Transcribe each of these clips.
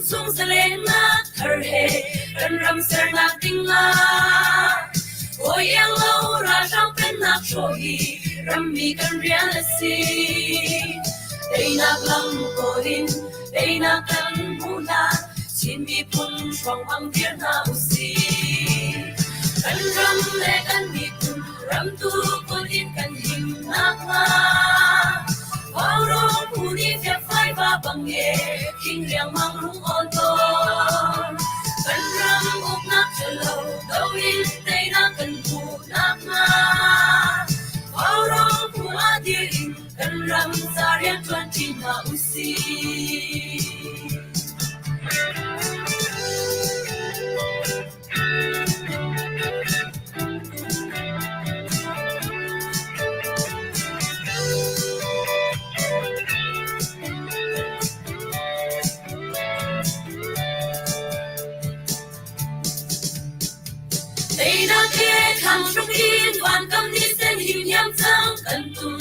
chung zalennak thar he kan ram sernak ding ah Hawi iang lo ralhrang pennak hrawh hi rammi kan rian a si. Teinak lam kawl in teinak kan hmuh hlan Chin miphun hruang dir hna usih. Kan ram le kan miphun ramtu kut in kan him nakhnga Vaurawng phu nih fiakfai va bang e khing riangmang rung awn tawn. Kan ram uknak ṭhalo do in teinak kan hmuh nakhnga Vaurawng phu ah dir in kan ram ca rianṭuan ṭi hna usih. Teinak he thlang hruk in vankam ni sen him hiam cang kan tum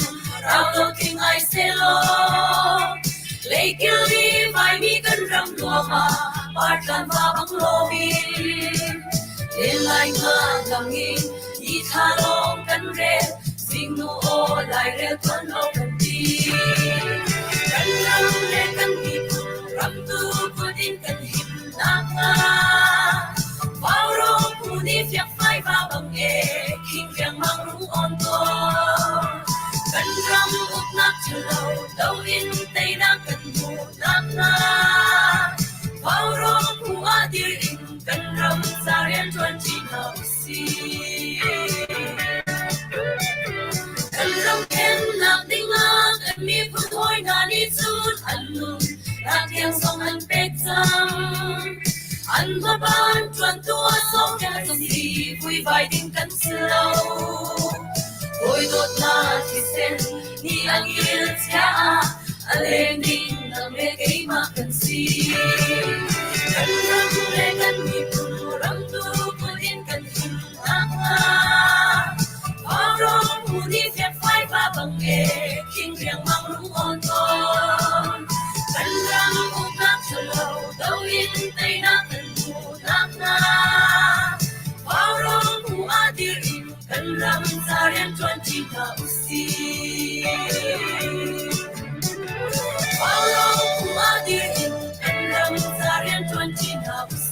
rau lo thing ai selaw leikil ni vaimi kan ram nuam ah partlan va bang loin len lai nga lang in ni thla lawng kan rel zingnu aw lairel tuan lo kan ti kan ram le kan miphun ramtu kut in kan him nakhnga Vaurawng phu nih fiakfai va bang e khing riangmang rung awn tawn kan ram uknak ṭhalo do in teinak kan hmuh nakhnga Vaurawng phu ah dir in kan ram ca rianṭuan ṭi hna usih. Kan ram khennak dingah kan miphun hawi hna nih cun an nun Ratiang zong an pek cang. An hmaban ṭuantu a sawm kan si, vuivai ding kan si lo. Hawi dawtnak thisen nih an il chia ah a leng ding nang le keimah kan si. Kan ram le kan miphun ramtu kut in kan him nakhnga Vaurawng phu nih fiakfai va bang e khing riangmang rung awn tawn. Kan ram uknak ṭhalo do in teinak kan hmuh nakhnga Vaurawng phu ah dir in kan ram ca rianṭuan ṭi hna usih. Vaurawng phu ah dir in kan ram ca rianṭuan ṭi hna usih.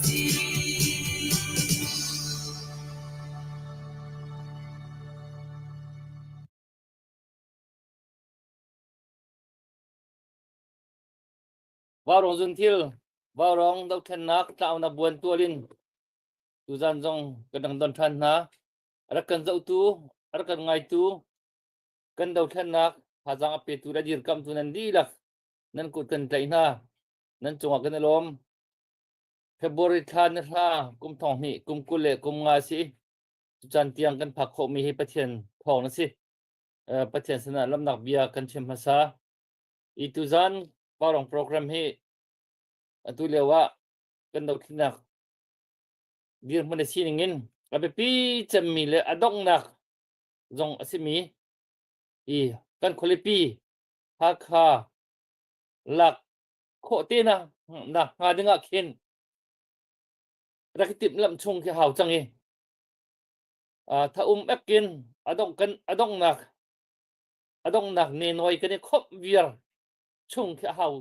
Vaurawng zunthil, vaurawng dohthlennak tlaunak buan tual in tuzan zong kan dang don ṭhan hna. A rak kan zohtu, a rak kan ngaitu, kan dohthlennak thazaang a petu le dirkamtu nan dihlak nan kut kan tlaih hna. Nan cungah kan i lawm. February thla ni hra kum thong hnih kum 20 le kum nga si. Cucan tiang kan phak khawhmi hi Pathian thawng a si. Pathian sinah lamnak bia kan chim hmasa. I tuzan Vaurawng program hi atu lio ah kan dothlinak dirhmun a sining in a biapi cemmi le a donghnak zong a simi i kan khualipi Hakha lak khawh te na na hnga ding ah khin rak i timhlamh chung khi hau cang i tha um ekin adong kan adongnak adongnak ne noi kan i khomh viar chung khi a hau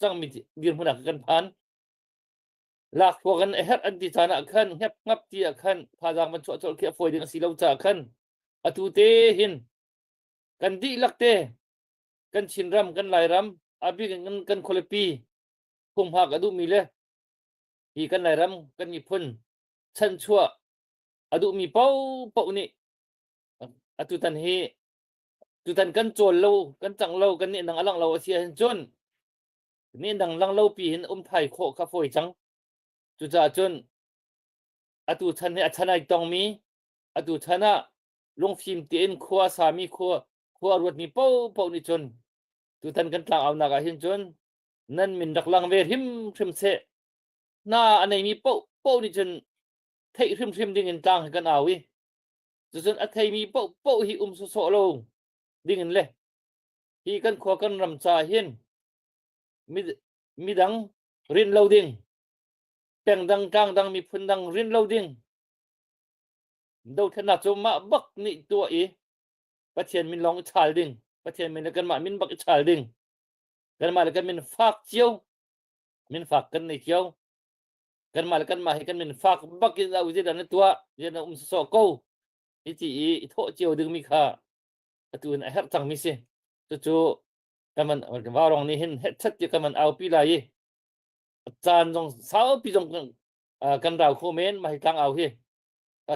cangmi dirhmun ah kan phan lak khua kan a herh an ti caan ah khan ngep ngap ti ah khan thazaang van chuah colh khi a fawi ding a si lo caah khan atu te hin kan dihlak te kan Chinram kan Lairam a bik in kan khualipi humhak a duhmi le hi kan Lairam kan miphun chanchuah a duhmi paohpaoh nih atutan hi tutan kan cawl lo kan cang lo kan nih nang a lang lo a si ahhin cun nih nang lang lo pi hin um thai khawh kha fawi cang. Cucaah cun atu chan hi a chan ai tongmi atu chan ah lungfim tein khua sami khua khua ruatmi paohpaoh nih cun tutan kan tlangaunak ah hin cun nan min rak lang ve hrimhrim seh. Hna a neimi paohpaoh nih cun theih hrimhrim ding in tlang hi kan au i cucun a theimi paohpaoh hi um sawsawh lo ding in le hi kan khua kan ram ca hin midang rinh lo ding. Peng dang tlang dang miphun dang rin lo ding. Dothlennak cu mah bak nih tuah i Pathian min lawng i chaal ding. Pathian min le kanmah min bak i chaal ding. Kanmah le kan min fak cio. Min fak kan nei cio. Kanmah le kanmah hi kan min fak bak in au zeidah na tuah, zeidah na um sawsawh ko. Hi ti i i thawh cio dingmi kha atu in a herh cangmi si. Cucu kan van vaurawng nih hin hetchat ti kan van aupi lai i caan zong saupi zong kan rau kho men mah hi tlang au hi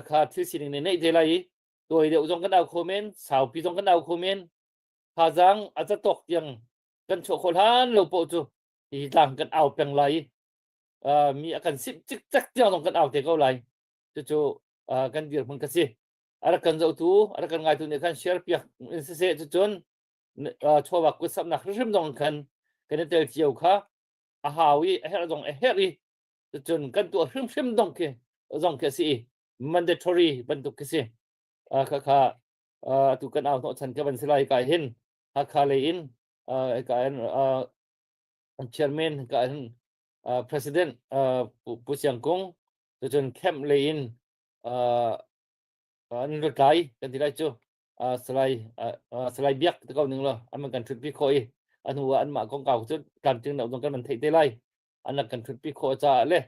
kha thil sining nih neih te lai i tawi deuh zong kan au kho men saupi zong kan au kho men thazaang a zatawk tiang kan chuah khawh hlan lo poh cu hi tlang kan au peng lai i mi a kan simh cikcek tiang zong kan au te ko lai. Cucu kan dirhmun ka si. A rak kan zohtu, a rak kan ngaitu nih khan share piak in siseh, cucun chawva kutsamnak hrimhrim zong khan kan i tel cio kha a hau i a herh zong a herh i cucun kan tuah hrimhrim dong khi zong khi a si i mandatory bantuk khi si. Kha kha atu kan au hnawh chan ka van si lai ka hin Hakha lei in ka in chairman ka hin president Pu Siang Kung, cucun camp lei in an lutlai kan ti lai cu Salai Salai Biak te ko ning law an kan thutpi khawh i a hnu ah anmah kongkau cu tlamtling deuh zong kan van theih te lai. An rak kan thutpi khawh caah le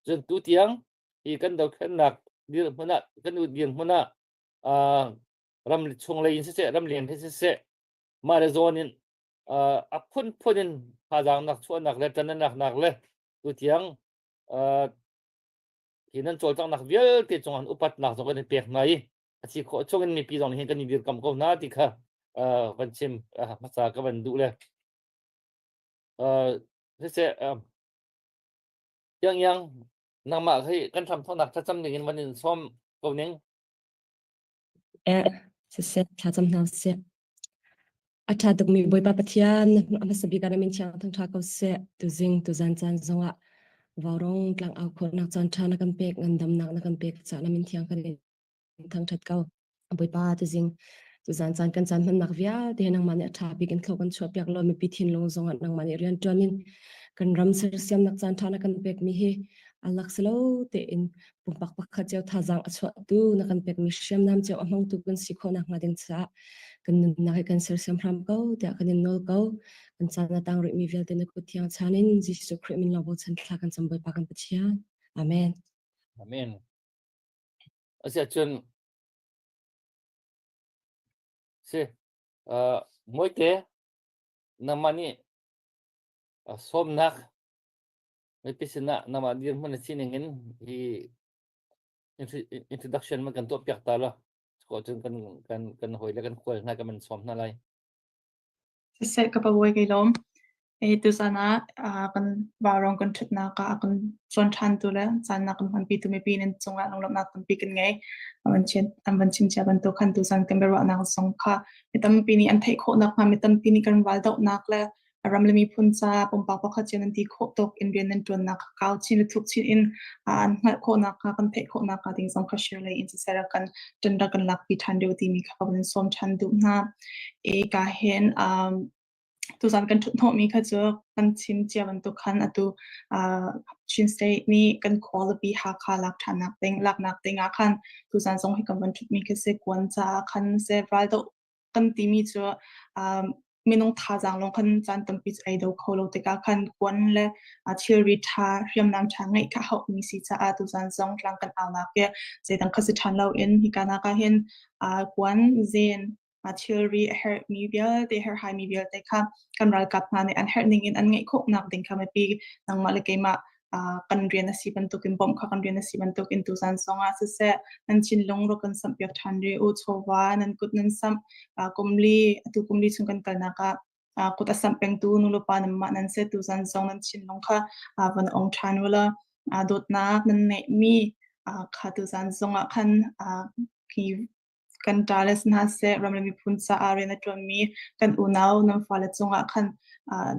cun tu tiang hi kan dothlennak dirhmun ah kan dirhmun ah ram chung lei in siseh, ram leng in siseh, mah le zawn in a phunphun in thazaang nak chuahnak le ṭannak nak le tu tiang hi nan cawlcanghnak vialte cung an upatnak zong kan in pek hna i a si khawh chung in mipi zong nih hin kan i dirkamh ko hna ti kha van chim hmasa ka van duh le siseh, Yang Yang, nangmah hi kan hram thawknak thlacam ding in van in sawm ko ning. Eh, siseh, thlacam hna usih. A ṭha tukmi Bawipa Pathian, a hmasa bik ah na min thiang thangṭha ko seh. Tuzing, tuzan caan zongah vaurawng tlang au khawhnak caan ṭha na kan pek, ngandamnak na kan pek caah na min thiang kan in thangṭhat ko. Bawipa, tuzing, tuzan caan kan caan hmannak vialte nangmah nih a ṭha bik in thlo kan chuahpiak law mipi thinlung zongah nangmah nih rian ṭuan in kan ram sersiamnak caan ṭha na kan pekmi hi a lak si lo tein pumpak pakhat cio thazaang a chuahtu na kan pekmi hriamnam cio a hmangtu kan si khawh nakhnga ding caah kan nunnak hi kan sersiam hram ko tiah kan in nawl ko. Kan caan a tang rihmi vialte na kut thiang chan in Jesuh Khrih min lawng bochan thla kan cam, Bawipa kan Pathian. Amen. Amen. Asiahcun si Mawite, nangmah nih sawmnak mipi sinah nangmah dirhmun na sining in hi introduction man kan tuah piak ta law ko cun kan kan kan hawi le kan khual hna kan man sawm hna lai. Siseh, ka pabawi, kai lawm. Ei tuzan ah kan vaurawng kan ṭhutnak ah a kan cawn ṭhantu le caan a kan hmanpitu mipi nan cungah lunglawmhnak tampi kan ngei. An van chim cia bantuk khan tuzan kan biaruahnak zong kha mi tampi nih an theih khawh nakhnga, mi tampi nih kan raldohnak le ram le miphun ca pumpak pakhat cio nan ti khawh tawk in rian nan ṭuannak kha kau chin le thuk chin in an hngalh khawh nakhnga, kan theih khawh nakhnga ding zong kha share lei in siseh rak kan ṭan rak kan lakpi ṭhan deuh timi kha ka van sawm ṭhan duh hna. E ka hin tuzan kan ṭhut hnawhmi kha cu kan chim cia bantuk khan atu Chin State nih kan khualipi Hakha lak ṭhannak ding laknak ding ah khan tuzan zong hi kan van ṭhutmi khi si. Kuan caah khan seh, raldoh kan timi cu minung thazaang lawng khan caan tampi cu ei do kho lo tikah khan kuan le thilri ṭha, hriamnam ṭha ngeih kha hauhmi si caah tuzan zong tlang kan aunak hi zeidang kha si ṭhan loin hika nak ah hin kuan zen thilri a herhmi vialte, herhhaimi vialte kha kan ralkap hna nih an herh ning in an ngeih khawhnak ding kha mipi nangmah le keimah kan rian a si bantukin, bawmh kha kan rian a si bantukin tuzan zongah siseh nan thinlung rak kan samhpiak ṭhan rih u. Chawva nan kut nan samh kumli, atu kumli chung kan kalnak ah kut a samh pengtu nulepa nanmah nan si. Tuzan zong nan thinlung kha van ong ṭhan u law dawtnak nan neihmi kha tuzan zongah khan hi kan ṭale si hna seh, ram le miphun caah rian a ṭuanmi kan unau nan fale cungah khan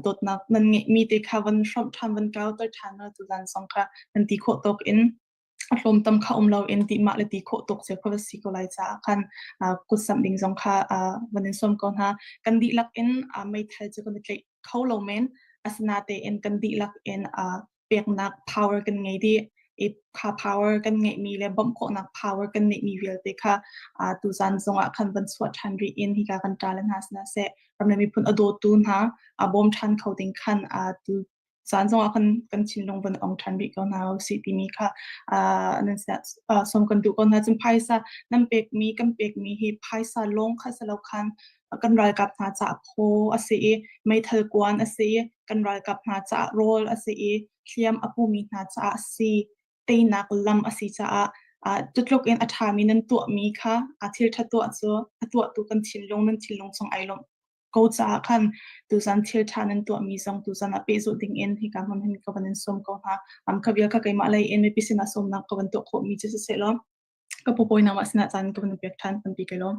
dawtnak nan ngeihmi te kha van hrawmh ṭhan, van kauter ṭhan u. Tuzan zong kha nan ti khawh tawk in a hlawmtam kha um loin ti mah le ti khawh tawk cio kha va si ko lai caah khan kutsamh ding zong kha van in sawm ko hna. Kan dihlak in meithal cu kan i tlaih kho lo men, asinatein kan dihlak in. peknak power kan ngei dih. I kha power kan ngeihmi le bawmh khawhnak power kan ngeihmi vialte kha tuzan zongah khan van chuah ṭhan rih in hika kan ṭa le hna sinah seh ram le miphun a dawtu hna a bawm ṭhan kho ding khan tu caan zongah kan kan thinlung van ong ṭhan rih ko hna usih timi kha nan sinah sawm kan duh ko hna. Cun phaisa nan pekmi kan pekmi hi phaisa lawng kha si lo khan kan ralkap hna caah phaw a si i meithal kuan a si i kan ralkap hna caah rawl a si i hliam a pumi hna caah si teinak lam a si caah cutluk in a ṭhami nan tuahmi kha thil ṭha tuah cu a tuahtu kan thinlung nan thinlung chung ai lawmh ko caah khan tuzan thil ṭha nan tuahmi zong tuzan ah pehzulh ding in hika hmun hin ka van in sawm ko hna. Kha vial kha keimah lei in mipi sinah sawmnak ka van tuah khawhmi cu siseh law ka pupawi nangmah sinah caan ka van pek ṭhan tampi kai lawm.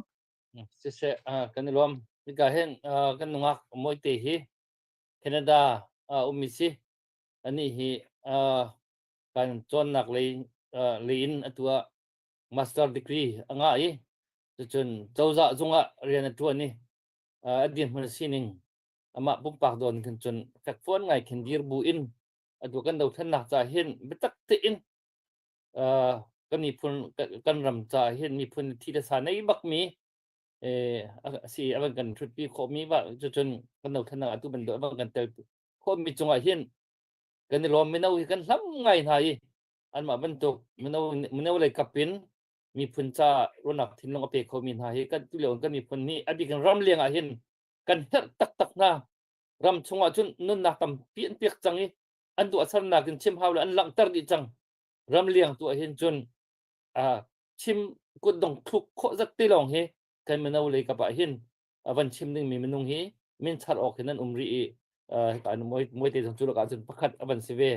Siseh, kan i lawm. Hika hin kan nungak Mawite hi Canada ummi si. Anih hi kan cawnnak lei lei in atu ah master degree a ngah i cucun cozah zungah rian a ṭuan i a dirhmun a sining amah pumpak dawn khin cun fekfuan ngai khin dir bu in atu kan dothlennak ca hin biatak tein kan miphun kan ram ca hin miphun thi le sa nei bakmi a si a van kan ṭhutpi khawhmi va cucun kan dothlennak atu bantuk a van kan tel khawhmi cungah hin kan i lawm. Mino hi kan hlam ngai hna i anmah bantuk mino mino lei kap in miphun ca ruahnak thinlung a pe khomi hna hi kan tulio kan miphun nih a bik in ram leng ah hin kan herh taktak hna. Ram chungah cun nunnak tampi an pek cang i an tuahsernak in chim hau le an langhter dih cang. Ram leng tu ah hin cun chim kutdong thluk khawh zat te lawng hi kan mino lei kap ah hin van chim dingmi minung hi min char awk hin an um rih i hika moi te zong cu lakah cun pakhat a van si ve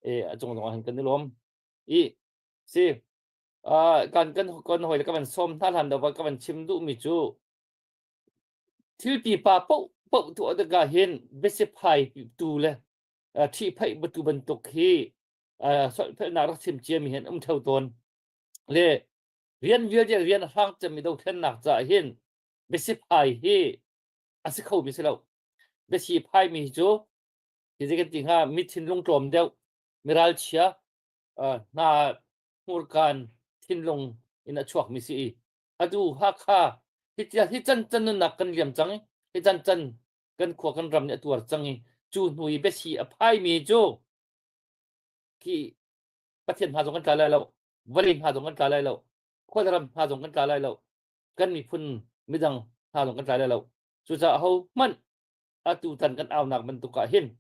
e a cung zong ah hin kan i lawm i si. Kan kan kan hawi le ka van sawm hna hlan do ka van chim duhmi cu thil pipa paoh paoh tuah tikah hin biasiphai tu le ṭhihphaih batu bantuk hi solhphelhnak rak chim ciami hin um ṭheo tawn le rian vialte rian a hrang cemmi dothlennak caah hin biasiphai hi a si khomi si lo. Biasiphai mi cu hi zei kan ti hnga, mi thinlung tlawm deuh, miralchia hna hmurkaan thinlung in a chuakmi si i atu Hakha hi hi can can nunnak kan liam cang i hi can can kan khua kan ram nih a tuar cang i cu hnu i biasi a phaimi cu khi Pathian hna zong kan tla lai lo, vawlei hna zong kan tla lai lo, khuaram hna zong kan tla lai lo, kan miphun midang hna zong kan tla lai lo. Cucaah ho hmanh atu tan kan aunak bantuk ah hin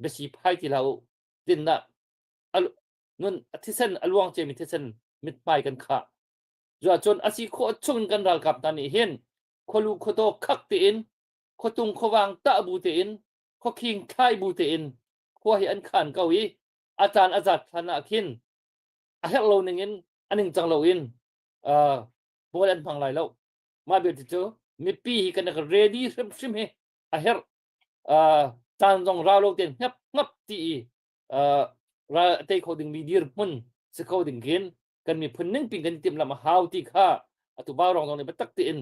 biasi phai ti hlah u. Tinnak nun thisen a luang ciami thisen mithmai kan khah. Cuahcun a si khawh chung kan ralkap hna nih hin khualu khuataw khak tein, khuatung khuavang tah bu tein, khuakhing thlai bu tein khua hi an khan ko i a caan a zat hlan ah khin a herh lo ning in a ningcang lo in bawl an hmang lai lo. Mah belte cu mipi hi kan ready hrimhrim hi a herh. Caan zong rau lo tein hngap hngap ti i ral a tei kho dingmi dirhmun si kho ding khin kan miphun ning pin kan timhlamh a hau ti kha atu Vaurawng zong nih biatak tein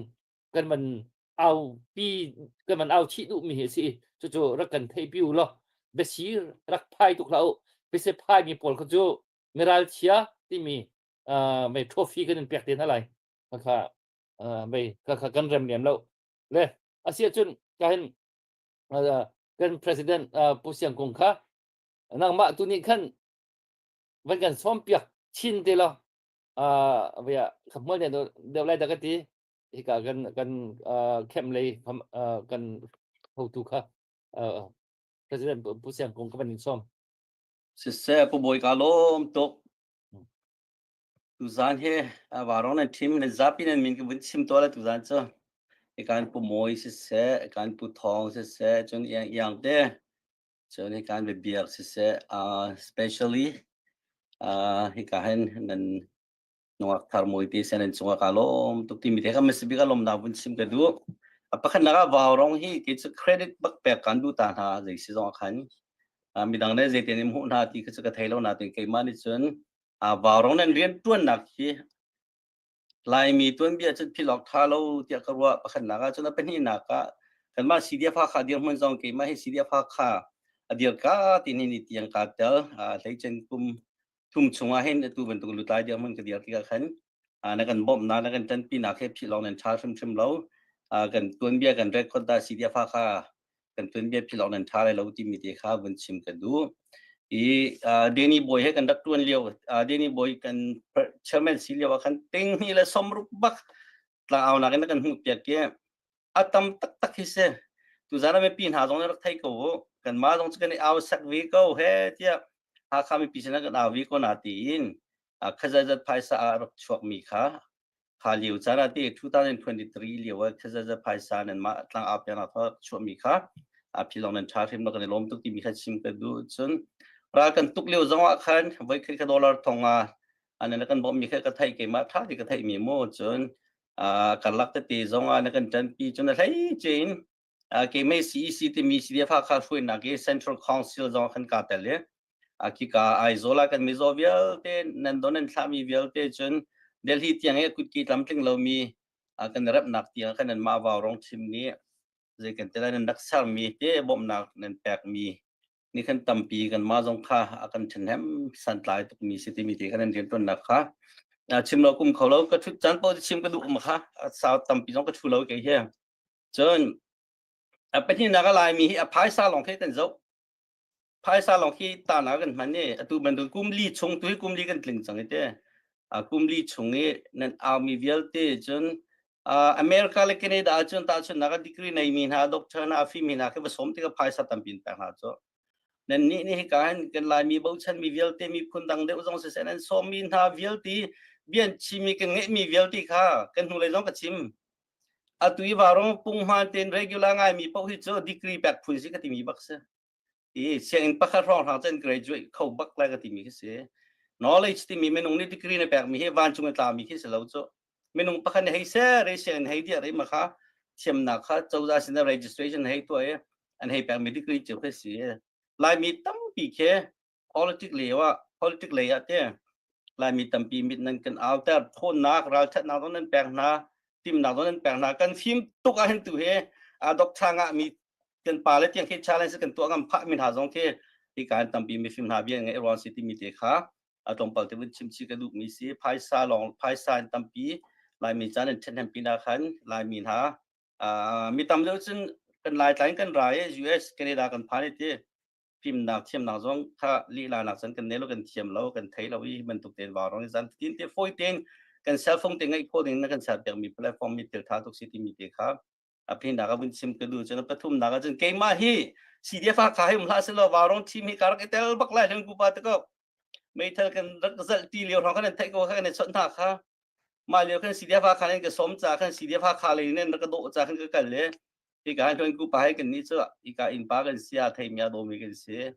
kan van au pi kan van au chih duhmi hi a si. Cucu rak kan theih pi u law biasi rak phai tuk hlah u. Biasi phai mi pawl kha cu miral chia timi mei trophy kan in pek te hna lai. Kha mei kha kan rem lem lo le asi ahcun ka hin kan president Pu Siang Kung kha nangmah tu nih khan van kan sawm piak chin te law via khapmual ne deuh lai da ka ti. Hika kan kan camp lei kan hotu kha president Pu Siang Kung ka van in sawm. Siseh, Pu Bawi ka lawm tuk. Tuzaan hi Vaurawng nan ṭhim nan zapi nan min ka vun chim tuah lai tuzaan cu. Hikan Pu Mawi siseh, hikan Pu Thawng siseh, cun Iang Iang te, cun hikan Biabiak siseh, especially hika hin nan nungak thar mawi te seh nan cungah kaa lawm tuk timi te kha hmasa bik ah lawmnak vun chim ka duh. A pakhatnak ah Vaurawng hi kei cu credit bak pek kaan duh ta hna zei si zong ah khan. Midang nih zeitin in hmuh hna ti kha cu ka thei lo nain keimah nih cun Vaurawng nan rianṭuannak hi Laimi tuanbia cun philh awk ṭha lo tiah ka ruah. Pakhatnak ah cun a pahnihnak ah kanmah CDF Hakha dirhmun zong keimah hi CDF Hakha. A dir ka ti ni ni tiang ka tel. Hleicen kum thum chungah hin atu bantuk lutlai dirhmun ka dir tikah khan na kan bawmhnak na kan ṭanpinak he philh lawng nan ṭha hrimhrim lo. Kan tuanbia kan record da CDF kha kan tuanbia philh lawng nan ṭha lai lo timi te kha vun chim ka duh. I Danny Boy he kan rak ṭuan lio Danny Boy kan chairman si lio ah khan ting hnih le 60 bak tlangaunak in na kan hmuh piak i a tam taktak hi si. Tuzan ah mipi hna zong nih rak thei ko u. Kanmah zong cu kan i au sak ve ko he tiah Hakha mipi sinah kan au ve ko na tiin khazaizat phaisa ah rak chuakmi kha kha lio caan ah ti 2023 lio ah khazaizat phaisa nan mah tlang au piak nak chuahmi kha a philong nan tha hrim kan i lawm tuk timi kha chim ka duh. Cun ral kan tuk lio zong ah khan voi khat ka dollar thong ah an kan bawmh mi kha ka theih, keimah tha ti ka theih mi mu. Cun karlak tete zong ah na kan ṭanpi. Cun a hlei cein keimah CEC timi CDF Hakha hruainak i Central Council zong khan kaa tel i khika Aizawl ah kan mizaw vialte nan don nan thlahmi vialte, cun Delhi tiang i kutki tlamtling lomi kan remhnak tiang khan nan mah vau rong chim nih zei kan te lai nan rak sermi te bawmhnak nan pekmi ni khan tampi kanmah zong kha a kan ṭhahnem santlai tukmi si timi te khan an rianṭuannak kha chim lo kum kho lo. Ka ṭhut caan paoh chim ka duh ma kha sau tampi zong ka ṭhu lo kei hi. Cun a pahnihnak a Laimi hi a phaisa lawng khi kan zoh, phaisa lawng khi ta na kan hman i atu bantuk kum li chung tu hi kum li kan tling cang i te kum li chung i nan aumi vialte. Cun America le Canada ahcun tahchunhnak ah degree neimi hna, doctor hna, a fimi hna khi va sawm tikah phaisa tampi in pek hna cu. Nan nih nih hika hin kan Laimi bochanmi vialte, miphun dang deuh zong siseh, nan sawmmi hna vialte, bian chimmi kan ngeihmi vialte kha kan hnulei zong ka chim. Atu i varong punghman tein regular ngaimi paoh hi cu degree pek phun si ka timi bak si. I sianginn pakhat hrawng hrang cun graduate kho bak lai ka timi khi si. Knowledge timi minung nih degree na pekmi hi vancung i tlami khi si lo cu. Minung pakhat nih hei ser i sianginn hei diah i ma kha thiamnak kha cozah sin registration hei tuah i an hei pekmi degree cio khi si. Laimi tampi khi politic lei ah politic lei ah te Laimi tampi mit nan kan auter, thawnnak ralthatnak zong nan pek hna, timnak zong nan pek hna. Kan fim tuk ah hin tu hi a doctor ngah mi kan pa le tiang khi challenge kan tuah ngam phah mi hna zong khi hi kan tampi mifim hna bia ngai ruang si timi te kha a tlawmpal te vun chim chi ka duh mi si. Phaisa lawng phaisa in tampi Laimi caan in ṭhahnem pin ah khan Laimi hna mi tam deuh cun kan Laitlai kan ra i US Canada kan phan i ti fimnak thiamnak zong kha lihla nak cun kan nei lo, kan thiam lo, kan thei lo i bantuk tein vau rong zan tin te fawi tein kan cell phone te ngeih khawh ding na kan ser piak mi platform mi thil tha tuk si timi te kha a phin nak a vun chim ka duh. Cun pathum nak ah cun keimah hi CDF kha hi um hlah selaw vau rong team hi ka rak i tel bak lai hleng pupa te ko. Meithal kan rak zalh ti lio hrawng kan theih ko kha, kan i chawnh hna kha. Mah lio khan CDF kha nan ka som ca khan CDF kha lei nan rak ka dawh ca khan ka kal le hika hin tuan ku pa he kan ni cu ika inn pa kan sia thei mia do mi kan si.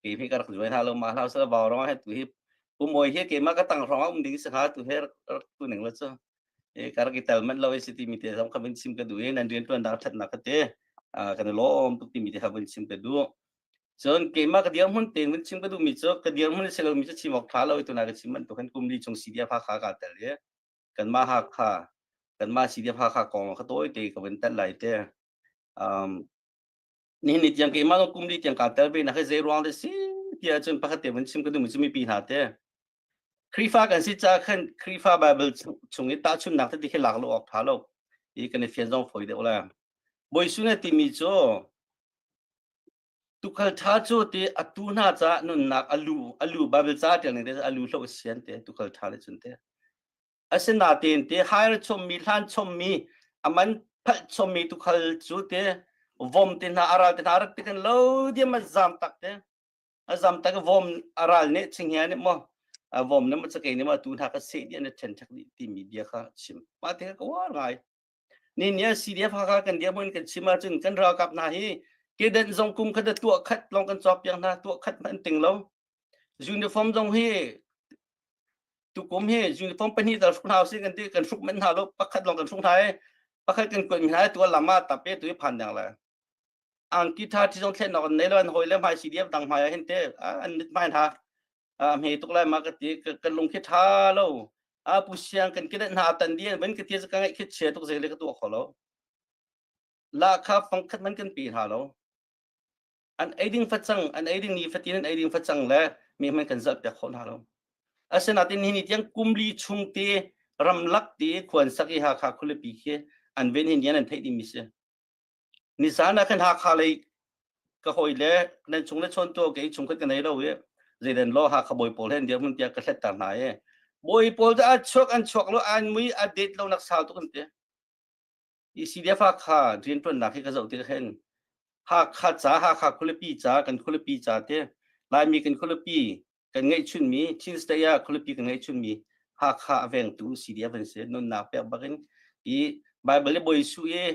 Ke hi ka rak join ha lo ma hlau sa vau rong he tu hi pumoi hi ke ma ka tang rong um ding sa kha tu he rak tu ning lo chu e ka rak i tel man lo si ti mi te zong kha vun chim ka du e nan rian tuan dak that na ka te kan lom tuk ti mi te kha vun chim ka du. Cun keimah ka dirhmun tein vun chim ka duh mi cu, ka dirhmun si lo mi cu chim awk tha lo i tuna ka chim bantuk khan kum li chung CDF Hakha ka tel i kanmah Hakha kanmah CDF Hakha kong kha tawi te ka vun tel lai te. Nihin ni tiang keimah kum li tiang kaa tel ve na khi zei ruang de si tiah cun pakhat te vun chim ka duh mi cu mipi hna te Khrihfa kan si ca khan Khrihfa Bible chung i tahchunhnak tete khi lak lo awk tha lo i kan i fian zong fawi deuh la. Bawi Su na timi cu tukhal ṭha cu ti a tu hna caah nunnak alu alu Bible ca ṭial ning te alu hlo sian te tukhal ṭha le cun te. Asinain te hire chommi, hlan chommi, aman phalh chommi tukhal cu te vom te hna aral te hna rak ti kan lo diam a zam tak te a zam tak. Vom aral nih chinghe nih maw vom ne maw cakei nih maw tu hna ka seh dih an ṭhen ṭhek dih timi bia kha chim mah te ka uar ngai. Ni ni CDF Hakha kan dirhmun kan chim ahcun kan ralkap hna hi kedenh zong kum khat tuah khat lawng kan cawk piak hna, tuah khat hmanh ting lo. Uniform zong hi tukum hi uniform pahnih tal hruk hna usih kan ti, kan hruk manh hna lo, pakhat lawng kan hruk hna i pakhat kan kuat mi hna i tu lam ah tap e tu i phan deng le angki tha thi zong thlen nok an nei lo. An hawi le hmai CDF dang hmai ah hin te an mit hmai hna a hme tuk lai ma ka ti, kan lung khi tha lo. A pu siang kan kidet hna tan di an van ka ti ka ngaih khi chia tuk, zei le ka tuah kho lo. La kha fang khat man kan pi hna lo. An ei ding facang, an ei ding ni fatin an ei ding facang le mi hmanh kan zalh piak khawh hna lo. Asinain nihin ni tiang kumli chung te ramlak te khuan sak i Hakha khualipi khi an ven hin an theih dingmi si. Nizan ah khan Hakha lei ka hawi le nan chung le chawn tu kei chung khat ka nei lo i zeidan law Hakha bawi pawl he an dirhmun tiah ka hlet ta hna i bawi pawl cu a chuak an chuak lo an mui a det lo nak sau tuk an ti. I CDF Hakha rianṭuannak hi ka zoh tik hin Hakha ca Hakha khualipi ca kan khualipi ca te Laimi kan khualipi kan ngeihchunmi Chin State ah khualipi kan ngeihchunmi Hakha a vengtu CDF an si nunnak pek bakin i Bible le Bawi Jesuh i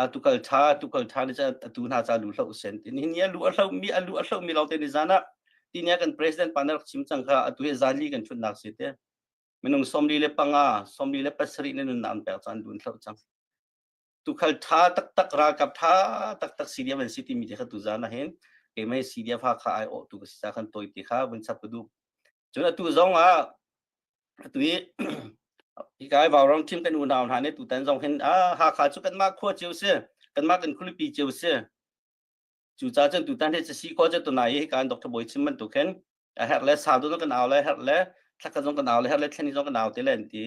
tukal tha tukal tha ni ca atu hna ca lu hlo sen tin hin a lu a hlo mi a lu a hlo mi lawngte ni zan ah tinia kan president pa na rak chim cang kha atu hi zali kan thutnak si te minung 45 47 ne nunnak an pek caan dun hlo cang tukhal tha taktak ralkap tha taktak CDF an si timi te kha tu zan ah hin keimah CDF ha kha ai awh tu ka si ca khan toi ti kha vun chap ka duh cun atu zong ah atu hi hi kai vauram team kan unau hna nih tutan zong hin a Hakha cu kanmah khua cio si kanmah kan khualipi cio si Cucaah cun tutan hi si khawh cu tunai hi kan Dr. Bawi chim bantuk hin a herh le sau zong kan au le herh le thlakhat zong kan au le herh le thlen zong kan au te le an ti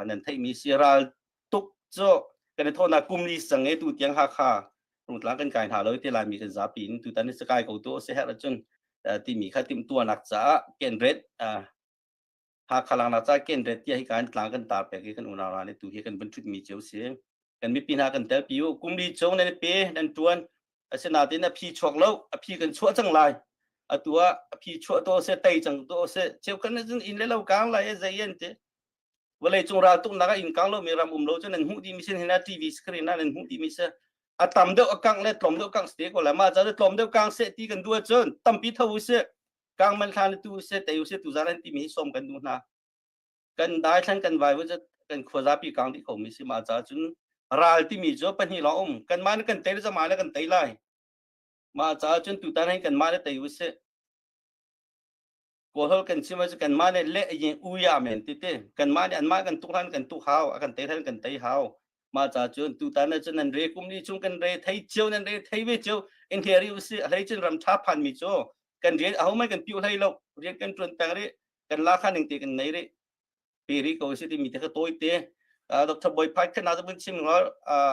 nan theihmi si ral tuk cu kan i thawhnak kum li sang e tu tiang Hakha rungtlang kan kai hna lo ti Laimi kan zapi in tutan hi kai ko tu si herh ahcun timi kha timhtuahnak caah kenret Hakha langnak ca kenret tiah hi kan tlang kan tar pek i kan unau hna nih tu hi kan vun ṭhutmi cio si. Kan mipi hna kan telpi u. Kum li chung nan pe nan ṭuan. Asinain a phi chuak lo. A phi kan chuah cang lai. Atu ah a phi chuah to se tei cang to se cheukhat na cun inn le lo kang lai zei an ti. Vawlei cung ral tuknak ah inn kang lo mi ram um lo cu nan hmuh dih mi sin hin TV screen ah nan hmuh dih mi si. A tam deuh a kang le tlawm deuh kang ste ko la ma ca tlawm deuh kang se ti kan duh ahcun tampi tho u sih. Kang man hlan tu se te se tu zan ti mi hi som kan duh hna. Kan dai thlan kan vai vu kan khua zapi kang dih kho mi si ma ca cun ral ti mi cu pahnih lawng um kan mah kan tei zama le kan tei lai ma ca cun tu tan hin kan mah le tei u si kawlhol kan chim cu kan mah le le yin u ya men ti te kan mah le an mah kan tuk hlan kan tuk hau a kan tei hlan kan tei hau ma ca cun tu tan cun nan re kum ni chung kan re thei cio nan re thei ve cio in heri u si hlei cun ram tha phan mi cu kan rian aho mai kan piu hlei lo rian kan tuan peng ri kan la kha ning te kan nei ri pe ri ko si ti mi te kha toi te Dr. Boy Phai khan na vun chim ngor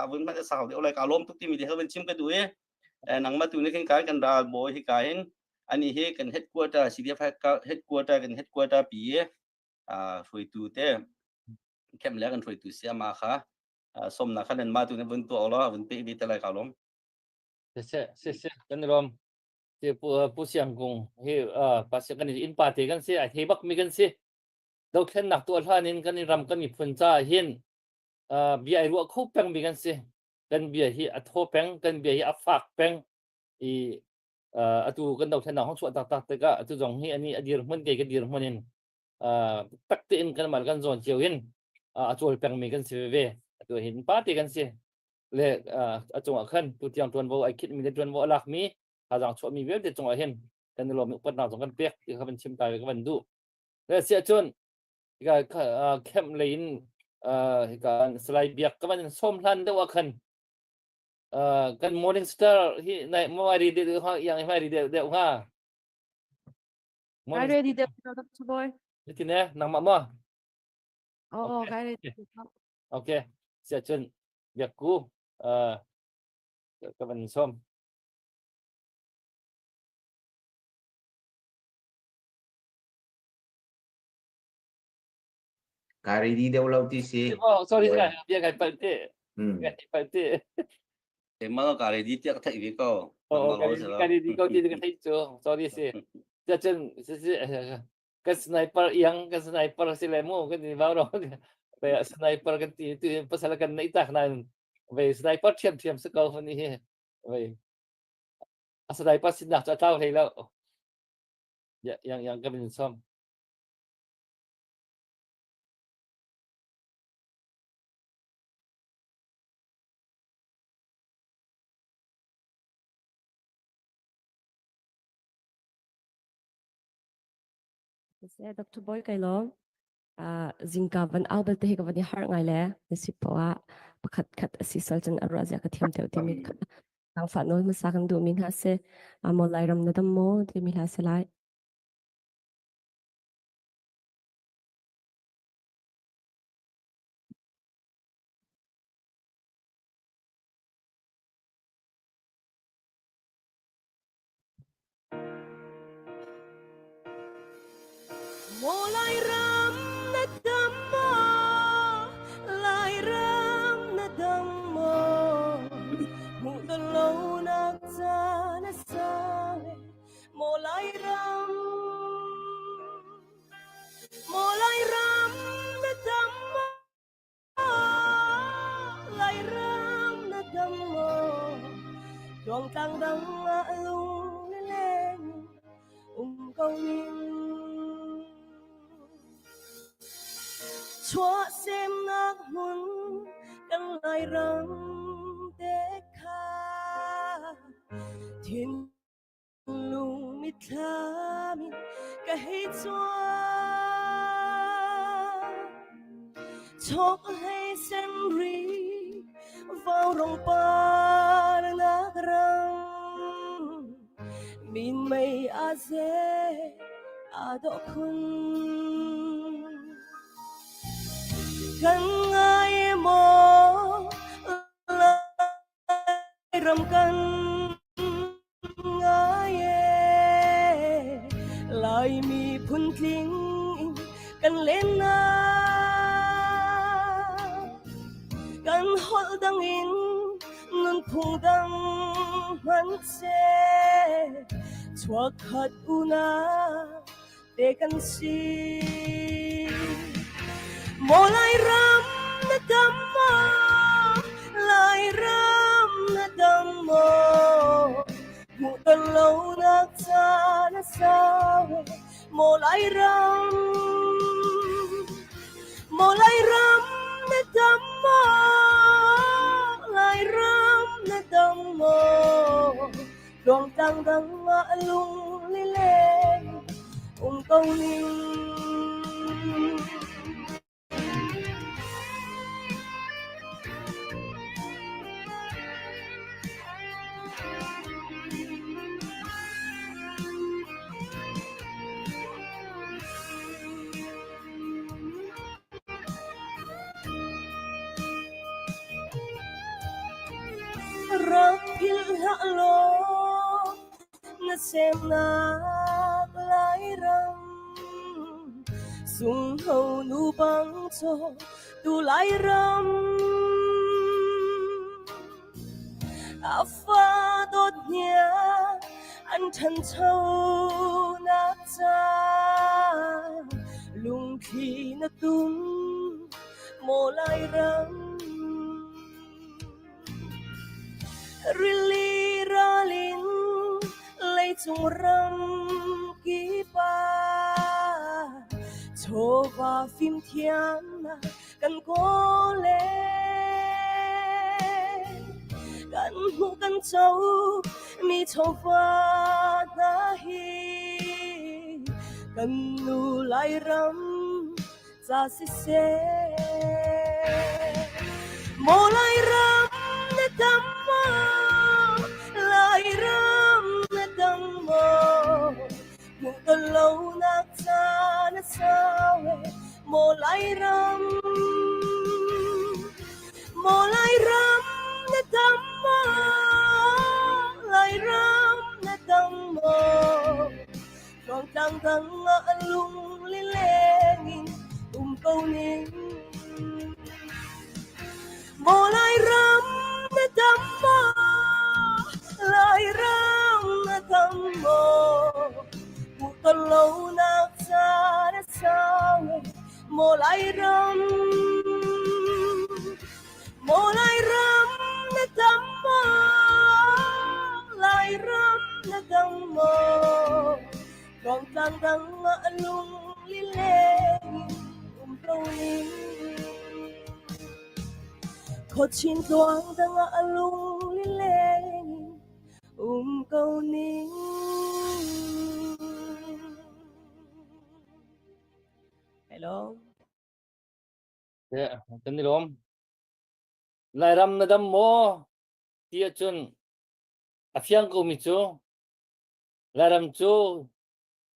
vun man sau de olai ka lom tuk ti mi te kha vun chim ka du e nang ma tu ne khin kai kan ral boy hi ka hin ani hi kan headquarter CDF headquarter kan headquarter pi e hruaitu te khem le kan hruaitu si ama kha somna kha nan ma tu ne vun tu lo vun pe bi te lai ka lom se se se kan rom te pu pu siang kung hi pa si kan in pa te kan si ai thei bak mi kan si dothlennak tu hlan in kan ram kan miphun ca hin bia ai ruah kho peng mi kan si kan bia hi a tho peng kan bia hi a fak peng i atu kan dothlennak hong chuah taktak tikah atu zong hi ani a dir hmun ke ka dir hmun in tak tein kan mal kan zawn cio in a cawl pengmi kan si ve atu hin pa te kan si le a cungah khan tu tiang tuanvo ai khit mi le tuanvo a lak mi thazang chuah mi vialte cungah hin kan i lawm upatnak zong kan pek ti kha van chim ta ka van duh le siah cun hika camp lei in hika Salai Biak ka van in som hlan deuh ah khan kan morning star hi nai mo ai ri deuh yang ai ri deuh deuh nga Kai ready deuh Dr. Boy. Nitin eh nangmah maw? Oo, kai ready. Okay. Siah cun biakku uh, ka van som. Kai ready deuh lo ti si. Oh, sorry sorry, bia kai palh te. Kai palh te. Keimah ka ready tiah ka theih ve ko. Oh, ka ready ko ti ka theih cu. Sorry si. Cun kan sniper iang kan sniper si le mu kan ni vau ro. Ve sniper kan ti tu pasal kan nei tak nan ve sniper thiam thiam si ko ni hi. Ve a sniper sinak cu a tlau hlei lo. Yang yang ka bin som. Siseh, Dr. Boy kai lawm. Uh, zingka van au belte hi ka van i harh ngai le na si poah pakhat khat a si sal cun a ruah zia ka thiam deuh timi kha. Zaangfah nawl hmasa kan duhmi hna si. Maw Lairam na dam maw timi hla si lai. Maw Lairam na dam maw? Lairam na dam maw? Hmuh ton lonak caan a sau e. Maw Lairam, Maw Lairam na dam maw? Lairam na dam maw? Tluangtlang dang ah lung leng um ko ning. Chuah semnak hmun kan Lairam te kha thin Lung mitthlam in ka hei cuang. Chok hlei sen ri vaurawng par nak ram. Min mei a ze a dawh khun. Kan ngai maw Lairam kan ngai e Laimi phuntling in kan len na kan holh dang in nunphung dang hmanhseh chuakkhat unau te kan si. Maw Lairam na dam maw? Lairam na dam maw? Hmuh ton lonak caan a sau e. Maw Lairam, Maw Lairam na dam maw? Lairam na dam maw? Tluangtlang dang ah lung lileng um ko ning. Rak philh hlah law na semnak Lairam sungho nu bang cho tu Lairam a fa dawt hnia an ṭhanchonak ca lungthli na tum maw Lairam rili ral in leicung ram kip ah chawva fimthiamnak kan kawl e kan hmuh kan co mi chawva hna hi kan nu Lairam ca siseh maw Lairam na dam maw Lairam na dam maw hmuh ton lonak caan a sau e maw Lairam maw Lairam na dam maw Lairam na dam maw Tluangtlang dang ah lung lileng in um ko ning Maw Lairam na dam maw Lairam na dam maw Hmuh ton lonak caan a sau e Maw Lairam Maw Lairam na dam maw Lairam na dam maw Tluangtlang dang ah lung lileng in um ko ning Khuachin tluang dang ah lung lileng in um ko ning Hello. Yeah, kan i lawm. Lairam na dam maw? Ti ahcun. A fiang komi cu Lairam cu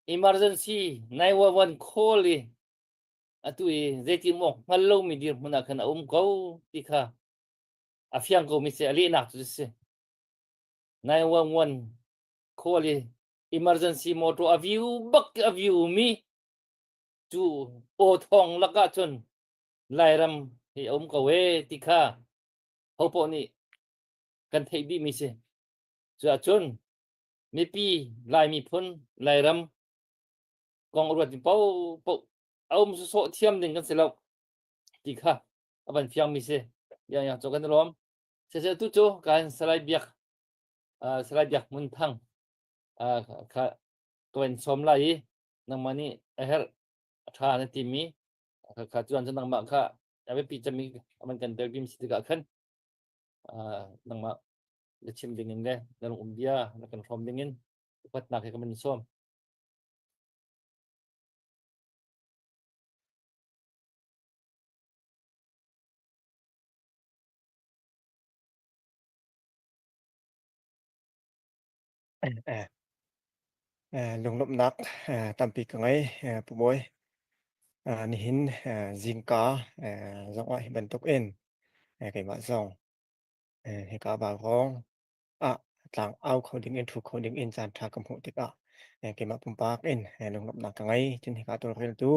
emergency 911 call i atu i zeitin awk hngal lomi dirhmun ah khan a um ko ti kha a fiang komi si a lehnak cu si. 911 call i emergency motor a view bak a view mi cu aw thawng lakah cun Lairam hi a um ko e ti kha hopoh nih kan theih dih mi si. Cuahcun mipi Lai miphun Lairam kong a ruat mi paohpaoh a um sawsawh thiam ding kan si lo ti kha a van fiang mi si. Yang yang cu kan i lawm. Siseh tu cu kan Salai Biak uh, Salai Biak Hmun Thang uh, kha ka van sawm lai i nangmah nih a herh a ṭha na timi kha cuan cu nangmah kha a biapi cemmi a van kan tel bim si tikah khan uh, nangmah na chim ding in le na lung um bia na kan hrawm ding in upatnak he ka van sawm. Lunglawmhnak tampi ka ngei Pu Bawi. Nihin zingka zongah hi bantuk in keimah zong hika Vaurawng ah tlang au kho ding in ṭhu kho ding in caan ṭha ka hmuh tikah keimah pumpak in lunglawmhnak ka ngei. Cun hika tawlreltu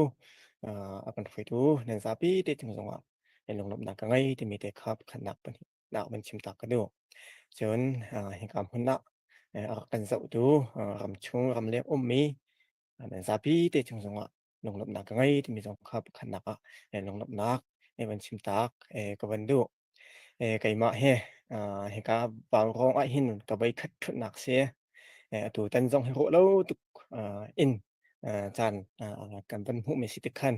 a kan hruaitu nan zapi te cung zongah lunglawmhnak ka ngei timi te kha pakhatnak pahnihnak van chim ta ka duh. Cun hika hmun ah a rak kan zohtu ramchung ramleng ummi nan zapi te cung zongah lunglawmhnak ka ngei timi zong kha pakhatnak ah lunglawmhnak van chim tak ka van duh. Keimah hi hika Vaurawng ah hin ka voikhat ṭhutnak si. Atu tan zong hi ruah lo tuk in caan kan van hmuhmi si tik khan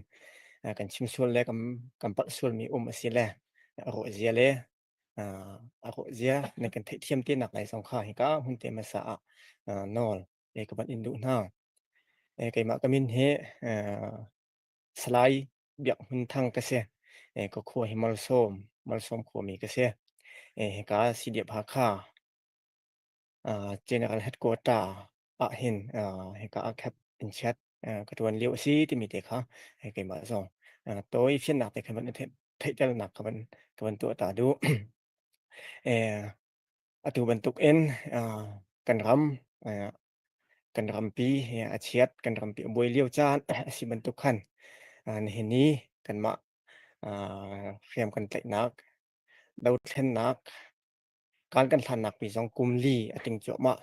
kan chim sual le kan palh sualmi um a si le a ruah zia le a ruah zia nan kan theihthiam te nak lai zong kha hika hmun te hmasa ah nawl ka van in duh hna. Keimah ka min hi Salai Biak Hmun Thang ka si. Ka khua hi Malsawm, Malsawm khuami ka si. Hika CDF Hakha General Headquarter ah hin hika ah khep in chiat ka ṭuan lio a si timi te kha keimah zong tawi fiannak te kha van theihternak ka van ka van tuah ta duh. Atu bantuk in kan ram kan rampi a chiat, kan rampi a buai lio caan a si bantuk khan nihin ni kanmah hriam kan tlaihnak, dothlennak, Kal kan hlannak pi zong kum li a tling cuahmah.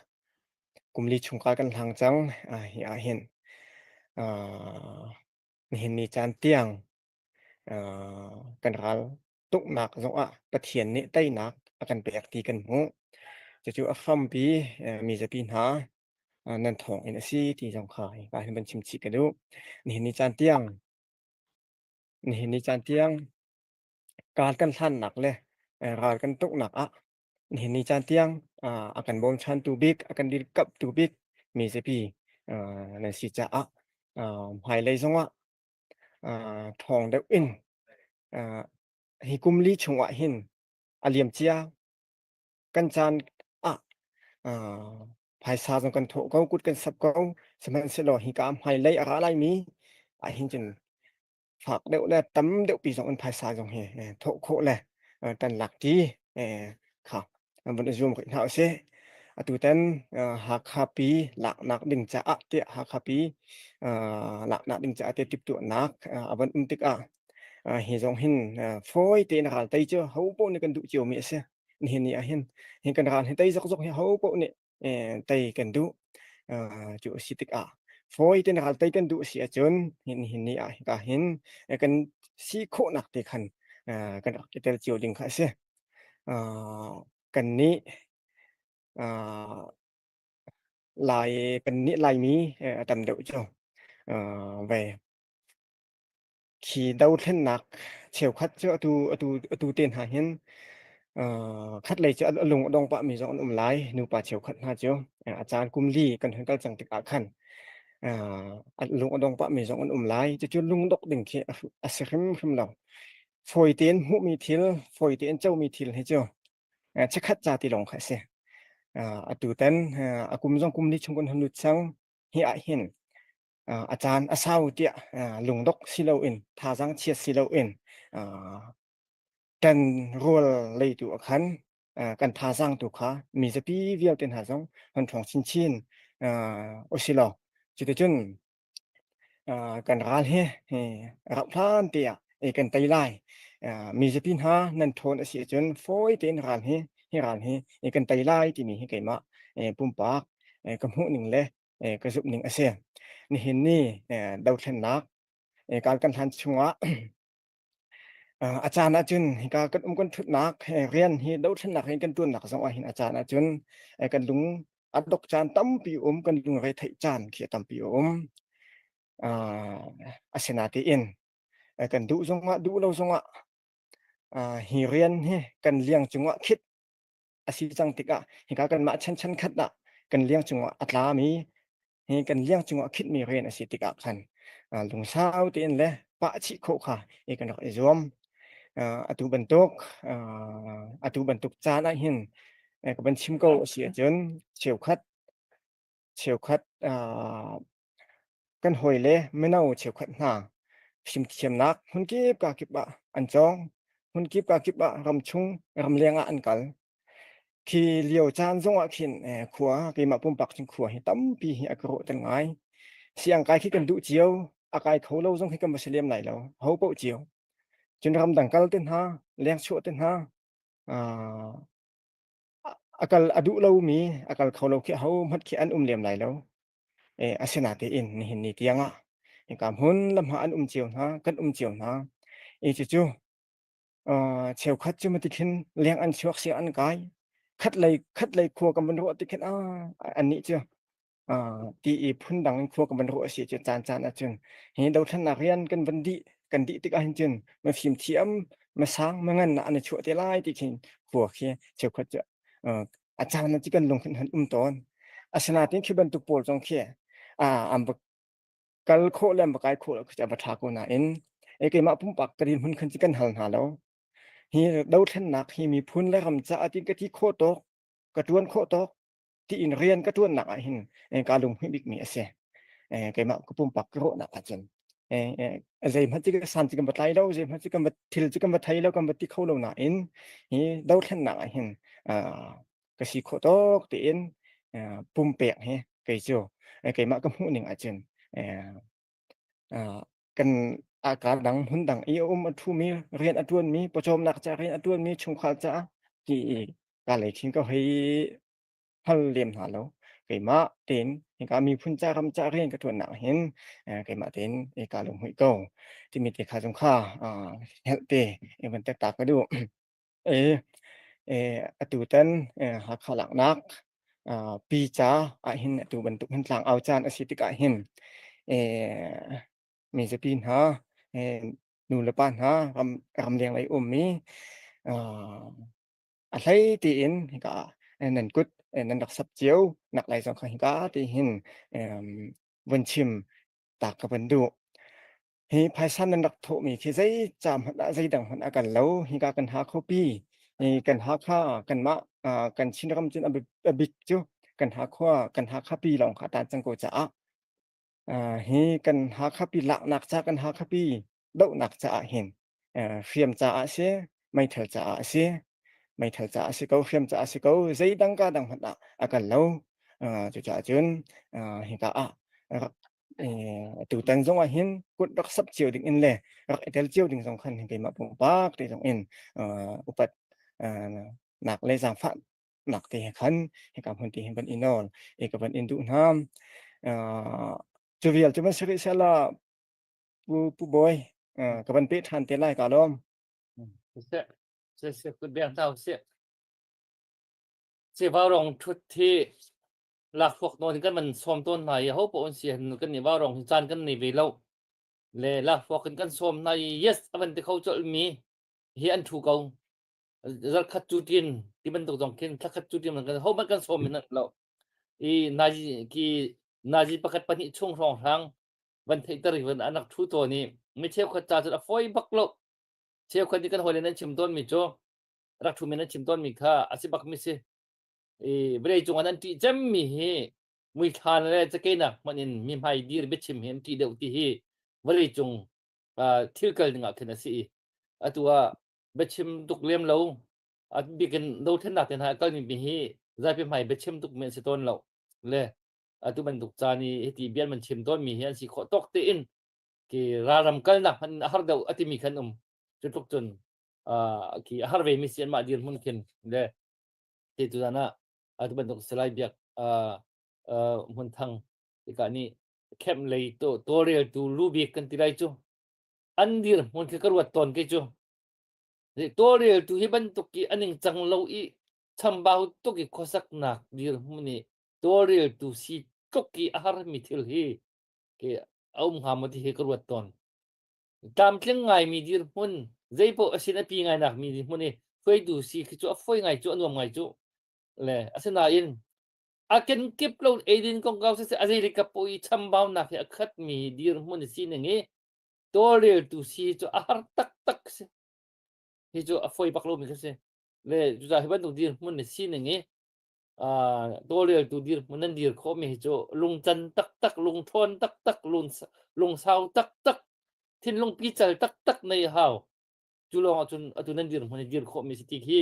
Kum li chung kal kan hlang cang. Hi ah hin nihin ni caan tiang kan ral tuknak zongah Pathian nih teinak a kan pek ti kan hmuh. Cucu a hrampi mizapi hna nan thawng in a si ti zong kha hika hin van chim chih ka duh. Nihin ni caan tiang nihin ni caan tiang Kal kan hlannak le ral kan tuknak ah nihin ni caan tiang a kan bawmchantu bik, a kan dirkamhtu bik mizapi nan si caah hmailei zongah ṭhawng deuh in hi kum li chungah hin a liamcia kan caan ah phaisa zong kan thawh ko, kut kan sap ko, sihmanhsehlaw hika hmailei a ra laimi ahhin cun fak deuh le tam deuh pi zong in phaisa zong hi thawh khawh le tan lak ti kha vun i zuam rih hna usih. Atutan Hakha pi laknak ding caah tiah Hakha pi laknak ding caah tiah timhtuahnak a van um tikah hi zong hin fawi tein ral tei cu ho paoh nih kan duh ciomi a si. Nihin ni ah hin hi kan ral hi tei zokzok hi ho paoh nih tei kan duh. Cu a si tikah fawi tein ral tei kan duh a si ahcun nihin ni ah hika hin kan si khawhnak te khan kan rak i tel cio ding kha a si. Kannih Lai kannih Laimi a tam deuh cu ve Khi dothlennak cheukhat cu atu atu atu te hna hin khatlei cu a lung a dong pahmi zong an um lai. Nupa cheukhat hna cu a caan kum li kan hun kal cang tikah khan a lung a dong pahmi zong an um lai. Cucu lungdok ding khi a si hrimhrim lo. Fawi tein hmuhmi thil, fawi tein comi thil hi cu chikkhat ca ti lawng kha a si. Atu tan a kum zong kum li chung kan hun lut cang. Hi ah hin a caan a sau tiah lungdok si loin thazaang chiat si loin kan rual lei tu ah khan kan thazaang tu kha mi zapi vialte hna zong kan ṭhawng chinchin usilaw cuticun kan ral hi rauh hlan te ah kan tei lai. Mi zapi hna nan ṭhawn a si ahcun fawi tein ral hi hi ral hi kan tei lai timi hi keimah pumpak ka hmuh ning le ka zumh ning a si. Nihin ni dothlennak kal kan hlan chungah a caan ahcun hika kan um kan ṭhutnak rian hi dothlennak rian kan ṭuannak zong ah hin a caan ahcun kan lung a dok caan tampi um kan lungre theih caan khi a tampi a um. Asinain kan duh zongah duh lo zongah hi rian hi kan liang cungah khit a si cang tikah hika kanmah chan chan khat ah kan liang cungah a tlami hi kan liang cungah khitmi rian a si tikah khan lungsau tein le pah chih khawh kha i kan rak i zuam. Atu bantuk atu bantuk caan ah hin ka van chim ko a si ahcun cheukhat cheukhat kan hawile mino cheukhat hna fimthiamnak hmunkip kakip ah an cawng. Hmunkip kakip ah ramchung ramleng ah an kal. Khi lio caan zong ah khin khua keimah pumpak cun khua hi tampi hi a ka rawhter ngai. Siang kai khi kan duh cio, a kai kho lo zong hi kan va si lem lai lo, ho paoh cio. Cun ramdang kal te hna, leng chuah te hna, a kal a duh lomi, a kal kho lo khi ahohmanh khi an um lem lai lo. Asinain nihin ni tiangah hika hmun lamah an um cio hna, kan um cio hna. I cucu cheukhat cu mati khin leng an chuak sia an kai. Khatlei khatlei khua kan van ruah ti khin ah annih cu ti i phundang in khua kan van ruah a si cu caan caan ahcun hi dothlennak rian kan van dih kan dih tik ahhin cun ma fimthiam ma sang ma ngan ah an i chuah te lai ti khin khua khi cheukhat cu a caan ah cu kan lung hin han um tawn. Asinain khi bantuk pawl zong khi an va kal khawh le an va kai khawh lo khi a va ṭha ko nain keimah pumpak ka dirhmun khan cu kan hal hna lo. Hi dothlennak hi miphun le ram caah tin ka ti khawh tawk, ka ṭuan khawh tawk tiin rian ka ṭuannak ah hin kaa lunghmuih bikmi a si. Keimah ka pumpak ka ruahnak ahcun zeihmanh cu ka san cu kan va tlai lo, zeihmanh cu kan va thil cu kan va thei lo, kan va ti kho lo nain hi dothlennak ah hin ka si khawh tawk tiin pumpek hi kei cu keimah ka hmuh ning ahcun kan kaa dang hmun dang i a um a ṭhumi rian a ṭuanmi pawcawmnak ca rian a ṭuanmi chungkhar caah ti i ka lei khin ka hei hngal lem hna lo. Keimah tein hika miphun ca ram ca rian ka ṭuannak hin keimah tein ka lunghmuih ko timi te kha zong kha hngalh te van tek ta ka duh. Atu tan Hakha laknak pi ca ahhin atu bantuk hin tlangau caan a si tikah hin mizapi hna nu le pa hna ram ramleng lei ummi a hlei tiin hika nan kut nan rak sap cio nak lai zong kha hika ti hin vun chim ta ka van duh. Hi phaisa nan rak thawhmi khi zei ca hmanh ah zeidang hmanh a kal lo. Hika kan Hakha pi, kan Hakha kanmah kan Chinram cun a bik cu kan Hakhua kan Hakha pi lawng kha tan cang ko caah hi kan Hakha pi laknak ca kan Hakha pi dohnak caah hin hriam caah si, meithal caah a si, meithal caah a si ko, hriam caah a si ko, zeidang ka dang hmanh ah a kal lo. Cucaah cun hika ah rak tutan zong ah hin kut rak sap cio ding in le rak i tel cio ding zong khan keimah pumpak te zong in upat nak le zaangfah nak te he khan hika hmun te hin van i nawl i ka van in duh hna. Cu vial cu van si rih sehla Pu Pu Bawi ka van peh ṭhan te lai ka lawm. Siseh, siseh, kut beng hna usih. Cevaurong ṭhut hi lakhruak nawn in kan van sawm tawn hna i hopaoh an si kan nih vaurong hi caan kan nei ve lo. Le lakhruak in kan sawm hna i yes a van ti kho colh mi hi an ṭhu ko. Zarkhat cu tin ti bantuk zong khin thlakhat cu tin kan ho hmanh kan sawm hin lo. I nazi ki nazi pakhat pahnih chung hrawng hrang van theihter i van an rak ṭhu tawn i mi cheukhat ca cun a fawi bak lo. Cheukhat nih kan hawile nan chim tawnmi cu rak ṭhumi nan chim tawnmi kha a si bakmi si. I vawlei cung ah nan ṭih cemmi hi muithla le cakeinak hmanh in mi hmai dir biachim hi an ṭih deuh ti hi vawlei cung thil kal ning ah khin a si i atu ah biachim tuk lem lo a bikin dothlennak te hna a kal mi hi zapi hmai biachim tuk mi an si tawn lo le atu bantuk caan i hiti bian man chim tawn mi hi an si khawh tawk tein ki ralram kalnak hmanh a har deuh a timi khan um cu tluk cun khi a har ve mi si anmah dirhmun khin le te tu zan ah atu bantuk Salai Biak Hmun Thang tika nih camp lei to tawlreltu lu bik kan ti lai cu an dirhmun khi ka ruat tawn ke cu tawlreltu hi bantuk i a ningcang lo i chambau tuk i khuasaknak dirhmun i tawlreltu si tluk i a harmi thil hi ke a um hnga maw ti hi ka ruat tawn. Tlamtling ngaimi dirhmun zeipaoh a sin a pi ngai nak mi dirhmun i hruaitu si khi cu a fawi ngai cu a nuam ngai cu le asinain a kenkip lo eidin kongkau siseh a zei kap paoh i chambaunak hi a khatmi dirhmun sining i tawlreltu si cu a har taktak si. Hi cu a fawi bak lomi khi si. Le cucaah hi bantuk dirhmun le sining i tawlreltu dirhmun nan dir khawhmi hi cu lungcan taktak, lungṭhawn taktak, lungsau taktak, thinlung pical taktak nei a hau. Cu lawng ahcun atu nan dirhmun i dir khawhmi si ti khi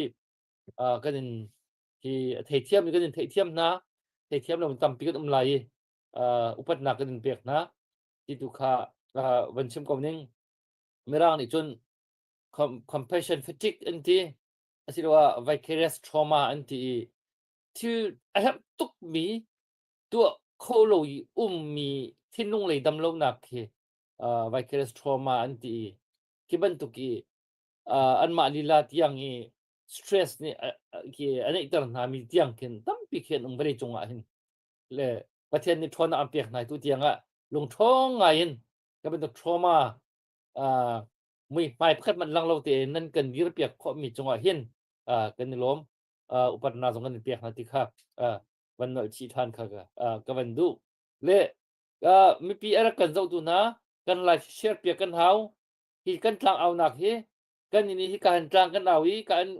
kan in hi a theithiam kan in theihthiam hna theithiam lo tampi kan um lai i upatnak kan in pek hna ti tu kha van chim ko ning mirang nih cun compassion fatigue an ti asiloah vicarious trauma an ti i thil a herh tukmi tuah kho lo i ummi thinlung lei damlonak khi vicarious trauma an ti i khi bantuk i anmah lila tiang i stress nih khi a neihter hna mi tiang khin tampi khi an um vawlei cungah hin le Pathian nih ṭhawnnak an pek hna tu tiang ah lungṭhawng ngai in ka bantuk trauma muihmai pakhat hmanh lang lo tein nan kan dirpiak khawhmi cungah hin kan i lawm upatnak zong kan in pek hna ti kha van nolh chih ṭhan kha ka van duh le mipi a rak kan zohtu hna kan live share piak kan hau hi kan tlang aunak hi kan nih hi ka han tlang kan au i ka an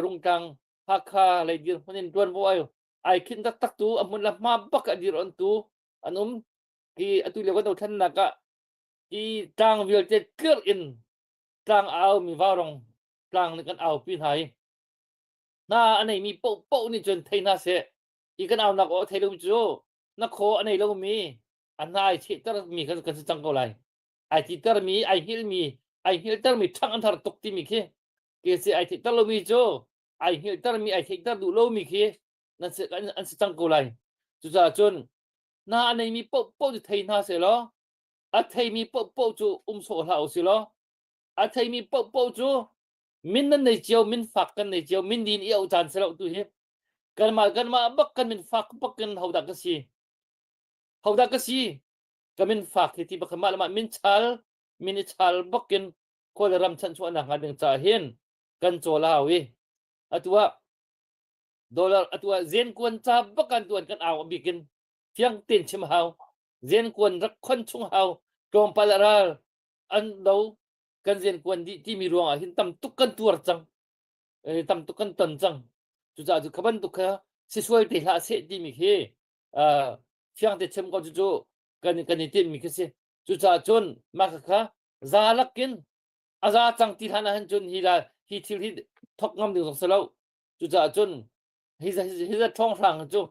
rungtlang Hakha lei dir hmun in tuanvo ai ai khin taktak tu a hmun le hma bak a dir on tu an um hi atu lio kan dothlennak ah hi tlang vialte tlirh in tlang au mi vaurong tlang nih kan au pi hna hi hna a nei mi paoh paoh nih cun thei hna seh hi kan au nak aw thei lo cu na khaw a nei lo mi a hna ai chehter mi kan kan si cang ko lai ai titer mi ai hngilh mi ai hngilhter mi ṭhang an har tuk timi khi ke si ai theihter lo mi cu ai hngilhter mi ai theihter duh lo mi khi nan si an si cang ko lai cucaah cun hna a nei mi paoh paoh cu thei hna seh law a theimi paohpaoh cu um sawh hlah usih law a theimi paohpaoh cu min nan nei cio min fak kan nei cio min din i auh caan si lo tu hi kanmah kanmah bak kan min fak bak kan hodah ka si hodah ka si ka min fak hi ti bak mah le mah min chal min i chal bak in khua le ram chanchuahnak hnga ding caah hin kan cawl a hau i atu ah dollar atu ah zen kuan ca bak kan tuan kan au bik in fiang tein chim hau Zenkuan rak khon chung hau tlawmpal a ral an do kan zenkuan dih timi ruangah hin tam tuk kan tuar cang tam tuk kan ton cang cucaah cu kha bantuk kha si sual te hlah seh timi khi fiang te chim ko cu kan kan i tinhmi khi si cucaah cun mah kha za lakin a za cang ti hlan ah hin cun hi la hi thil hi thok ngam ding zong si lo cucaah cun hi hi za ṭhawng hrang cu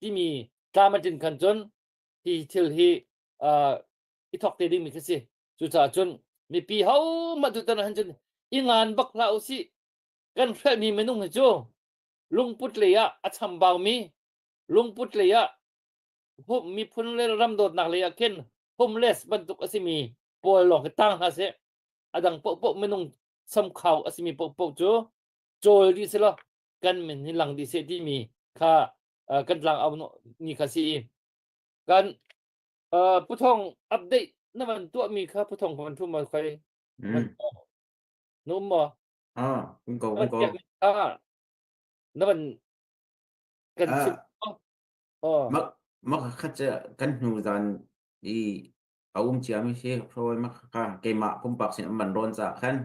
timi tlam a tlin khan cun hi thil hi uh, i thok te dingmi khi si cucaah cun mipi hohmanh tutan ah hin cun i ngan bak hlah usih kan hrelhmi minung hi cu lungput lei ah a chambaumi lungput lei ah hum miphun le ram dawtnak lei ah khin homeless bantuk a simi pawl lawng hi tang hna seh a dang paohpaoh minung samkhau a simi paohpaoh cu cawl dih selaw kan min hi lang dih seh timi kha kan tlang au ni kha si i kan puthong update na van tuah mi kha puthong van thu ma khai na um maw ah um ko um ko ah na van kan chim oh mak mak khat kan hnu zan i a um cia mi si hroi mak ka keimah pumpak sin an van rawn ca khan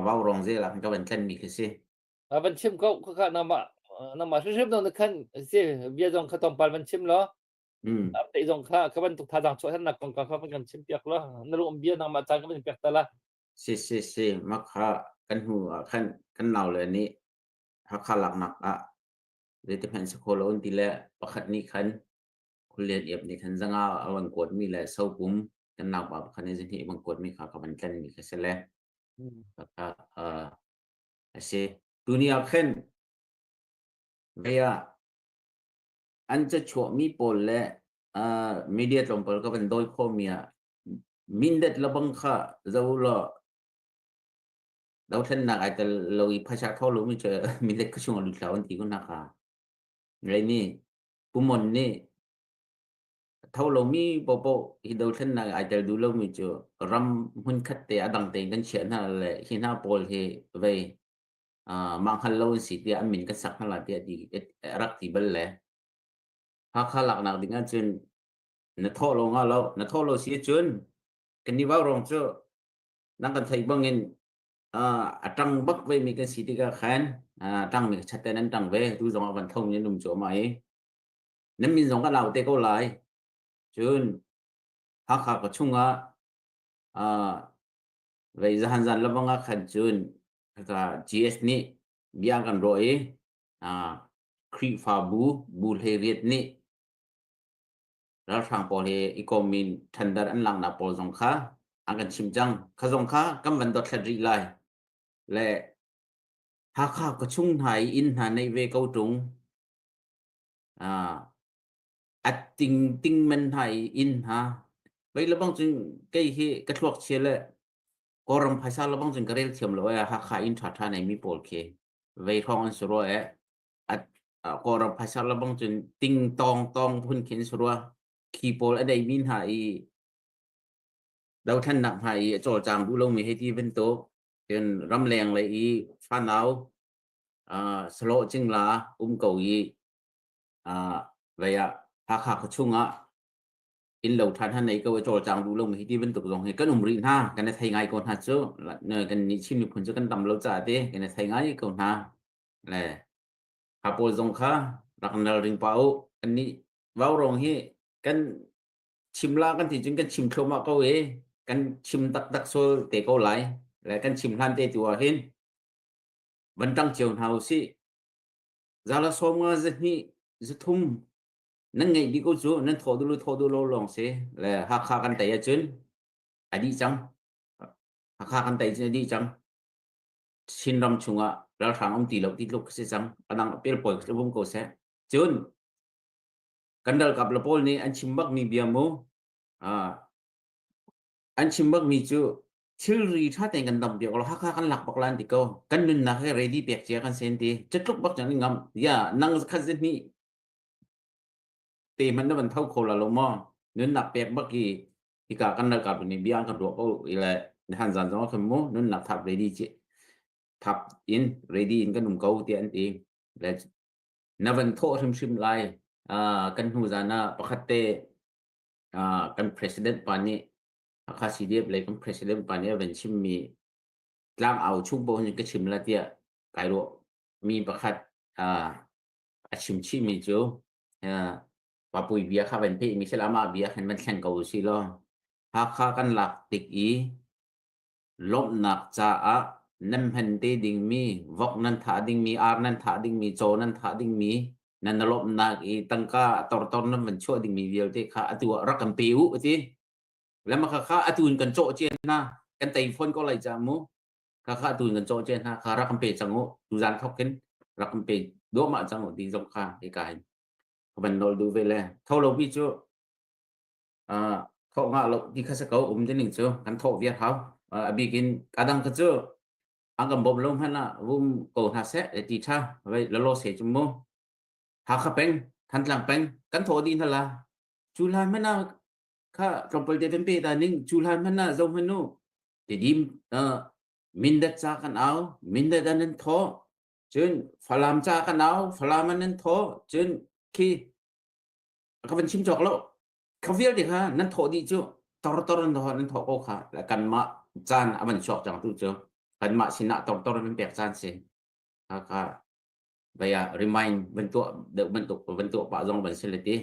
vau rong zel ah ka van tlen mi khi si van chim ko kha nama. Nangmah hrimhrim dong na khan si bia zong kha tlawmpal van chim law te zong kha ka bantuk thazaang chuah thannak kong kha van kan chim piak law na lung bia nangmah caan ka van piak ta la. Si si si mah kha kan hnu ah khan kan nau le nih Hakha laknak ah zeiti hmanh si kho lo an ti le pakhat nih khan Khualian iap nih khan zanga a van kuatmi le sopum kan naupa pakhat nih zihnih van kuatmi kha ka van tlenmi kha si le kha a si. Tuni ah khin vei ah an cachuahmi pawl le media tlawmpal ka van dawi khawhmi ah mindat lebang kha zo law dothlennak ai tel lo i phaisa tho lomi cu mindat ka chung a lut hlah an ti ko hna kha. Rei nih Pumon nih tho lomi paohpaoh hi dothlennak ai tel duh lomi cu ram hmunkhat te a dang tein kan chiah hna le hi hna pawl hi vei mah hngal lo an si tiah an min kan sak hna lai tiah ti rak ti bal le Hakha laknak ding ahcun na thawh lo nga lo na thawh lo si ahcun kan ni vaurawng cu nang kan theih bangin a ṭang bak ve mi kan si tikah khan ṭang mi chat te nan ṭang ve tu zong ah van tho mi nan um cuahmah i nan min zong kan lau te ko lai cun Hakha ka chungah vei zahan zan lamang ah khan cun ka GS nih bia kan ruah i Khrihfabu bu hleiriat nih ralhrang pawl hi i kom in tender an laknak pawl zong kha an kan chim cang. Kha zong kha kan van dothlat rih lai. Le Hakha khuachung hna i inn hna neih ve ko ṭung. A ting ting men hna i inn hna. Vei lebang cun kei hi ka thluak chia le Kawlram phaisa lebang cun ka rel thiam lo ee Hakha inn ṭhaṭha neimi pawl khi vei hrawng an si rua ee. Kawlram phaisa lebang cun ting tawng tawng phun khin si rua. Khi pawl a deimi hna i dothlennak hna i a cawlcang duh lomi hei ti bantuk cun ramleng lei i fanau salawh cingla um ko i vei ah Hakha khuachung ah innlo ṭhan han nei ko i cawlcang duh lomi hi ti bantuk zong hi kan um rih hna kan i thei ngai ko hna cu kan nih Chin miphun cu kan tam lo caah te kan i thei ngai ko hna le ha pawl zong kha rak nal ring pa u kan nih vaurawng hi kan chim la kan ti cun kan chim thluahmah ko i kan chim taktak sol te ko lai le kan chim hlan te tu ah hin van ṭang cio hna u sih zala sawm nga zahnih zathum nan ngeih dih ko cu nan thawh duh lo thawh duh lo lawng si le Hakha kan tei ahcun a dih cang Hakha kan tei cun a dih cang Chinram chungah ralhrang um ti lo ti tluk si cang adang pel pawi vum ko seh cun kan ralkap le pawl nih an chim bak mi bia mu an chim bak mi cu thilri tha tein kan dam piak lo Hakha kan lak bak lan ti ko kan nunnak he ready pek cia kan sen ti catluk bak cang ngam ya nang khat zihni te man na van tho kho la lo maw nunnak pek bak i hika kan ralkap nih bia an kan ruah ko i le han zan zong khan mu nunnak thap ready chi thap in ready in kan um ko tiah an ti le na van thawh hrimhrim lai kan hnu zan ah pakhat te kan president pa nih Hakha CDF lei kan president pa nih a van chimmi tlang au chung paoh hin ka chim la tiah kai ruah mi pakhat a chim chihmi cu Papui bia kha van pehmi sila amah bia khan van thleng ko usih law Hakha kan lak tik i lawmhnak caah nan hman te dingmi vok nan thah dingmi ar nan thah dingmi caw nan thah dingmi nan lawmhnak i tangka tortor nan van chuah dingmi vialte kha atu ah rak kan pe u ati lema kha kha atu in kan cawh cia hna kan tei phone ko lai ca mu kha kha atu in kan cawh cia hna kha rak kan pe cang u tuzan thok in rak kan pe duahmah cang u ti zong kha hika hin ka van nawl duh ve le tho lo pi cu thawh ngah lo ti kha sa ko um ning cu kan thawh viar hau a bik in kadang kha cu an kan bawm lo hmanh ah vum ko hna seh ti tha vai lalo se chu mu Hakha peng Thantlang peng kan thawh dih hna la cu hlan hmanh ah kha tlawmpal te kan pe ta ning cu hlan hmanh ah zo hmanh u Tedim Mindat ca kan au Mindat an nan thawh cun Falam ca kan au Falam an nan thawh cun khi ka van chim cawk lo kha vialte kha nan thawh dih cu tor tor nan thawh nan thawh ko kha le kanmah caan a van chuak cang tu cu kanmah sinah tor tor nan pek caan si kha kha. Vai ah remind van tuah deuh bantuk van tuah pah zong van si le ti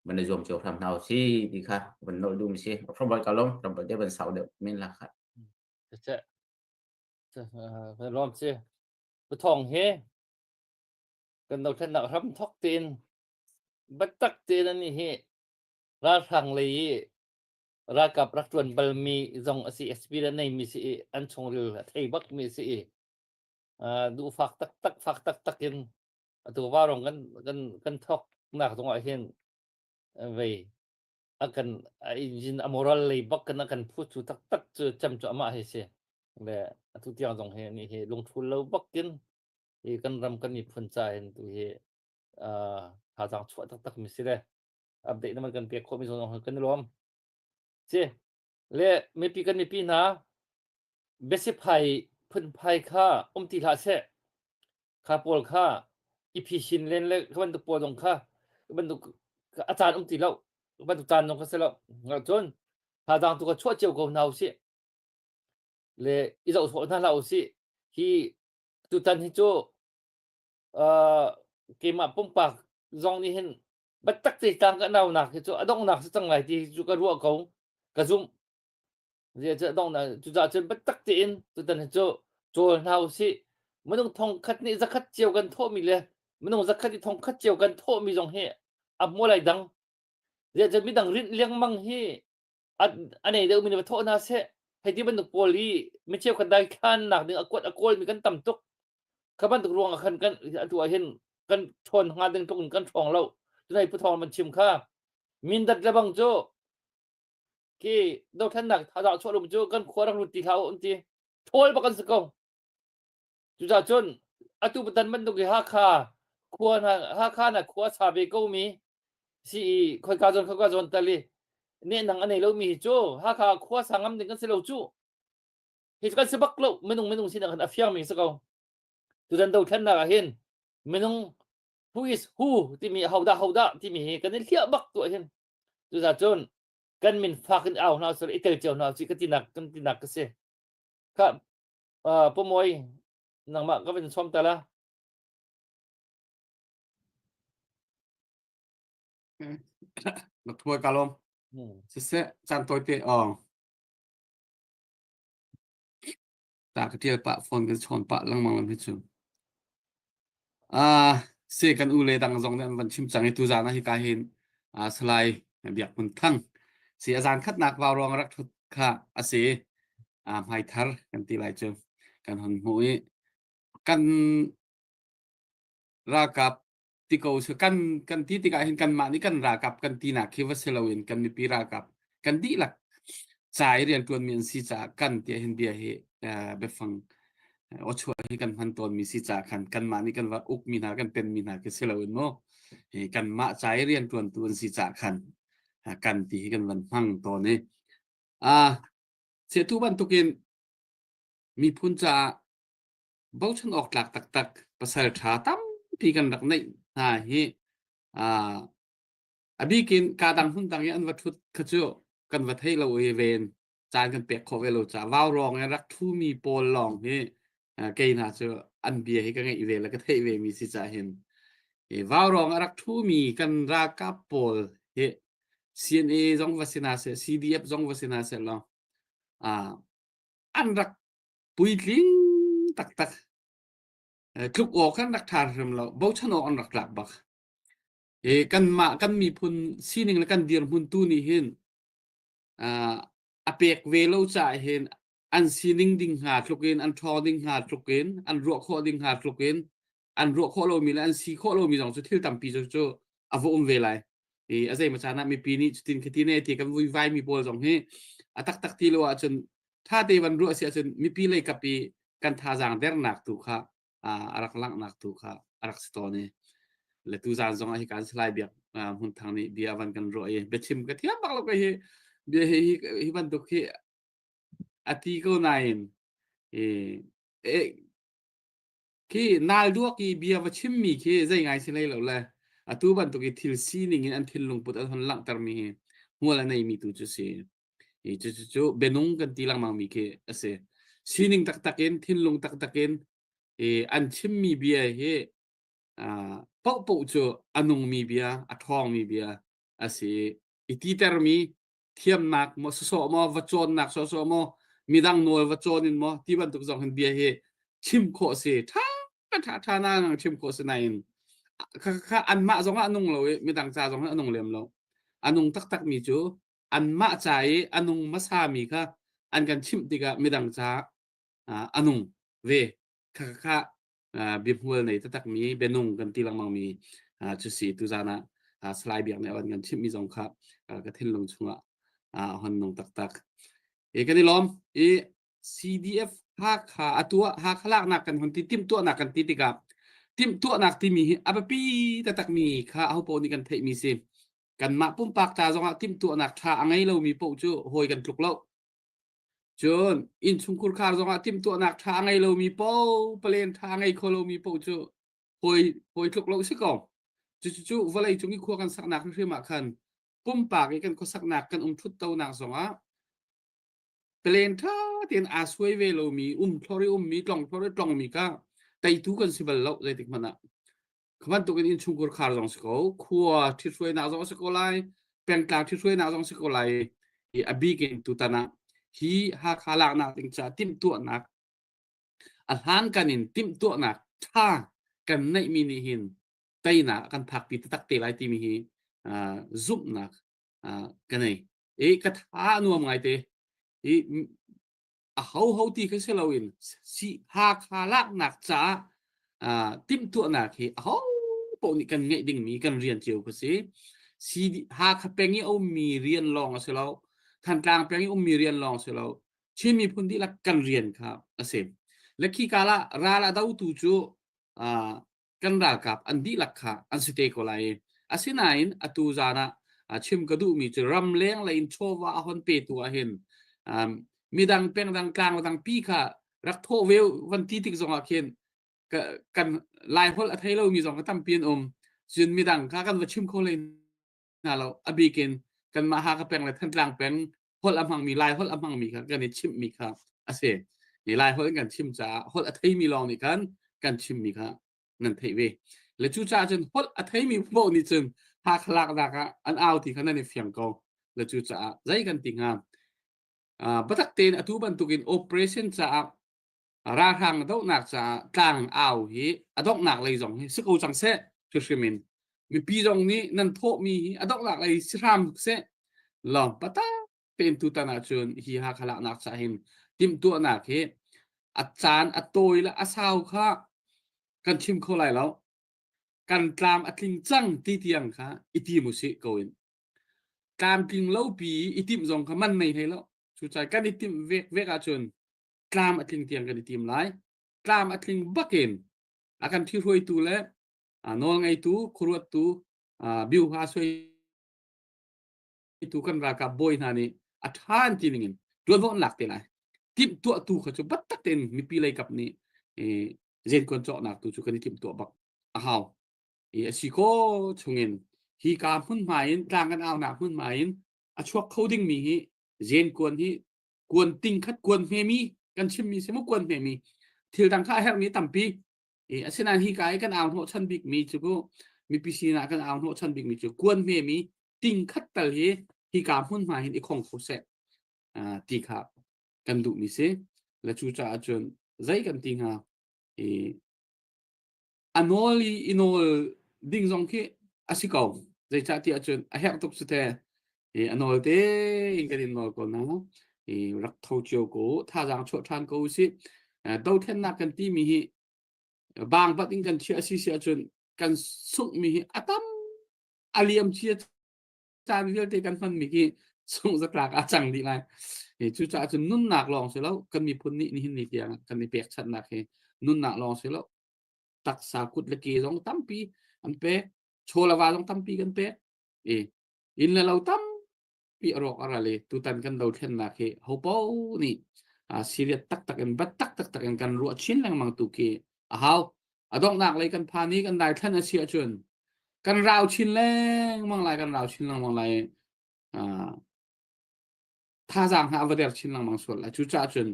van i zuam cio hram hna si ti kha van nolh duh mi si. From ka lom ram te van sau deuh men la kha. Che lom si. Pathong he kan dothlennak hram thok tein biatak tein ani hi ralhrang lei i ralkap rak ṭuan balmi zong a si experience neimi si i an chungril a thei bakmi si i duhfak taktak fak taktak in atu varong kan kan kan thoknak zong ah hin vei a kan a engine a moral lei bak kan a kan phu cu taktak cu cem cu amah hi si le atu tiang zong hi ni hi lungthul lo bakin hi kan ram kan miphun ca hin tu hi thazaang chuah taktak mi si le update na man kan pek khawh mi zong kan i lawm si le mipi kan mipi hna biasiphai phunphai kha um ti hlah seh kha pawl kha i phisin len le kha bantuk pawl zong kha bantuk a caan um ti lo bantuk caan zong kha si lo cun thazaang tu kha chuah cio ko hna usih le i zoh sawh hna hlah usih hi tutan hi cu uh, keimah pumpak zong nih hin biatak te tlang ka naunak hi cu a donghnak si cang lai ti cu ka ruah ko ka zumh Zeicah donghnak cucaah cun biatak tein tutan hi cu cawl hna usih minung thong khat nih zakhat cio kan thawhmi le minung zakhat i thong khat cio kan thawhmi zong hi a hmual ai dang zeicah midang rinh lengmang hi a nei deuhmi nih va thawh hna seh hei ti bantuk pawl hi mi cheukhat daithlannak ding a kuat a kawlmi kan tam tuk kha bantuk ruang ah khan kan atu ah hin kan ṭhawn hnga ding tluk in kan ṭhawng lo tunai pu thawng man chim kha mindat le bang cu khi dothlennak thazaang chuah lum cu kan khua rak lut ti hlah u an ti ṭhawl bak an si ko Cucaah cun atu patan bantuk hi Hakha khua hna Hakha na khua sa ve ko mi si i khoika zawn khoika zawn tal i nehnang a nei lomi hi cu Hakha khua sa ngam ding kan si lo cu. Hi cu kan si bak lo minung minung sinak hin a fiangmi si ko. Tutan dothlennak ah hin minung who is who timi hodah hodah timi hi kan i hliah bak tuah hin. Cucaah cun kan min fak in au hna usih i tel cio hna usih ka tinak kan tinak ka si. Kha Uh, Pu Mawi, nangmah ka vin sawm ta la. Rak thuai ka lawm. Siseh, caan tawi te aw. Ta ka tial pah phone kan chawn pah lengmang lam hi cu. Ah, se kan u le dang zong nih an van chim cang i tu zan ah hi ka hin ah Salai Biak Hmun Thang si a zan khatnak vau ruang rak thut kha a si. Ah hmaithar kan ti lai cu kan hon hmuh i kan ralkap ti ko su kan kan ti tikah hin kanmah nih kan ralkap kan tinak khi va si loin kan mipi ralkap kan dihlak ca i rianṭuanmi an si caah kan tiah hin bia hi biafang awchuah hi kan hman tawnmi si caah khan kanmah nih kan va ukmi hna kan penmi hna khi si loin mu hi kanmah ca i rianṭuantu an si caah khan kan ti hi kan van hmang tawn i a tu bantukin miphun caah bochan awk tlak taktak pasal ṭha tampi kan rak neih hna hi a bikin ka dang hmun dang i an va ṭhut kha cu kan va thei lo i ven caan kan pek khawh ve lo caah vau rawng i rak ṭhumi pawl lawng hi kei hna cu an bia hi ka ngeih ve le ka theih ve mi si caah hin hi vau rawng a rak ṭhumi kan ralkap pawl hi CNA zong va si hna seh CDF zong va si hna seh law an rak puitling taktak tluk awk an rak ṭha hrim lo bochan awk an rak tlak bak e kanmah kan miphun sining le kan dirhmun tu nih hin a pek ve lo caah hin an sining ding hnga tluk in an ṭhawng ding hnga tluk in an ruah khawh ding hnga tluk in an ruah khawh lomi le an si khawh lomi zong cu thil tampi cu cu a va um ve lai i a zeimaw caan ah mipi nih cutin khati ne ti kan vuivai mi pawl zong hi a taktak ti lo ahcun ṭha te van ruah si ahcun mipi lei kap i kan thazaang dernak tu kha a rak langhnak tu kha a rak si tawn i le tu zan zong ah hi kan salai biak hmun thang nih bia van kan ruah i biachim ka thiam bak lo ka hi bia hi hi bantuk hi a ti ko nain e Khi nal duak i bia va chimmi khi zei ngai si hlei lo le atu bantuk i thil sining in an thinlung put an hon langhtermi hi hmual a neimi tu cu si. Hi cu cu cu bianung kan ti lengmang mi khi a si. Sining taktak in thinlung taktak in i an chimmi bia hi. Paohpaoh cu a nungmi bia, a ṭhawngmi bia a si. I titermi thiamnak maw sawsawh maw va cawnnak sawsawh maw midang nawl va cawn in maw ti bantuk zong hin bia hi chim khawh si ṭha ṭha ṭha na ngang chim khawh si nain kha kha anmah zong ah a nung lo i midang ca zong ah a nung lem lo. A nung taktak mi cu anmah ca i a nung hmasa mi kha an kan chimh tikah midang ca a nung ve. Kha kha biahmual nei taktakmi bianung kan ti lengmangmi cu si tuzan ah Salai Biak nih a van kan chimhmi zong kha ka thinlung chungah a hon nung taktak. E kan i lawm i CDF Hakha atu ah Hakha laknak kan hun ti timhtuahnak kan ti tikah timhtuahnak timi hi a biapi taktakmi kha ahopaoh nih kan theihmi si. Kanmah pumpak ca zongah timhtuahnak ṭha a ngei lomi paoh cu hawi kan tluk lo. Cun innchungkhur khar zongah timhtuahnak ṭha a ngei lomi paoh, palen ṭha a ngei kho lomi paoh cu hawi hawi tluk lo si ko. Cucu vawlei cung i khua kan saknak hrimhrim ah khan pumpak i kan khuasaknak kan um ṭhuttonak zongah palen ṭha tein aa suai ve lomi, um thlor i ummi, tlong thlor i tlongmi kha teitu kan si bal lo zeitik hmanh ah. Kha bantukin innchungkhur khar zong si ko, khua ṭhithruainak zong si ko lai, pengtlang ṭhithruainak zong si ko lai. I a bik in tutan ah hi Hakha laknak ding caah timhtuahnak a hlankan in timhtuahnak ṭha kan neihmi nih hin teinak a kan phakpi taktak te lai timi hi uh, zumhnak uh, ka nei. I ka tha a nuam ngaite. I a hoho ti kha si loin si Hakha laknak caah uh, timhtuahnak hi a ho paoh nih kan ngeih dingmi kan rian cio kha si. Si Hakha peng i a ummi rian lawng a si lo. Thantlang peng i ummi rian lawng si lo. Chin miphun dihlak kan rian kha a si. Le khi kala ral a dotu cu uh, kan ralkap an dihlak kha an si te ko lai. Asinain atu zan ah chim ka duhmi cu ramleng lei in chawva a hon petu ah hin um, midang pengdang tlang dang pi kha rak thawh ve van ti tik zong ah khin kan lai holh a thei lomi zong ka tampi an um cun midang kha kan va chim kho hlei hna lo a bik in kanmah Hakha peng le Thantlang peng holh a hmangmi Lai holh a hmangmi kha kan i chimhmi kha a si. Ni Lai holh in kan chim caah holh a theimi lawng nih khan kan chimmi kha nan theih ve. Le cucaah cun holh a theimi paoh nih cun Hakha laknak ah an au ti kha nan i fiang ko. Le cucaah zei kan ti hnga? Uh, biatak tein atu bantukin operation caah ralhrang dohnak caah tlang au hi a donghnak lei zong hi si ko cang seh hrimhrim in mipi zong nih nan thawhmi hi a donghnak lei si hram seh lawng pata tein tutan ahcun hi Hakha laknak ca hin timhtuahnak hi a caan a tawi le a sau kha kan chim kho lai lo kan tlam a tling cang ti tiang kha i tim usih ko in tlamtling lo pi i timh zong kha man nei hlei lo cucaah kan i timh vek vek ahcun tlam a tling tiang kan i tim lai. Tlam a tling bakin a kan ṭhihruaitu le nawlngeitu, khuaruattu, biuha suaitu kan ralkap bawi hna nih a ṭha an ti ningin ṭuanvo an lak te lai. Timhtuahtu kha cu biatak tein mipi lei kap nih zenkuan cawknak tu cu kan i timhtuah bak a hau. I a si ko chungin hi ka hmunhma in tlang kan aunak hmunhma in a chuak kho dingmi hi zenkuan hi kuan ting khat kuan hmemi kan chimmi si mu kuan hmemi thil dang kha a herhmi tampi e asinain hi ka i kan au hnawh chan bikmi cu ku mipi sinah kan au hnawh chan bikmi cu kuan hmemi ting khat tal hi hi ka hmun hma hin i khong kho seh ti kha kan duhmi si le cu caah cun zei kan ti hnga i a nawl i i nawl ding zong khi a si ko zeicahtiah cun a herh tuk cu te i a nawl te in kan in nawl ko na i rak tho cio ko thazaang chuah ṭhan ko usih dothlennak kan timi hi bang bat in kan chiah si si ahcun kan sunghmi hi a tam a liam cia caan vialte kan hmanmi khi sungh zatlak a cang dih lai. E, cucaah cun nunnak lawng si lo kan miphun nih nihin ni tiang kan i pekchanhnak hi nunnak lawng si lo taksa kut le ke zong tampi an pek chaw le va zong tampi kan pek e inn le lo tampi a rawk a ral i tutan kan dothlennak hi hopo nih serious taktak in bat tak taktak in kan ruah chin lengmang tu khi a hau a donghnak lei kan phan i kan daithlan a si ahcun kan rau chin lengmang lai kan rau chin lengmang lai thazaang hna a va der chin lengmang sual lai cucaah cun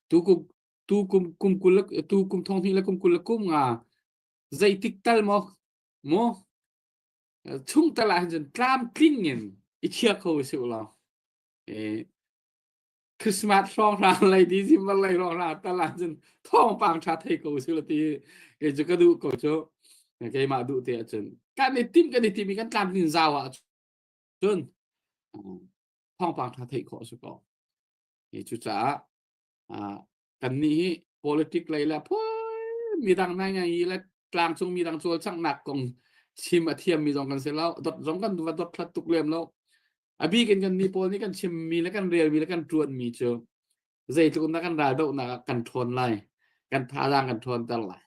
tu kum tu kum kum kul tu kum thong hnih le kum 20 le kum nga. Zeitik tal maw mu chung tal ah hin cun tlamtling in i chia kho usih law eh Christmas hrawnghrang lei December lei hrawnghrang tal ah cun thawngpang ṭha thei ko usih law ti kei cu ka duh ko cu keimah duh te ahcun kan i timh kan i timh i kan tlamtlin zau ah cun thawngpang ṭha theih khawh a si ko. Cucaah kannih hi politic lei le phui midang nai ngai i le tlangcung midang cawlcanghnak kong chim a thiammi zong kan si lo dot zong kan va dot hlat tuk lem lo a bik in kan mi pawl nih kan chimmi le kan relmi le kan ṭuanmi cu zeitluk in dah kan ral dohnak ah kan ṭhawn lai kan thazaang kan ṭhawnter lai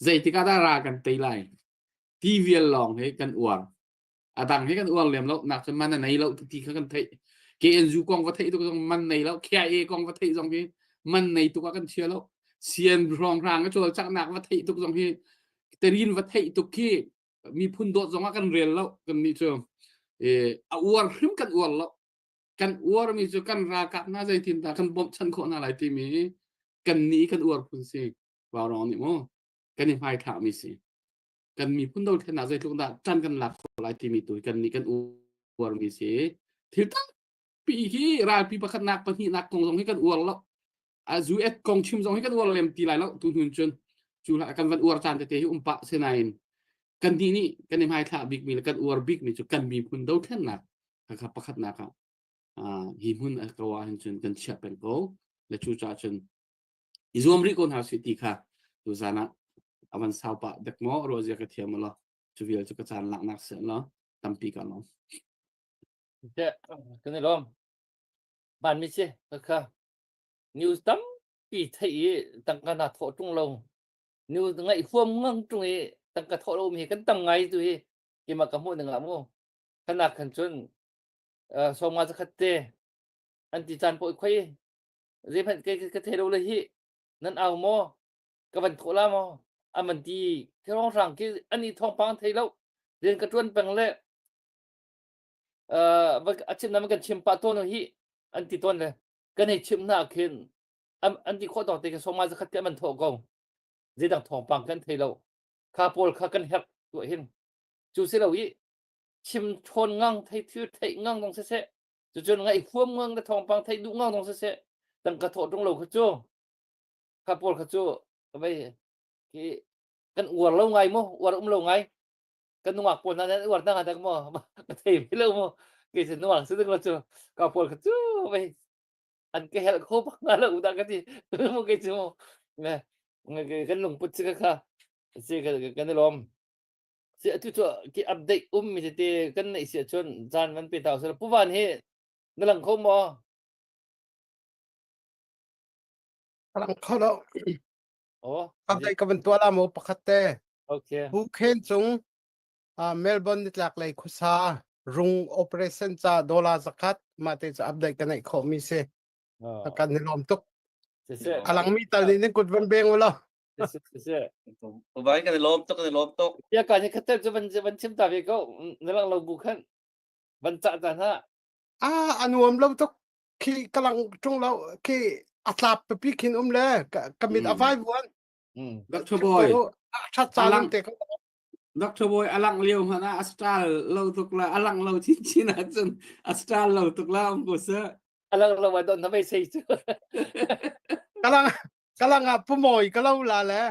zeitik ah dah ral kan tei lai ti vial lawng hi kan uar a dang hi kan uar lem lo nak cun man a nei lo ti kha kan theih KNU kong va theih tuk zong man nei lo KIA kong va theih zong hi man nei tuk ah kan chia lo sian hrawnghrang a cawlcanghnak va theih tuk zong hi terin va theih tuk khi miphun dawt zong ah kan rel lo kan nih cu a uar hrim kan uar lo kan uar mi cu kan ralkap hna zeitin dah kan bawmhchanh khawh hna lai timi kan nih kan uar phun si Vaurawng nih mu kan i hmaithlah mi si kan miphun dothlennak zeitluk dah ṭan kan lak khawh lai timi tu kan nih kan uarmi si thil tampi hi ralpi pakhatnak pahnihnak kong zong hi kan uar lo a US kong chim zong hi kan uar lem ti lai lo tu hnun cun cu hlah kan van uar caan tete hi um pah sinain kan nih nih kan i hmaithlah bikmi le kan uar bikmi cu kan miphun dothlennak kha pakhatnak ah hi hmun a ko ah hin cun kan chiah peng ko le cu caah cun i zuam rih ko hna sih ti kha tuzan ah a van sau pah dek maw ruahzia ka thiam law cu vial cu ka caan laknak si law tampi ka lawm. Kan i lawm. Van mi si kha news tampi theih i tangka na thawh ṭung lo news ngaih huam ngang ṭung i tangka thawh lo mi hi kan tam ngai tu hi keimah ka hmuh ning ah mu khanak khan cun sawmnga zakhat te an ti caan paoh khoi zeihmanh ka ka thei lo le hi nan au maw ka van thawh la maw an van ti hrawnghrang khi an i thawngpang thei lo rian ka ṭuan peng le a chim nam kan chim pah tawn hi an ti tawn le kan hei chim hna khin an ti khawh tawk te khin sawma zakhat te an thawh ko zeidang thawngpang kan thei lo kha pawl kha kan herh tuah hin cu si lo i chim ṭhawn ngang thei thil theih ngang dong siseh cucun ngaih huam ngang le thawngpang theih duh ngang dong siseh tangka thawh ṭung lo kha cu kha pawl kha cu vei khi kan uar lo ngai mu uar um lo ngai kan nungak pawl hna nan uar hna dak maw ka thei ve lo mu kei cu nungak si ding lo cu ka pawl kha cu vei an ka helh kho bak hna lo dah ka ti mu kei cu mu kan lungput si kha kha si kan i lawm Si atu cu ki update um mi tete kan neih si ahcun caan van pe ta usih. Pu Van hi na lang kho maw? Ka lang kho lo. Oh. Update ka van tuah la maw pakhat te. Okay. Pu Khen Cung uh, Melbourne nitlak lei khuasa rung operation ca dollar zakhat mah te cu update ka neih khawh mi si. Oh. Kan ni lawm tuk. Siseh. A lang mi tal nih nan kut van beng u law. Vai kan i lawm tuk kan i lawm tuk. Ya ka ni khatel cu van van chim ta ve ko na lang lo bu khan van cah ta hna. Ah a nuam lo tuk khi ka lang tung lo khi a tlap pipi khin um le ka mit a vai vuan. Dr. Boy. That caan te ko. Dr. Boy alang lio hmanh ah a star lo tuk la alang lo chin chin ahcun a star lo tuk la um ko seh. Alang lo ah don na mei sei cu. Kalang Kalang ah pumawi ka lo la le.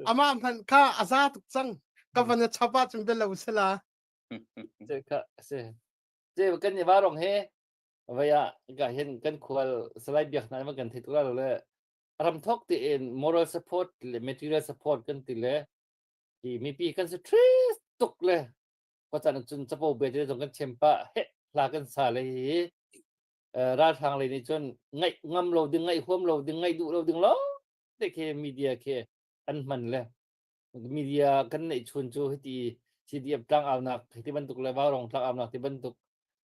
Amah hmanh kha a za tuk cang. Ka van a chap ahcun bia lo sila. Ka si. Ce kan i varong he vai ah ka hin kan khual salai biak hna man kan thei tuk la le ram thok ti in moral support le material support kan ti le ti mipi kan si tris tuk le ko chan cun chapo be te zong kan chem pa he hla kan sa le hi ralhrang lei nih cun ngaih ngam lo ding ngaih huam lo ding ngaih duh lo ding lo te khi media khi an hman le media kan neih chun cu hiti CDF tlangaunak hiti bantuk le Vaurong tlangaunak ti bantuk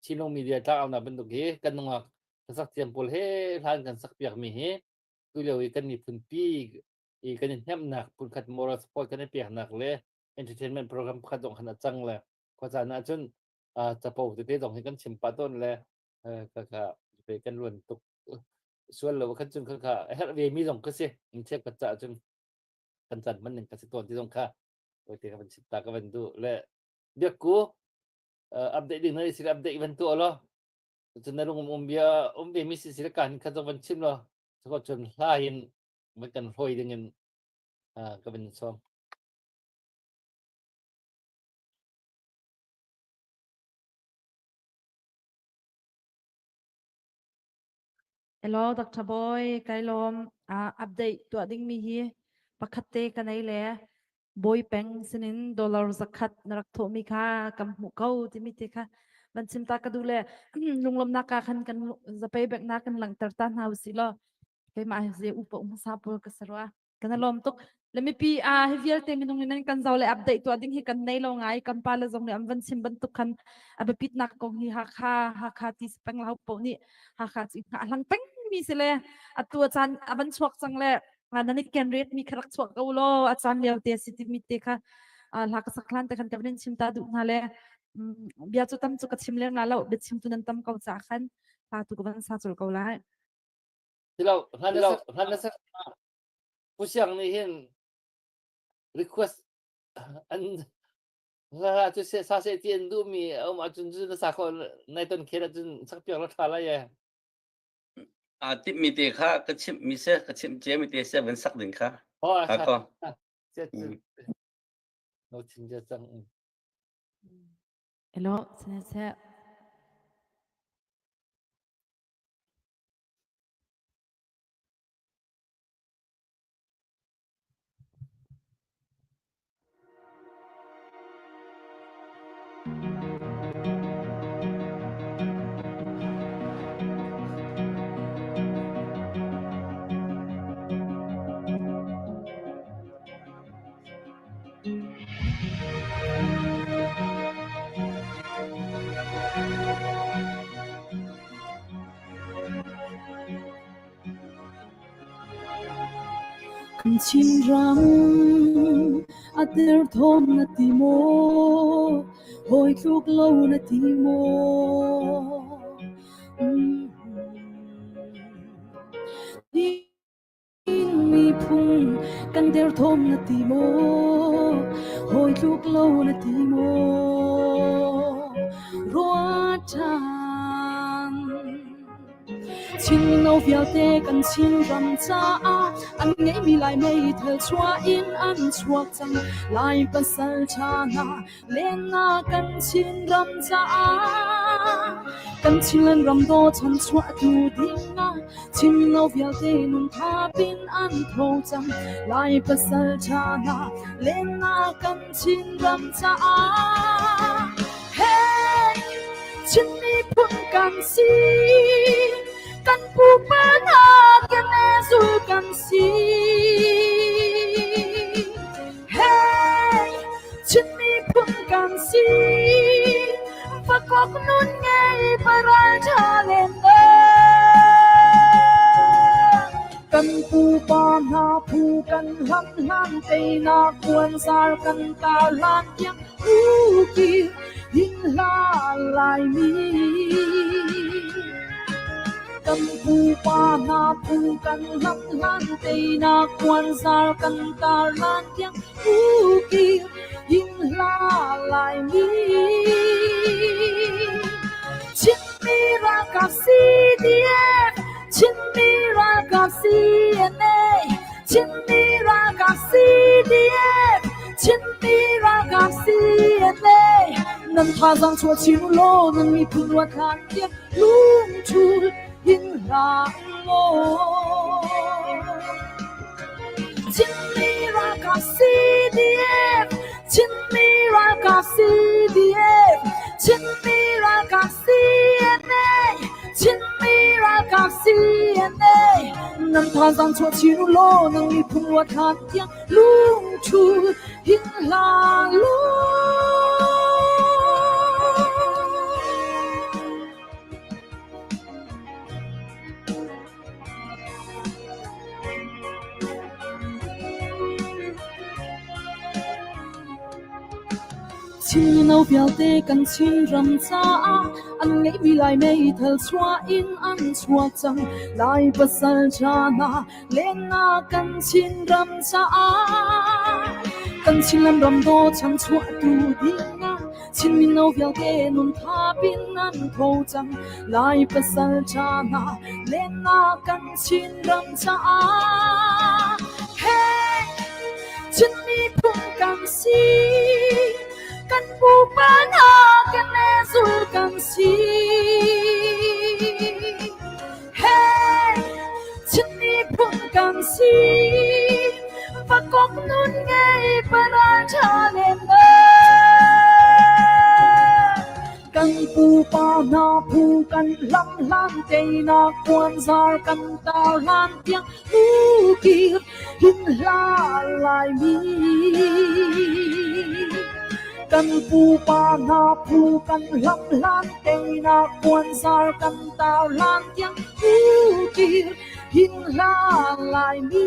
Chinlung media tlangaunak bantuk hi kan nungak hlasak thiam pawl he hlan kan sak piak mi hi tu lio i kan miphun pi i kan i hnemhnak phunkhat moral support kan i peknak le entertainment program pakhat zong khan a cang le khuacaan ahcun capo tete zong hi kan chim pah tawn le kha kha kan luan tuk sual lo khan cun kha kha a herh ve mi zong ka si in check ka ca cun. Kan caan hman ning ka si tawn ti zong kha te ka van chim ta ka van duh le biakku update ding na si update van tuah lo cun na lung um bia um ve mi si si kan kha zong van chim lo cun cun hla in van kan hloi ding in ka van sawm. Hello Dr. Boy, kai lawm. Update tuah dingmi hi pakhat te ka nei le Bawi peng sinin dollar zakhat na rak thawhmi kha kam hmuh ko timi te kha van chim ta ka duh le lunglawmnak ka khan kan zapei beknak kan langhter ta hna usih law keimah hi upa hmasa pawl ka si rua. Kan i lawm tuk. Le mipi a hi vialte minung in nan kan zo le update tuah ding hi kan nei lo ngai. Kan pa le zong nih an van chim bantuk khan a biapitnak kong hi Hakha Hakha ti si peng lo poh nih Hakha cu hngah hlang peng mi si le atu a caan a van chuak cang le nan i ken ret mi kha rak chuak ko law a caan lio te si timi te kha hla ka sak hlan te khan ka van in chim ta duh hna le bia cu tam cu ka chim lem la lo bia chim tu nan tam ko ca khan hla tu ka van sa cul ko lai. Tilo hlan lo hlan na sak Pu Siang nih hin request an hla cu se sa se ti an duhmi a um ahcun cu na sa kho nai ton khen ahcun sak piak la tha lai e. A tip mi te kha ka chimh mi se ka chimh cia mi te se van sak ding kha. Oh, sa ko. No chim ja cang. Hello, se se. Kan Chinram a derthawm na ti maw? Hawi tluk lo na ti maw? Mm. Miphun kan derthawm na ti maw? Hawi tluk lo na ti maw? Ruat ṭhan. Chinno vialte kan Chinram caah an ngeihmi Lai meithal chuah in an chuak cang. Lai pasal ṭha hna lennak kan Chinram caah kan Chinland ram daw chanchuahtu dingah Chinno vialte nun thap in an tho cang. Lai pasal ṭha hna lennak kan Chinram caah Hey! Chin miphun kan si kan pupa hna kene zul kan si Hey! Chin miphun kan si Fakok nun ngei paral tha len Kan pupa hna phu kan hlam hlan teinak puanzar kan tar hlan tiang Ukir in hla Laimi. Kan pupa hna phu kan hlam hlan teinak puanzar kan tar hlan tiang ukir in hla Laimi. Chinmi ralkap CDF, Chinmi ralkap CNA, Chinmi ralkap CDF, Chinmi ralkap CNA, nan thazaang chuah chin u law nan miphun ruat hlan tiang lungthul in hlah law. Chinmi ralkap CDF, Chinmi ralkap CDF, Chinmi ralkap CNA, Chinmi ralkap CNA, nan thazaang chuah chin u law nan miphun ruat hlan tiang lungthul hin hlah law. Chin mino vialte kan Chinram caah an ngeihmi Lai meithal chuah in an chuak cang. Lai pasal ṭha hna lennak kan Chinram caah kan Chinland ram daw chanchuahtu dingah Chin mino vialte nun thap in an tho cang. Lai pasal ṭha hna lennak kan Chinram caah. Hey! Chin miphun kan si, kan pupa hna kan zul kan si. Hey! Chin miphun kan si, vakok nun ngei paral ṭha len Kan pupa hna phu kan hlam hlan teinak puanzar kan tar hlan tiang Ukir hin hla Laimi kan pupa hna phu kan hlam hlan teinak puanzar kan tar hlan tiang ukir hin hla Laimi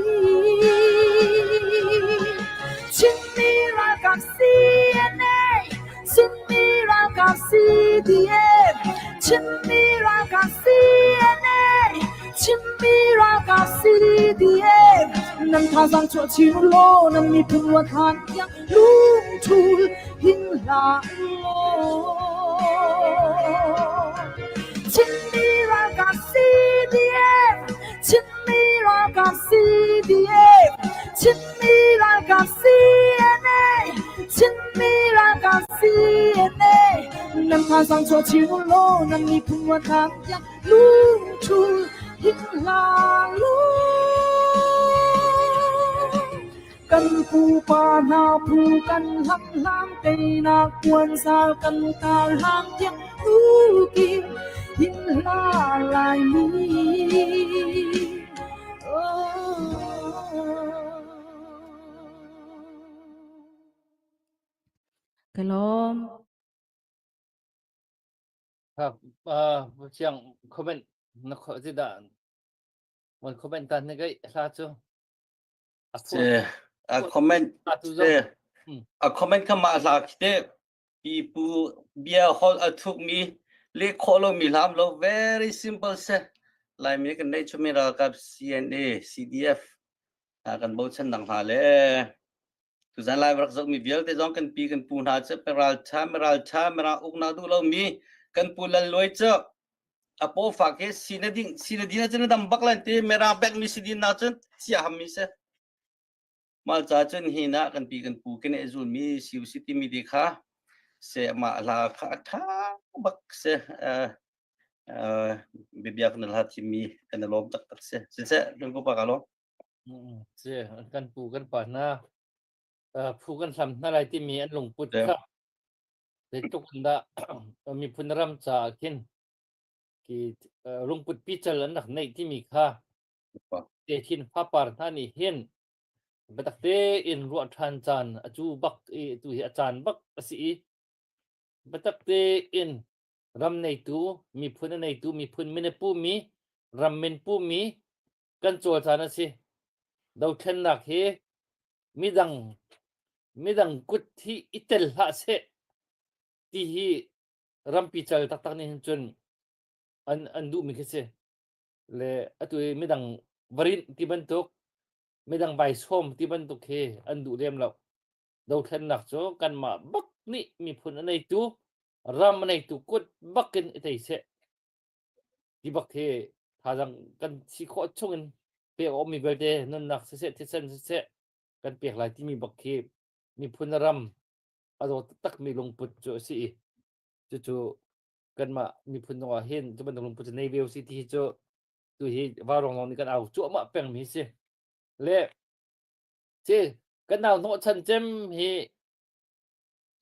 Chinmi ralkap CNA Chinmi ralkap CDF Chinmi ralkap CNA Chinmi ralkap CDF nan thazaang chuah chin law nan miphun ruat han tiang lungthul hin hlah law Chinmi ralkap CDF Chinmi ralkap CDF Chinmi ralkap CNA Chinmi ralkap CNA nan thazaang chuah chin law nan miphun ruat han tiang lungthul hin hlah law kan pupa hna phu kan hlam hlam teinak puanzar kan tar hlang tiang tukin hin hla Laimi Ka lawm. Siang comment na kho zi dah mon comment tan ni gai hla cu a comment a comment kha mah hla khi te pipu bia hol a thuk mi le khawh lo mi hlam lo very simple se Laimi kan nei chumi ralkap CNA CDF kan bochan dang hna le Tuzan lai rak zohmi vialte zong kan pi kan pu hna cu ralṭha ralṭha mirang uknak duh lomi kan pu Lal Luai cu a paw fak hi si na ding si na din ahcun na dam bak lan ti mirang pekmi si din nak cun sia hammi si mal ca cun hi na kan pi kan pu kan i zulmi si si timi te kha se mah hla kha a ṭha bak se bibiak na hla thimmi kan i lawm taktak si siseh kan ku pa ka lawm Si, kan pu kan pa hna phu kan hlam hna lai timi an lungput kha zeitluk in dah miphun ram caah khin ki lungput pical an rak neih timi kha techin fapar hna nih hin biatak tein ruah ṭhan caan a cu bak i tu hi a caan bak a si i biatak tein ram neitu miphun a neitu miphun min a pumi ram min pumi kan cawlcaan a si. Dothlennak hi midang midang kut hi i tel hlah seh ti hi rampi cal taktak nih hin cun an an duhmi khi si. Le atu i midang varinh ti bantuk midang vai sawm ti bantuk hi an duh lem lo. Dothlennak cu kanmah bak nih miphun a neitu ram a neitu kut bak in i tei seh. Ti bak hi thazaang kan si khawh chungin pek a ummi vialte nunnak siseh thisen siseh kan pek lai timi bak khi miphun ram a daw taktakmi lungput cu a si i cucu kanmah miphun zongah hin cu bantuk lungput cu nei ve usih ti hi cu tu hi vaurawng lawng nih kan au cuahmah pengmi si le si kan nau hnawhchan cem hi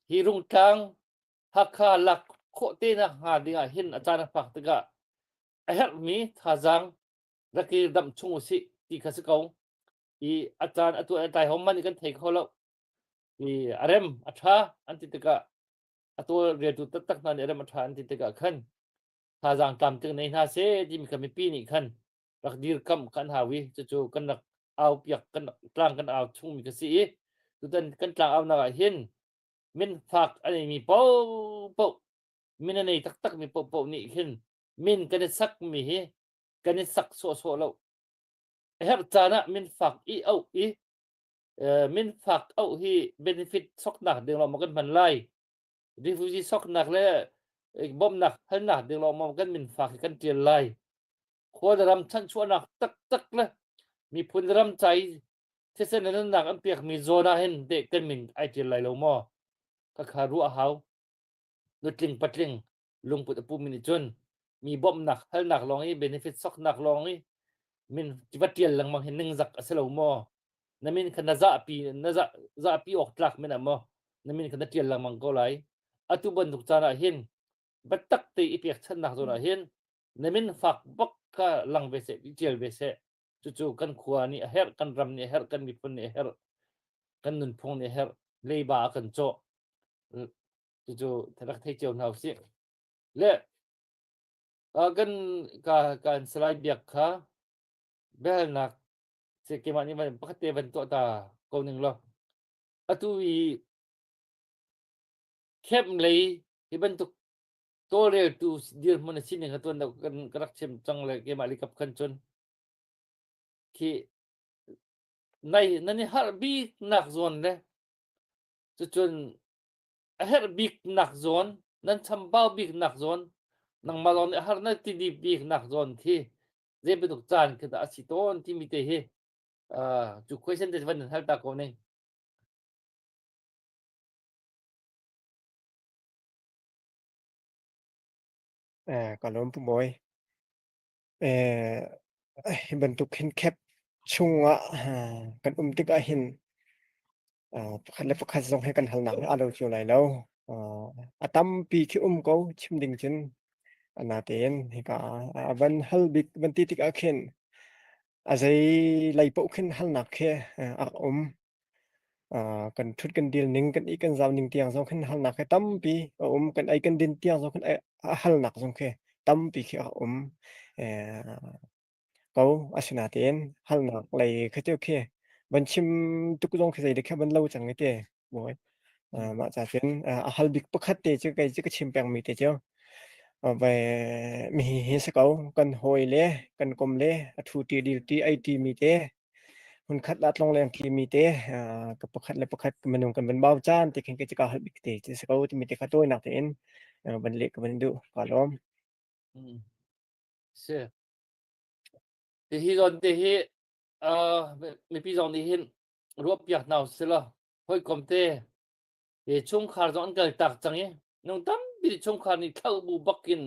hi rungtlang Hakha lak khawh te nak hnga ding ah hin a caan a fak tikah a herhmi thazaang rak i damh chung usih ti kha si ko. I a caan a tuah a tlai hom man kan thei kho lo. I a rem a ṭha an ti tikah a tawl reltu taktak hna nih a rem a ṭha an ti tikah khan thazaang tlamtling nei hna seh timi kha mipi nih khan rak dirkamh kan hau i cucu kan rak au piak kan tlang kan au chungmi ka si i tutan kan tlang aunak ah hin. Min fak a neimi paohpaoh, min a nei taktakmi paohpaoh nih khin min kan i sakmi hi kan i sak sawhsawh lo. A herh caan ah min fak i auh i min fak auh hi benefit soknak ding lawng maw kan hman lai? Refugee soknak le bawmhnak halnak ding lawng maw kan min fak hi kan ṭial lai? Khua le ram chanchuahnak taktak le miphun le ram ca i thisen le nunnak an pekmi zawn ah hin teh kan min ai ṭial lai lo maw? Khakha ruah a hau. Nutling patling lungput a pumi nih cun mi bawmhnak halnak lawng i benefit soknak lawng i min va ṭial lengmang hi ningzak a si lo maw? Na min kha na zahpi na zah zahpi awk tlak men ah maw na min kha na ṭial lengmang ko lai? Atu bantuk caan ah hin biatak te i pekchanhnak zawn ah hin na min fak bak kha lang ve seh, i ṭial ve seh. Cucu kan khua nih a herh, kan ram nih a herh, kan miphun nih a herh, kan nunphung nih a herh, leiba a kan cawh. Cucu rak thei cio hna usih. Le kan ka kan Salai Biak kha biahalnak se keimah nih van pakhat te van tuah ta ko ning law atu i camp lei hi bantuk tawlreltu dirhmun a sining kha tuan deuh kan ka rak chim cang le keimah likap khan cun khi nai nan i harh bik nak zawn le cucun a herh bik nak zawn nan chambau bik nak zawn nangmah lawng nih a har na ti bik nak zawn khi zei bantuk caan khi dah a si tawn timi te hi cu question te van hal ta ko ning. Ka lawm Pu Bawi. Hi bantuk hin khep chungah kan um tikah hin pakhat le pakhat zong hi kan halnak hi aa lo cio lai lo. A tampi khi um ko chim ding cun natein hika a van hal bik van ti tikah khin a zei lei paoh khin halnak khi a rak um. Kan ṭhut kan dil ning kan i kan zau ning tiang zong khin halnak hi tampi a um. Kan ei kan din tiang zong khin a halnak zong khi tampi khi a um. Ko asinain halnak lei kha cu khi van chim tuk zong khi zei dek khi van lo cang i te mawi. Mah ca cun a hal bik pakhat te cu kei cu ka chim pengmi te cu ve mi hi si ko kan hawi le kan kom le a thu ti dil ti ei ti mi te hmunkhat ah tlongleng ṭimi te ka pakhat le pakhat minung kan van bau caan ti khin ka hal bik te ti si ko timi te kha tawinak tein van leh ka van duh ka lawm. Si. Ti hi zawn te hi mipi zong nih hin ruah piak hna usih law hawikom te hi chungkhar zong an kal tak cang i nung tampi chungkhar nih thlo bu bakin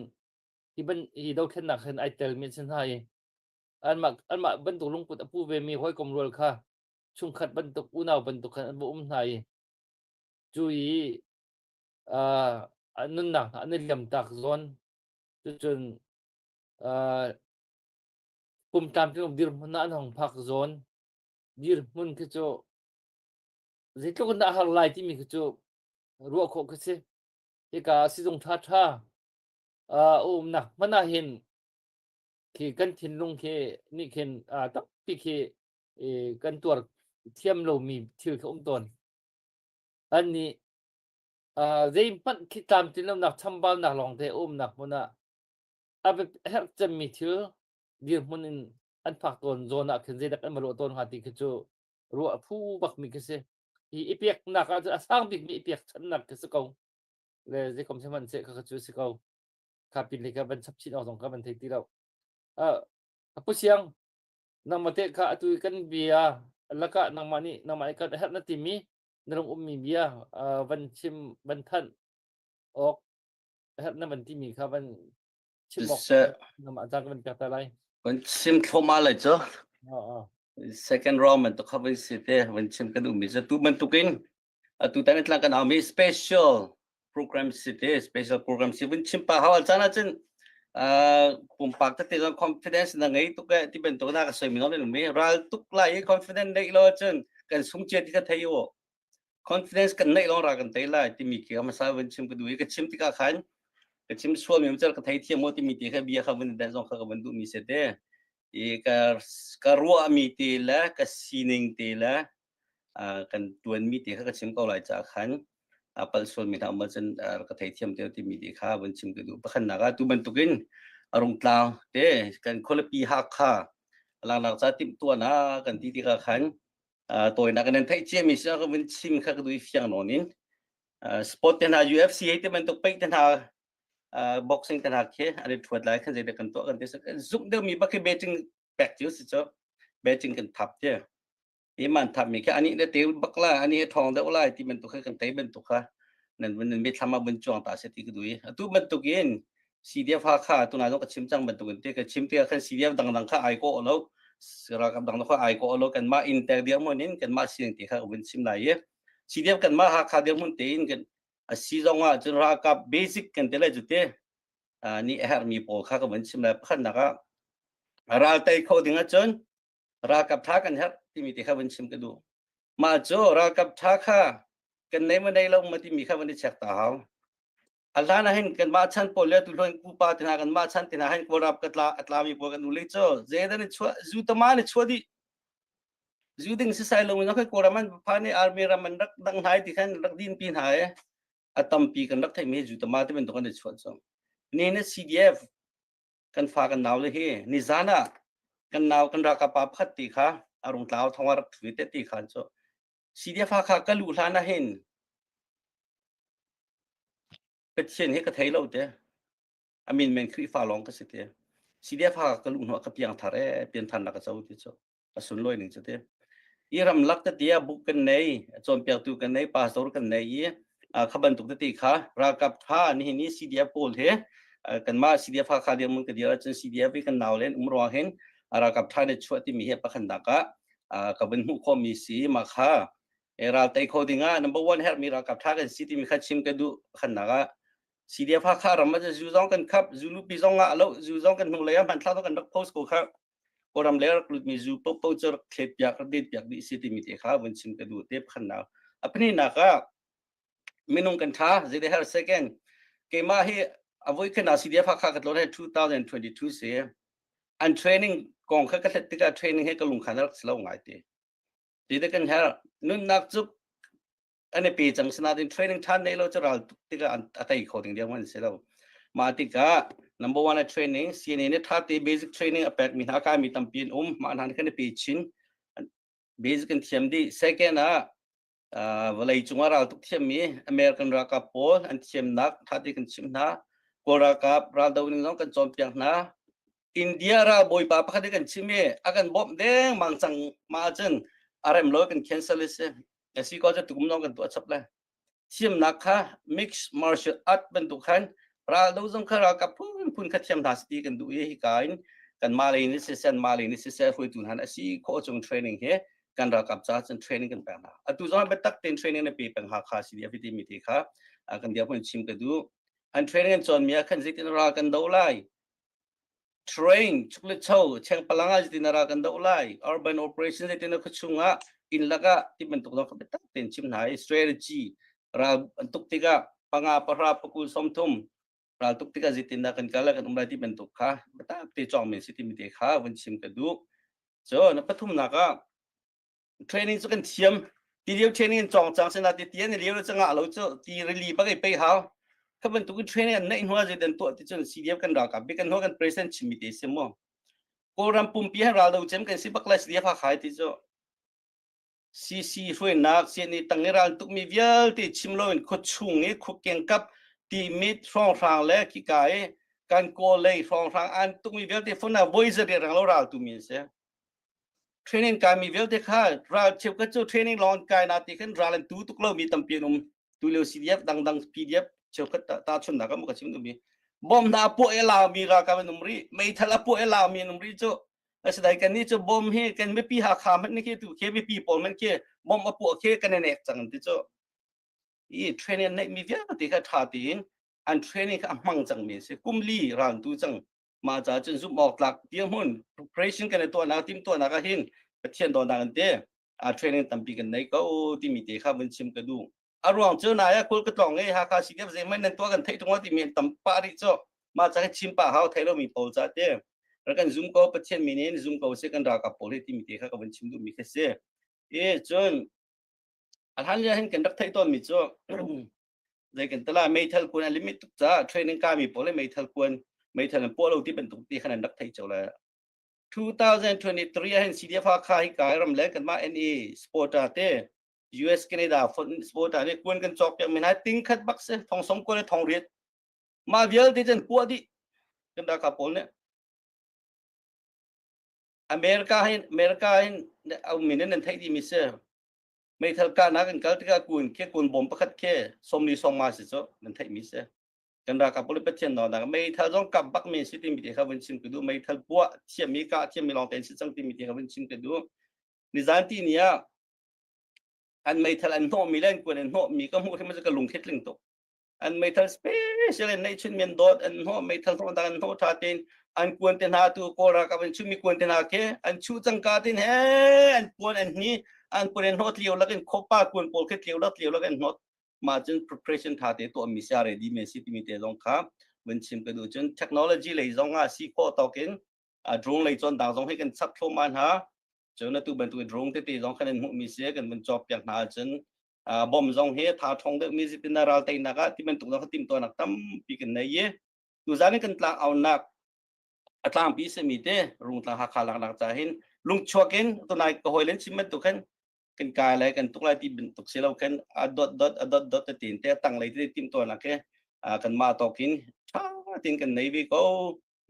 hi ban hi dothlennak hin ai tel mi an si hna i anmah anmah bantuk lungput a pu vemi hawikom rual kha chungkhat bantuk unau bantuk khan an va um hna i cu i uh, an nunnak hna an i liam tak zawn cucun uh, pum tlamtling dirhmun ah an hong phak zawn dirhmun khi cu zeitluk in dah a har lai timi khi cu ruah khawh khi si hika sizung ṭha ṭha uh, umnak hmanh ah hin khi kan thinlung khi nih khin tampi khi kan tuar thiam lomi thil khi um tawn. An nih zeihmanh khi tlamtlin lonak chambaunak lawngte a umnak hmun ah a herh cemmi thil dirhmun in an phak tawn zawn ah khin zeidak an va lawh tawn hnga ti khi cu ruah phu bakmi khi si. Hi i peknak ah cun a sang bikmi i pekchanhnak khi si ko. Le zeikom sihmanhseh kha cu si ko. Kha pin lei kha van chap chin awk zong kha van thei ti lo. Uh, Pu Siang, nangmah te kha atu kan bia lakah nangmah nih nangmah nih kan herh na timi na lung ummi bia uh, van chim van thanh awk herh na van timi kha van chim awk nangmah caan ka van pek ta lai. Van chim thluahmah lai cu. Second round man to kha van si te van chim kan ummi cu tu bantukin atu tan tlang kan aumi special program si te special program si vun chim pa hawal chan ahcun pumpak tete zong confidence na ngei tuk e ti bantuk na ka soi mi non mi ral tuk lai i confidence neih lo cun kan sung chia ti ka thei u confidence kan neih long ra kan tei lai timi khi hmasa vun chim ka duh i ka chim tikah khan ka chim sual mi cal ka thei thiam mo timi ti kha bia kha vun dan zong kha ka vun duh mi se te i ka ka ruah mi te le ka sining te le kan tuanmi te kha ka chim ko lai caah khan. A pal sual mi hna um ahcun ka theithiam te timi ti kha vun chim ka duh. Pakhatnak ah tu bantukin a rungtlang te kan khualipi Hakha langnak ca timhtuahnak kan ti tikah khan tawinak nan theih ciami si ka vun chim kha ka duh i fiang nawn in sport te hna UFC hei ti bantuk peih te hna boxing te hna khi an i thuat lai khan zeidah kan tuah kan ti zumh deuhmi bak khi betting pek cio si cu betting kan thap ti i man thap mi khi ani le te bak la ani he thong deuh lai ti bantuk kha kan tei bantuk kha nan nan mitthlam ah vun chuang ta se ti ka dui atu bantuk in CDF Hakha tuna zong ka chim cang bantuk in te ka chim te khan CDF dangdang kha ai ko lo ralkap dang kha ai ko lo kan mah in tek dir mun in kan mah sining te kha vun chim lai i CDF kan mah Hakha dir mun te in kan a si zong ah cun ralkap basic kan te lai cu te ni a herh mi pawl kha ka vun chim lai pakhatnak ah ral tei kho ding ahcun ralkap ṭha kan herh timi te kha vun chim ka duh. Mah cu ralkap ṭha kha kan nei maw nei lo maw timi kha van i check ta hau. A hlan ah hin kanmah chan pawl le tuhluan pupa te hna kanmah chan te hna hin kawlrap ka tla a tlami pawl kan ule cu zeidan i chuah zu tama ni chuah dih zu ding sisai lo in kawlram an pha nih army ram an rak dang hnai ti khan rak din pi hna e a tampi kan rak theimi zu tama te bantuk an i chuah cu ni na CDF kan fa kan nau le hi nizan ah kan nau kan ralkap pa pakhat ti kha a rung tlau thong a rak ṭhu te ti khan cu CDF kha ka luh hlan ah hin Pathian hi ka thei lo te amin men Khrihfa lawng ka si te CDF ka luh hnu ka piang thar e pian than na ka co ti cu a sunlawi ning cu ti. I ramlak tete ah buk kan nei, cawnpiaktu kan nei, pastor kan nei i kha bantuk tete kha ralkap tha nihin i CDF pawl he kanmah CDF Hakha dirhmun ka dir ahcun CDF i kan nau len um ruang hin ralkap tha ne chuah timi hi pakhatnak ah ka vun hmuh khawhmi si mah kha ral tei kho ding ah number one herhmi ralkap tha kan si timi kha chim ka duh pakhatnak ah CDF Hakha ram ah zu zong kan khap zu lupi zong ah lo zu zong kan hnung lei ah hmanthlak zong kan rak post ko kha Kawlram le rak lutmi zu paohpaoh cu rak thlet piak rak det piak dih si timi te kha vun chim ka duh te phannak. A pahnihnak ah minung kan tha zei her second keimah hi avoi khan CDF Hakha ka tlawn he 2022 si an training kong kha ka hlet tikah training he ka lungkhan rak si lo ngai te. Ti te kan her nunnak cu an i pe cang sinain training ṭhan nei lo cu ral tuk tikah a tei kho ding diam an si lo. Mah tikah number one a training CNA nih ṭha te basic training a pek mi hna kai mi tampi an um mah hna kan i pe chin basic an thiam dih second ah vawlei cungah ral tuk thiam mi American ralkap pawl an thiamnak ṭha te kan chimh hna Kawl ralkap raldo ning zong kan cawnpiak hna India ralbawipa pakhat i kan chim i a kan bawmh dengmang cang mah ahcun a rem lo kan cancel i si asi ko cu tukum zong kan tuah chap le thiamnak kha mixed martial art bantuk khan raldo zong kha ralkap phun phun kha thiam hna si kan duh i hika in kan mah lei ni siseh mah lei ni siseh hruaitu hna asi khawh chung training he kan ralkap ca cun training kan pek hna atu zong biatak tein training na pe peng ha kha si dia mi te kha kan dia phun chim ka duh an training an cawn mi ah khan zeitin ral kan do lai Train chuklecho chengpalang ah zeitin ral kan doh lai urban operation zeitin khuachung ah inn lakah ti bantuk zong kha biatak tein chim hna i strategy ral an tuk tikah panga pahra pakul 30 ral tuk tikah zeitin dah kan kal kan um lai ti bantuk kha biatak te cawng men si timi te kha vun chim ka duh so na pathumnak ah Training cu kan thiam. Ti lio training in cawng cang sina ti ti an lio cu ngah lo cu ti rili bak i pei hau. Kha bantuk in training an neih hnu ah dan tuah ti cun CDF kan ralkap bi kan hnu kan president chimmi te si mu. Kawlram pumpi han ral do cem kan si bak lai CDF ha khai ti cu. CC hruainak CNA tang i ral tukmi vialte chim loin khuachung i khuakeng kap ti mit hrawnghrang le khika i kan kawl lei hrawnghrang an tukmi vialte phun ah voi zariat rang lo ral tumi an si. Training kaimi vialte kha ral cheukhat cu training lawng kai na ti khan ral an tu tuk lomi tampi an um. Tu lio CDF dangdang PDF cheukhat ta chunnak ah ka chim duhmi. Bom hna a puah i laumi ralkap an um rih. Meithal a puah i laumi an um rih cu. Asidai kan nih cu bom hi kan mipi Hakha hmanh nih khi tu khi mipi pawl hmanh khi bom a puah khi kan i nek cang ti cu. I training neih mi vialte kha tha tein an training kha a hmang cangmi an si. Kum li ral tu cang. Mah caah cun zumh awk tlak dirhmun preparation kan i tuahnak timhtuahnak ah hin Pathian dawtnak in te a training tampi kan nei ko timi te kha vun chim ka duh. A ruang cu nai ah kul ka tlawng i Hakha CDF zeihmanh nan tuah kan theih ṭung timi an tam pah rih cu. Mah ca chim pah hau thei lomi pawl ca te rak kan zum ko Pathian min in zum ko seh kan ralkap pawl hi timi te kha ka vun chim duhmi khi si. I cun a hlan lio hin kan rak theih tawnmi cu. Zei kan tala meithal kuan a limit tuk ca training ka mi pawl le meithal kuan meithal an puah lo ti bantuk ti khan an rak theih cio le 2023 ah hin CDF Hakha hi kai ram le kanmah NE supporter te US Canada supporter nih kuan kan cawk piak mi hna ting khat bak si thong som kuan le thong riat mah vialte cun puah dih kan ralkap pawl nih America hin America hin a ummi nan theih dih mi si meithal kahnak in kal tikah kun khi kun bom pakhat khi somli songma si cu nan theih mi si kan ralkap pawl Pathian nawlnak meithal zong kap bak mi si timi te kha vun chim ka duh meithal puah thiammi kah thiammi lawng tein si cang timi te kha vun chim ka duh nizan ti ni ah an meithal an hnawh mi le an kuan an hnawh mi ka hmuh hrim ka lung khit ling tuk an meithal special in neih chun men dawt an hnawh meithal hnawh dang an hnawh tha tin an kuan te hna tu kawl ralkap an chumi kuan te hna ke an chu cangka tin he an puan an hni an puan an hnawt liu lakin khopa kuan pawl khi tliu lak tliu lak an hnawt ma cun preparation tha te to mi sia ready me si timi te zong kha vun chim ka du cun technology lei zong ah si kho tokin drone lei chon dang zong hi kan chap thloma hna cun atu bantuk drone tete zong khan an hmuh mi si kan vun chop piak hna cun bom zong hi tha ṭhong deuh mi zitin ral teinak ah ti bantuk zong tim tuahnak tampi kan nei i tuzan in kan tlang aunak a tlangpi simi te rungtlang Hakha laknak ca hin lungchuak in tunai ka hawi len chim bantuk khan kan kai lai kan tuk lai ti bantuk si lo khan a dot dot a dot dot te te tang lei te tim tuahnak ke kan ma tokin tha tin kan nei ve ko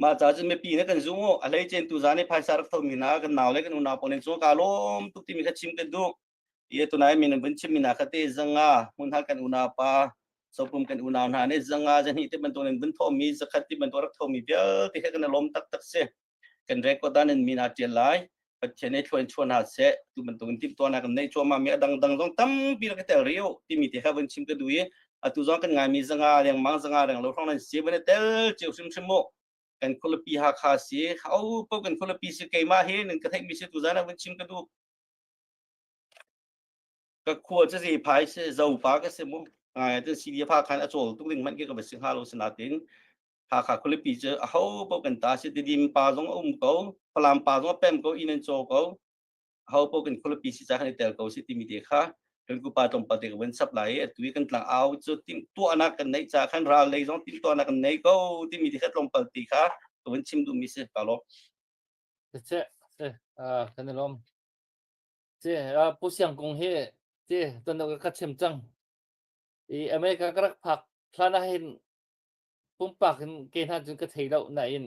ma ca cun mipi ne kan zum a hlei chen tu zan i phaisa rak tho mi na kan nau le kan unau pawl in cu ka lawm tuk timi kha chim kan duh Ye tunai min an vun chim mina kha te zanga hmun hal kan unau pa sopum kan unau hna nih zanga zahnih te bantuk in vun thomi zakhat ti bantuk rak thomi vialte he kan lawm taktak si kan record dan in min aa tial lai Pathian nih thluan chuan ha seh tu bantuk in timhtuahnak kan neih cuahmah mi a dangdang zong tampi rak tel riu timi te kha vun chim ka duh i atu zong kan ngaimi zanga lengmang zanga reng lo hrawng nan si van tel cio hrimhrim mu kan khualipi Hakha si au po kan khualipi si keimah hi nan ka theih mi si tu zan ah vun chim ka duh Ka khua cu zei phai si zopa ka si mu. Ngai ahcun CDF khan a cawl tuk ding hmanh khi ka va si hnga lo sinain Hakha khualipi cu aho paoh kan ta si Tidim pa zong a um ko, Falam pa zong a pem ko, inn an caw ko. Aho paoh kan khualipi si ca khan i tel ko si timi te kha kan kupa tlawmpal te ka vun sap lai i atu i kan tlang au cu timhtuahnak kan neih ca khan ral lei zong timhtuahnak kan nei ko timi te kha tlawmpal ti kha ka vun chim duhmi si ka lawm. Siseh, kan i lawm. Ci, Pu Siang Kung hi ci tuan deuh ka chim cang. I America ka rak phak hlan ah hin pumpak in ke hna cun ka thei lo nain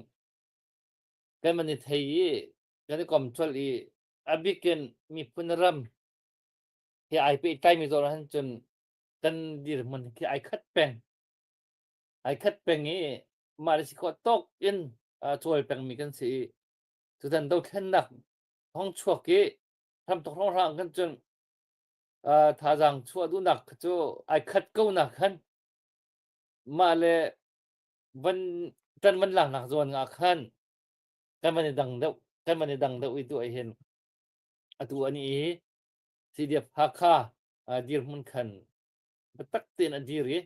kan man i thei i kan i kom colh i a bikin miphun ram he ai pehtlaimi zawn ahhin cun kan dirhmun khi ai khat peng. Ai khat peng i mah le si khawh tawk in cawl pengmi kan si i tutan dothlennak hong chuak i hramthok hrawnghrang khan cun thazaang chuah duhnak cu ai khat ko nak khan mah le van tan van laknak zawn nga khan kan van i dang deuh kan van i dang deuh i tu ai hin atu ani i CDF Hakha dirhmun khan biatak tein a dir i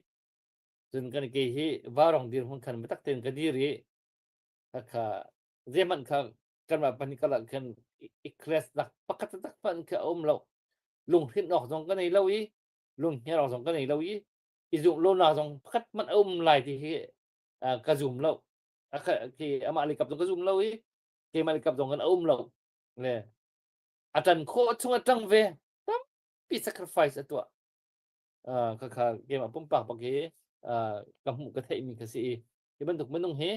cun kan ke hi varong dirhmun khan biatak tein ka dir i kha zeihmanh kha kanmah pahnih karlak khan i class nak pakhat tak hmanh khi a um lo lunghrinh awk zong ka nei lo i lunghngiar awk zong ka nei lo i i zumh lonak zong pakhat hmanh a um lai ti hi ka zum lo khi amah lei kap zong ka zum lo i keimah lei kap zong kan a um lo le a tan khawh chung a tang ve tampi sacrifice a tuah ka kha keimah pumpak bak hi ka hmuh ka theih mi ka si i hi bantuk minung hi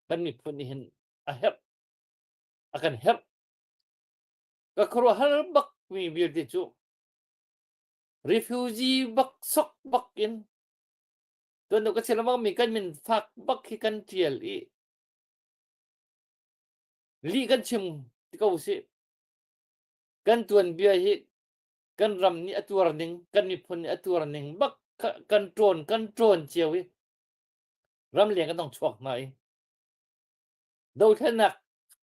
kan miphun nih hin a herh a kan herh ka khuaruahhar bak mi vialte cu refugee bak sok bak in tuan ka chim lengmang mi kan min fak bak hi kan tial i lih kan chim ti ko si kan tuan bia hi kan ram nih a tuar ning kan miphun nih a tuar ning bak kan ṭawn kan ṭawn cio i ramleng kan dong chuak hna i dothlennak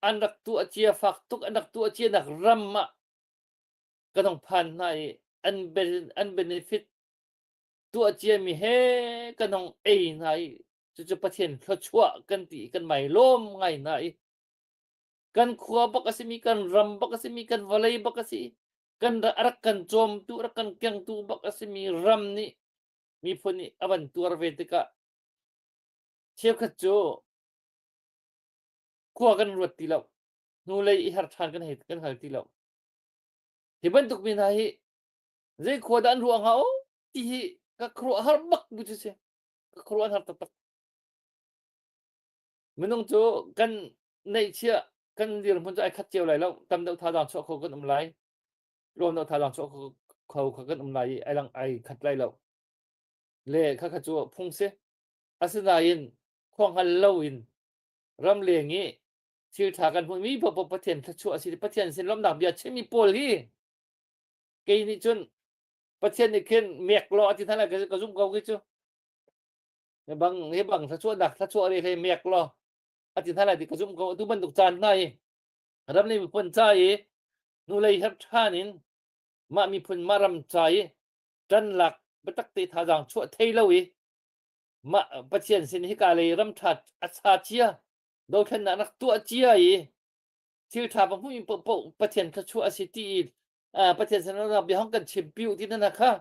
an rak tuah cia fak tuk an rak tuah cia nak ram ah kan hong phan hna i an an benefit tuah cia mi he kan hong ei hna i cucu Pathian thluachuah kan ti kan mai lawm ngai hna i kan khua bak a simi kan ram bak a simi kan vawlei bak a si kan rak kan cawmtu rak kan kengtu bak a simi ram nih. Miphun nih a van tuar ve tikah cheukhat cu khua kan ruat ti lo. Hnulei i her ṭhan kan hei kan hngal ti lo. Hi bantuk mi hna hi zei khua dah an ruah hnga o ti hi ka khuaruah har bak bu cu si. Ka khuaruah an har taktak. Minung cu kan neihchiah kan dirhmun cu ai khat cio lai lo. Tam deuh thazaang chuah kho kan um lai. Tlawm deuh thazaang chuah kho kho kan um lai i ai lang ai khat lai lo. Le khakha cu phung si. Asinain khua hngal loin ramleng i thil ṭha kan hmuhmi paohpaoh Pathian thluachuah a si. Pathian sin lawmhnak bia chimmi pawl hi kei nih cun Pathian nih khin mek law a ti hna lai ka zumh ko khi cu. Hi bang hi bang thluachuahnak thluachuah re hlei mek law a ti hna lai ti ka zumh ko. Atu bantuk caan hna hi ram le miphun ca i hnulei her ṭhan in mah miphun mah ram ca i ṭan lak biatak te thazaang chuah thei lo i mah Pathian sin hika lei ram ṭha a sa cia dothlennak rak tuah cia i thil ṭha va hmuh paohpaoh Pathian thluachuah a si ti i Pathian sin bia hong kan chimpi u ti na kha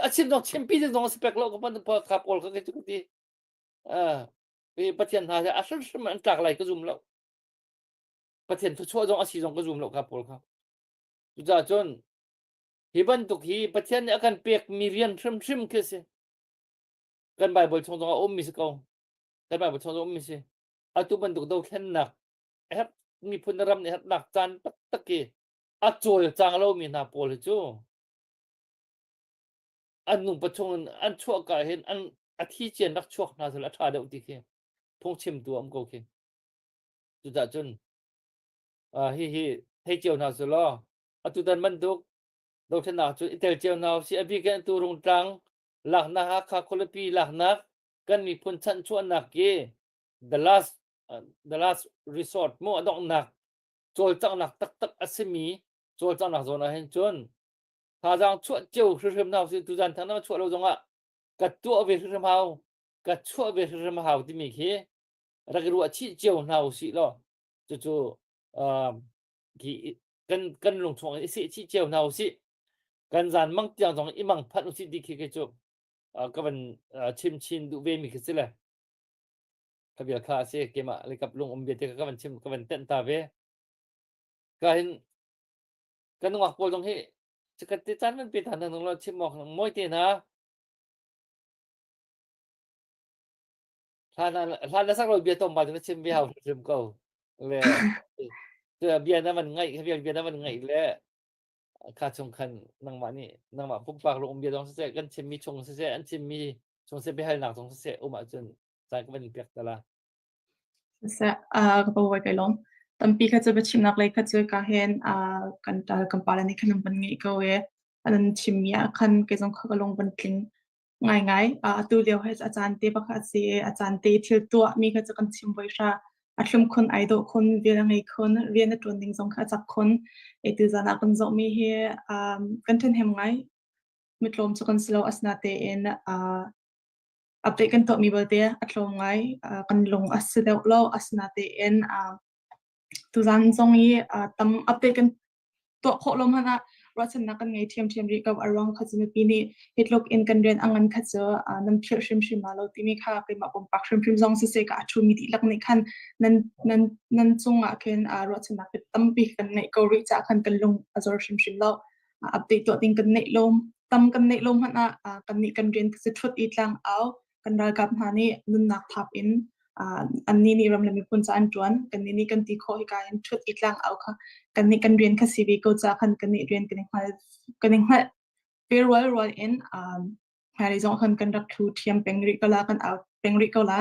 a chim zong chimpi ding zong a si pek lo ka pan kha pawl kha ka ti Pathian hna a hrimhrim an tlak lai ka zum lo Pathian thluachuah zong a si zong ka zum lo kha pawl kha cucaah cun hi bantuk hi Pathian nih a kan pekmi rian hrimhrim khi si kan Bible chung zong a ummi si ko kan Bible chung zong ummi si atu bantuk dothlennak herh miphun ram nih herhnak caan taktak i a cawlcang lomi hna pawl hi cu an nupa chung in an chuah ka hin an a thi cian rak chuak hna sel a ṭha deuh ti khi phungchimtu a um ko khi cucah cun hi hi thei cio hna su law atutan bantuk dothlennak cu i tel cio hna usih a bik in atu Rungtlang laknak Hakha khualipi laknak kan miphun chanhchuahnak hi the last uh, the last resort mu a donghnak cawlcanghnak taktak a simi cawlcanghnak zawn ah hin cun thazaang chuah cio hrimhrim hna usih tuzan thang na chuah lo zongah ka tuah ve hrimhrim hau ka chuah ve hrimhrim hau timi khi rak i ruah chih cio hna usih law cucu uh, khi kan kan lungchuang in i seh chih cio hna usih kan zan mang tiang zong i mang phanh usih ti khi khi cu ka van chim chin duh ve mi khi si le ka bia kha a si keimah le kap lung um bia te ka van chim ka van tenh ta ve ka hin kan nungak pawl zong hi chikat te caan van pe than hna lo chim awk moi te hna hlan hlan na sak lo bia tom ba na chim ve hau hrim ko le bia na van ngaih bia bia na van ngaih le kha chung khan nangmah nih nangmah pumpak lung um bia zong siseh kan chimmi chung siseh an chimmi chung siseh biahalnak zong siseh um ahcun caan ka van in pek ta la. Siseh ka pa kai lawm. Tampi kha cu biachimnak lei kha cu ka hen kan tal kan pale nih khan an van ngeih ko e an chimmi ah khan kei zong kha ka lung van tling Ngaingai, atu lio hi a caan te bak a si i a caan te thil tuahmi kha cu kan chim voi hra. A thlum khun, ai dawh khun, rian a ngei khun, rian a ṭuan ding zong kha a cak khun. E tuzaan ah kan zohmi hi um, kan ṭhenhem ngai. Mitlawm cu kan si lo, asinatein uh, update kan tuahmi belte a tlawm ngai. Uh, kan lung a si deuh lo, asinatein uh, tuzaan zong i uh, tam update kan tuah khawh lo hmanh ah ruahchannak kan ngei ṭhiamṭhiam rih ko. A ruang kha cu mipi nih hi tluk in kan rian a ngan kha cu nan philh hrimhrim ma lo timi kha keimah pumpak hrimhrim zong siseh ka a ṭhumi dihlak nih khan nan nan nan cungah khin ruahchannak tampi kan ngeih ko rih caah khan kan lung a zor hrimhrim lo. Update tuah ding kan neih lo tam kan neih lo hmanh ah kannih kan rian kha cu ṭhut i tlang au kan ralkap hna nih nunnak thap in annih nih ram le miphun ca an ṭuan kannih nih kan ti khawh hika in ṭhut i tlang au kha kannih kan rian kha si ve ko ca khan kannih rian kan i hngal kan i hngalh ve rual rual in hmailei zong khan kan rak thu ṭhiam peng rih ko la kan au peng rih ko la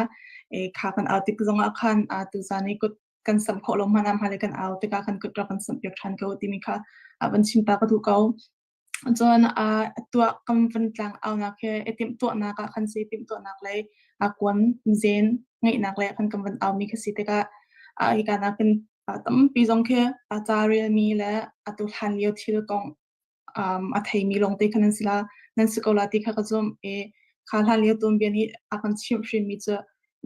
e kha kan au tik zong ah khan tuzan i kut kan samh khawh lo hmanh ah hmailei kan au tikah khan kut rak kan samh piak ṭhan ko timi kha van chim ta ka duh ko. Cun tuah kan van tlang aunak hi i timhtuahnak ah khan si timhtuahnak lei kuan zen ngeihnak lei ah khan kan van aumi kha si tikah hika nakin tampi zong khi ca relmi le atu hlan lio thil kong a theimi lawngte kha nan si la nan si ko la ti kha ka zumh i kha hlan lio tuanbia nih a kan chimh hrimmi cu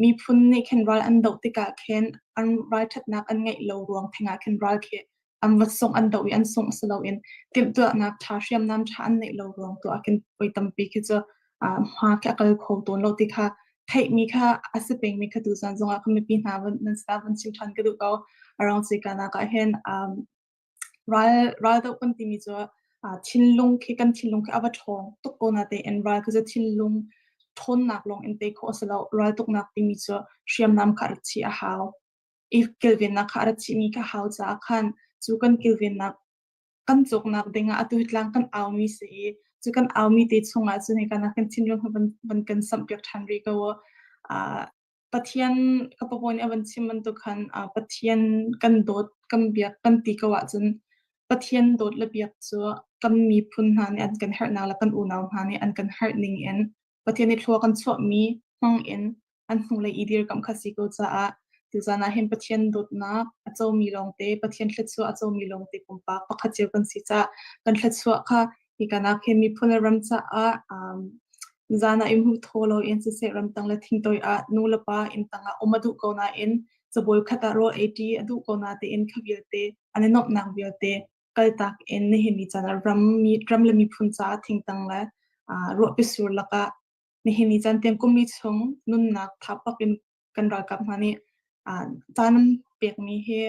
miphun nih khin ral an doh tikah khin an ralṭhatnak an ngeih lo ruang theng ah khin ral khi an va sungh an doh i an sungh si loin timhtuahnak ṭha hriamnam ṭha an neih lo ruang tu ah khin voi tampi khi cu Hma khi a kal kho tawn lo ti kha theihmi kha a si pengmi kha tuzan zongah kan mipi hna van nan sinah van chim ṭhan ka duh ko. Around Sikanak ah hin ral ral doh kan timi cu thinlung khi kan thinlung khi a va ṭhawng tuk ko natein ral khi cu thinlung ṭhawnnak lawng in tei khawh a si lo. Ral tuknak timi cu hriamnam kha rak chih a hau. I kilvennak kha a rak chihmi kha hau caah khan cu kan kilvennak kan cawknak dingah atu hi tlang kan aumi si i cu kan aumi te chungah cun hika nak kan thinlung hi van, van kan samhpiak ṭhan rih ko u. Uh, Pathian ka papaw nih a van chim bantuk khan uh, Pathian kan dawt kan biak kan ti ko ahcun Pathian dawt le biak cu kan miphun hna nih an kan herhnak le kan unau hna nih an kan herh ning in Pathian nih thlua kan chuahmi hmang in an hnulei i dirkamh kha si ko caah tuzan ah hin Pathian dawtnak a comi lawngte, Pathian thluachuah a comi lawngte pumpak pakhat cio kan si caah kan thluachuah kha hika nak hin miphun le ram caah um, zan ah imhu thaw lo in siseh ramtang le thingtoi ah nu le pa inn tang ah um a duh ko nain cabuai khat ah rawl ei ṭi a duh ko na tein kha vialte an i nuamhnak vialte kaltak in nihin ni caan ah ram mi ram le miphun caah thingtang le uh, ruahpi sur lakah Nihin ni caan tiang kum li chung nunnak tha pak in kan ralkap hna nih caan an pekmi hi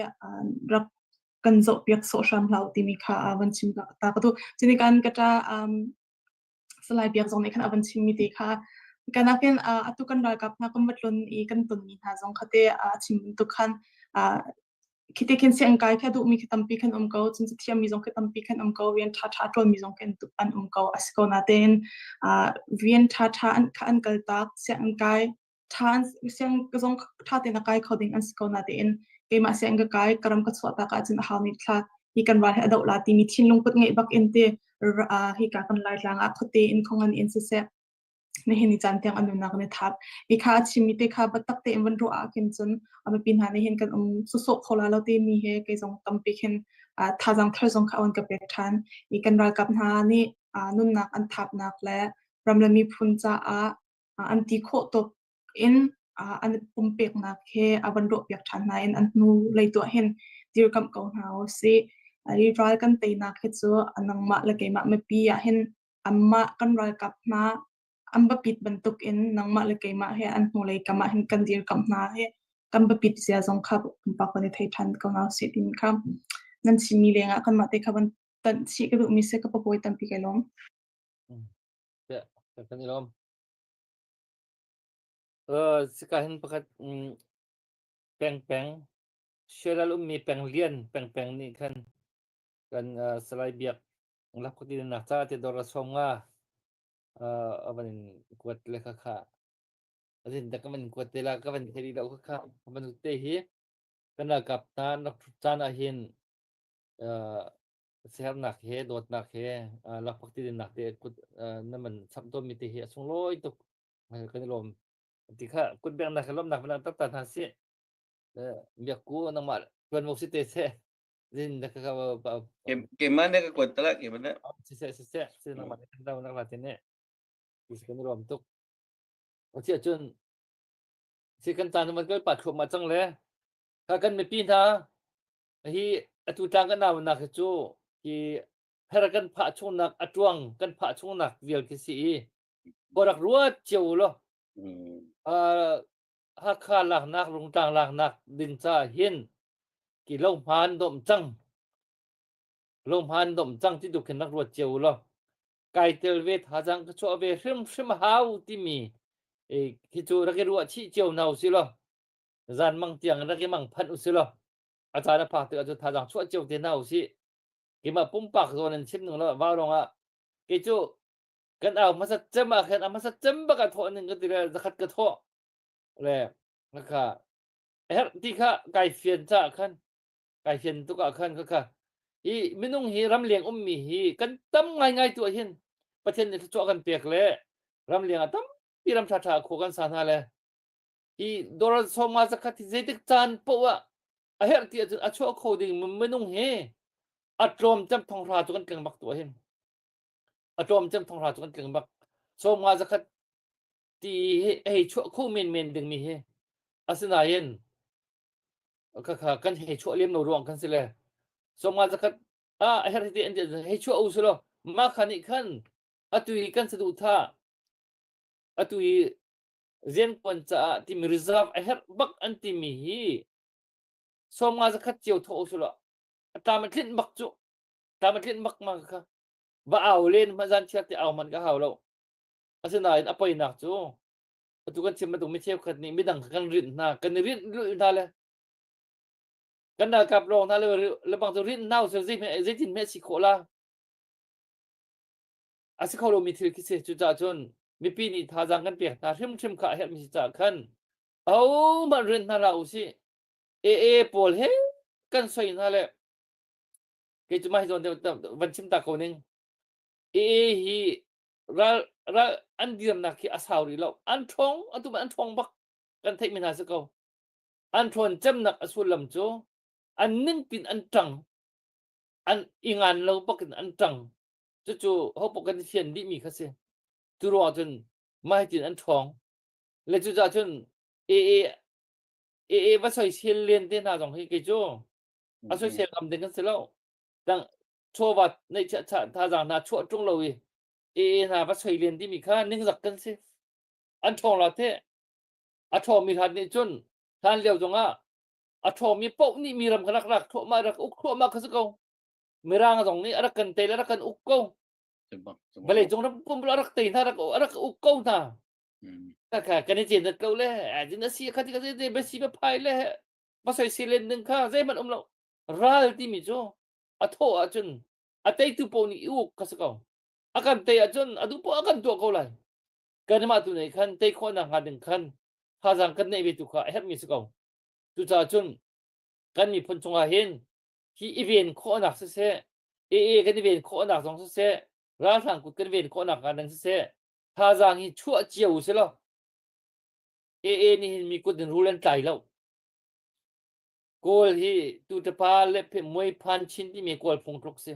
rak kan zohpiak sawh hram hlah u timi kha a van chim ta ka duh. Cuni kan ka ṭa Salai Biak zong nih khan a van chimmi te kha kan nakin atu kan ralkap hna kan va tlun i kan tonmi hna zong kha te a chim bantuk khan Khiti khin sianginn kai khi a duhmi khi tampi khan um ko, cun cathiammi zong khi tampi khan um ko, rian ṭhaṭha a ṭuanmi zong khi an um ko. A si ko natein uh, rian ṭhaṭha an kha an kaltak, sianginn kai ṭha siang zong ṭha tein a kai kho ding an si ko natein keimah sianginn ka kai, ka ram ka chuah tak ahcun a hau nih thla hi kan ral hi a doh la timi thinlung put ngeih bak in te uh, hi ka kan Laitlang ah khuate in khongan in siseh nihin ni caan tiang an nunnak an i thap. Hi kha a chimmi te kha biatak tein van ruah ah khin cun a mipi hna nih hin kan um sawsawh kho la lo timi he kei zong tampi khin thazaang thar zong kha on ka pek ṭhan. I kan ralkap hna nih nunnak an thapnak le ram le miphun caah an ti khawh tuk in an pumpeknak he a van ruahpiak ṭhan hna in an hnu lei tuah hin dirkamh ko hna u sih. Hi ral kan teinak hi cu nangmah le keimah mipi ah hin anmah kan ralkap hna an biapit bantuk in nangmah le keimah he an hnulei kam ah hin kan dirkamh hna hi kan biapit zia zong kha pumpak kan i thei ṭhan ko hna usih timi kha nan chimmi lengah kanmah te kha van tanh chih ka duhmi si ka papawi tampi kai lawm. Yeah, kan i lawm. Uh, sika hin pakhat peng peng Shelal ummi peng lian peng peng nih khan kan uh, Salai Biak Lakphakti nak ca te dor a som nga a van in kuat le kha kha azin da ka van kuat te la ka van thei lo kha kha van te hi kan ralkap hna rak thut caan ah hin sihernak he dawtnak he lakphakti dinnak te kut na man chap tawn mi te hi a sunglawi tuk kan i lawm ti kha kut bengnak he lawmnak van tak ta hna si biak ku nangmah tuan mo si te se Zin da ka Keimah nih ka kuat tala keimah nih. Siseh siseh si nangmah nih kan dau nak la te ne. Ti kan ruam tuk. O chia cun si kan tan man kal pa thluam ma cang le ka kan mipi hna hi atu tlang kan nau nak hi cu hi her kan phah chungnak atuang kan phah chungnak vial khi si i borak ruat cio lo Hakha laknak Rungtlang laknak ding ca hin ki lo hmaan dawm cang lo hmaan dawm cang ti tu khin rak ruat cio law kai tel ve thazaang ka chuah ve hrimhrim hau timi e khi cu rak i ruah chih cio hna usih law zan mang tiang rak i mang phanh usih law a caan a phak tikah cu thazaang chuah cio te hna usih keimah pumpak zawn in chim ning lo vau rong ah kei cu kan au hmasat cem ah khan a hmasat cem bak ah thawh ning ka ti le zakhat ka thawh le kha herh ti kha kai fian ca khan kai fian tuk ah khan kha kha hi minung hi ramleng ummi hi kan tam ngaingai tu ah hin Pathian nih thluachuah kan pek le ramleng ah tampi ram ṭha ṭha khua kan sa hna le hi doral sawma zakhat hi zeitik caan poh ah a herh ti ahcun a chuah kho ding minung hi a tlawm cem thonghra cu kan tling bak tu ah hin a tlawm cem thonghra cu kan tling bak sawmnga zakhat ti hi hei chuah kho menmen dingmi hi asinain khakha kan hei chuah lem lo ruang kan si le sawmnga zakhat a her ti an hei chuah u si lo mah kha nih khan atu hi kan saduhthah. Atu i riankuan caah timi reserve a herh bak an timi hi 50 zakhat cio thawh usulaw a tlam a tlinh bak cu. Tlam a tlinh bak ma kha. Va au len hmanh zan chiar te au hmanh ka hau lo. Asinain a poinak cu atu kan chim bantuk mi cheukhat nih midang kha kan rinh hna, kan i rinh lulh hna le kan ralkap lawng hna le le bang cu rinh hna usih zeitin hme si khawh la. A si kho lomi thil khi si. Cucaah cun mipi nih thazaang kan pek hna hrimhrim kha a herhmi si caah khan ahohmanh rinh hna hlah usih. AA pawl he kan soi hna le kei cu mah hi zawn deuh van chim ta ko ning. AA hi ral ral an dirnak hi a sau rih lo. An ṭhawng atu an ṭhawng bak kan theihmi hna si ko. An ṭhawn cemnak a sullam cu an ningpin an ṭang an i ngan lo bak in an ṭang. Cucu hopoh kan i fian dihmi kha si. Cu ruangah cun mah hitin an ṭhawng. Le cucaah cun AA AA va soisel len te hna zong hi kei cu a soisel ngam ding kan si lo. Tang chawva neihchiah thazaang hna chuah ṭung lo i AA hna va soi len timi kha ningzak kan si. An ṭhawng la te. A ṭhawngmi hlan nih cun hlan lio zongah a ṭhawngmi paoh nih mi ram kha rak rak thluahmah rak uk thluahmah kha si ko. Mirang zong nih a rak kan tei le rak kan uk ko. Vawlei cung ram pum a rak tei hna rak a rak uk ko hna. Kha kan i cen ko le din a si kha ti ka te be si be phai le va soi si len ding kha zeihmanh um lo. Ral timi cu a thawh ahcun a teitu paoh nih i uk kha si ko. A kan tei ahcun a duh poah a kan tuah ko lai. Kanmah tu nih khan tei khawhnak hnga ding khan thazaang kan neih ve tu kha a herhmi si ko. Cucaah cun kan miphun chungah hin hi i ven khawhnak siseh, AA kan i ven khawhnak zong siseh, ralhrang kut kan ven khawhnak hnga ding siseh, thazaang hi chuah cio u si law AA nih hin mi kut in rul an tlai lo. Kawl hi tu tapa le muai phan chin timi kawl phung tluk si.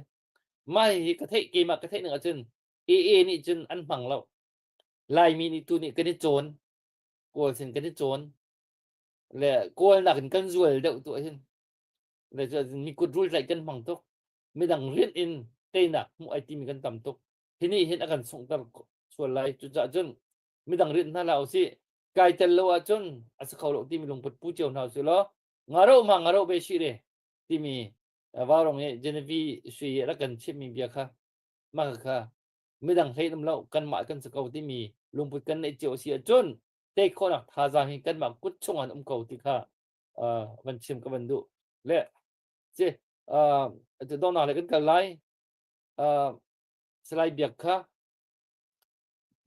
Mah hi ka theih keimah ka theih ning ahcun AA nih cun an hmang lo. Laimi nih tu nih kan i cawn. Kawl sin kan i cawn. Le kawl nakin kan zual deuh tu ahhin. Le cu mi kut rul tlaih kan hmang tuk. Midang rinh in teinak hmuh ai timi kan tam tuk. Hi nih hin a kan sunghter sual lai. Cucaah cun midang rinh hna hlah usih. Kai tel lo ahcun a si kho lo timi lungput pu cio hna usih law ngaro ma ngaro be shi re timi Vaurong i Genevieve Sui rak kan chimmi bia kha mah kha midang hlei um lo kanmah kan si ko timi lungput kan neih cio si ahcun tei khawhnak thazaang hi kanmah kut chung an um ko ti kha van chim ka van duh le si donghnak le kan kal lai Salai Biak kha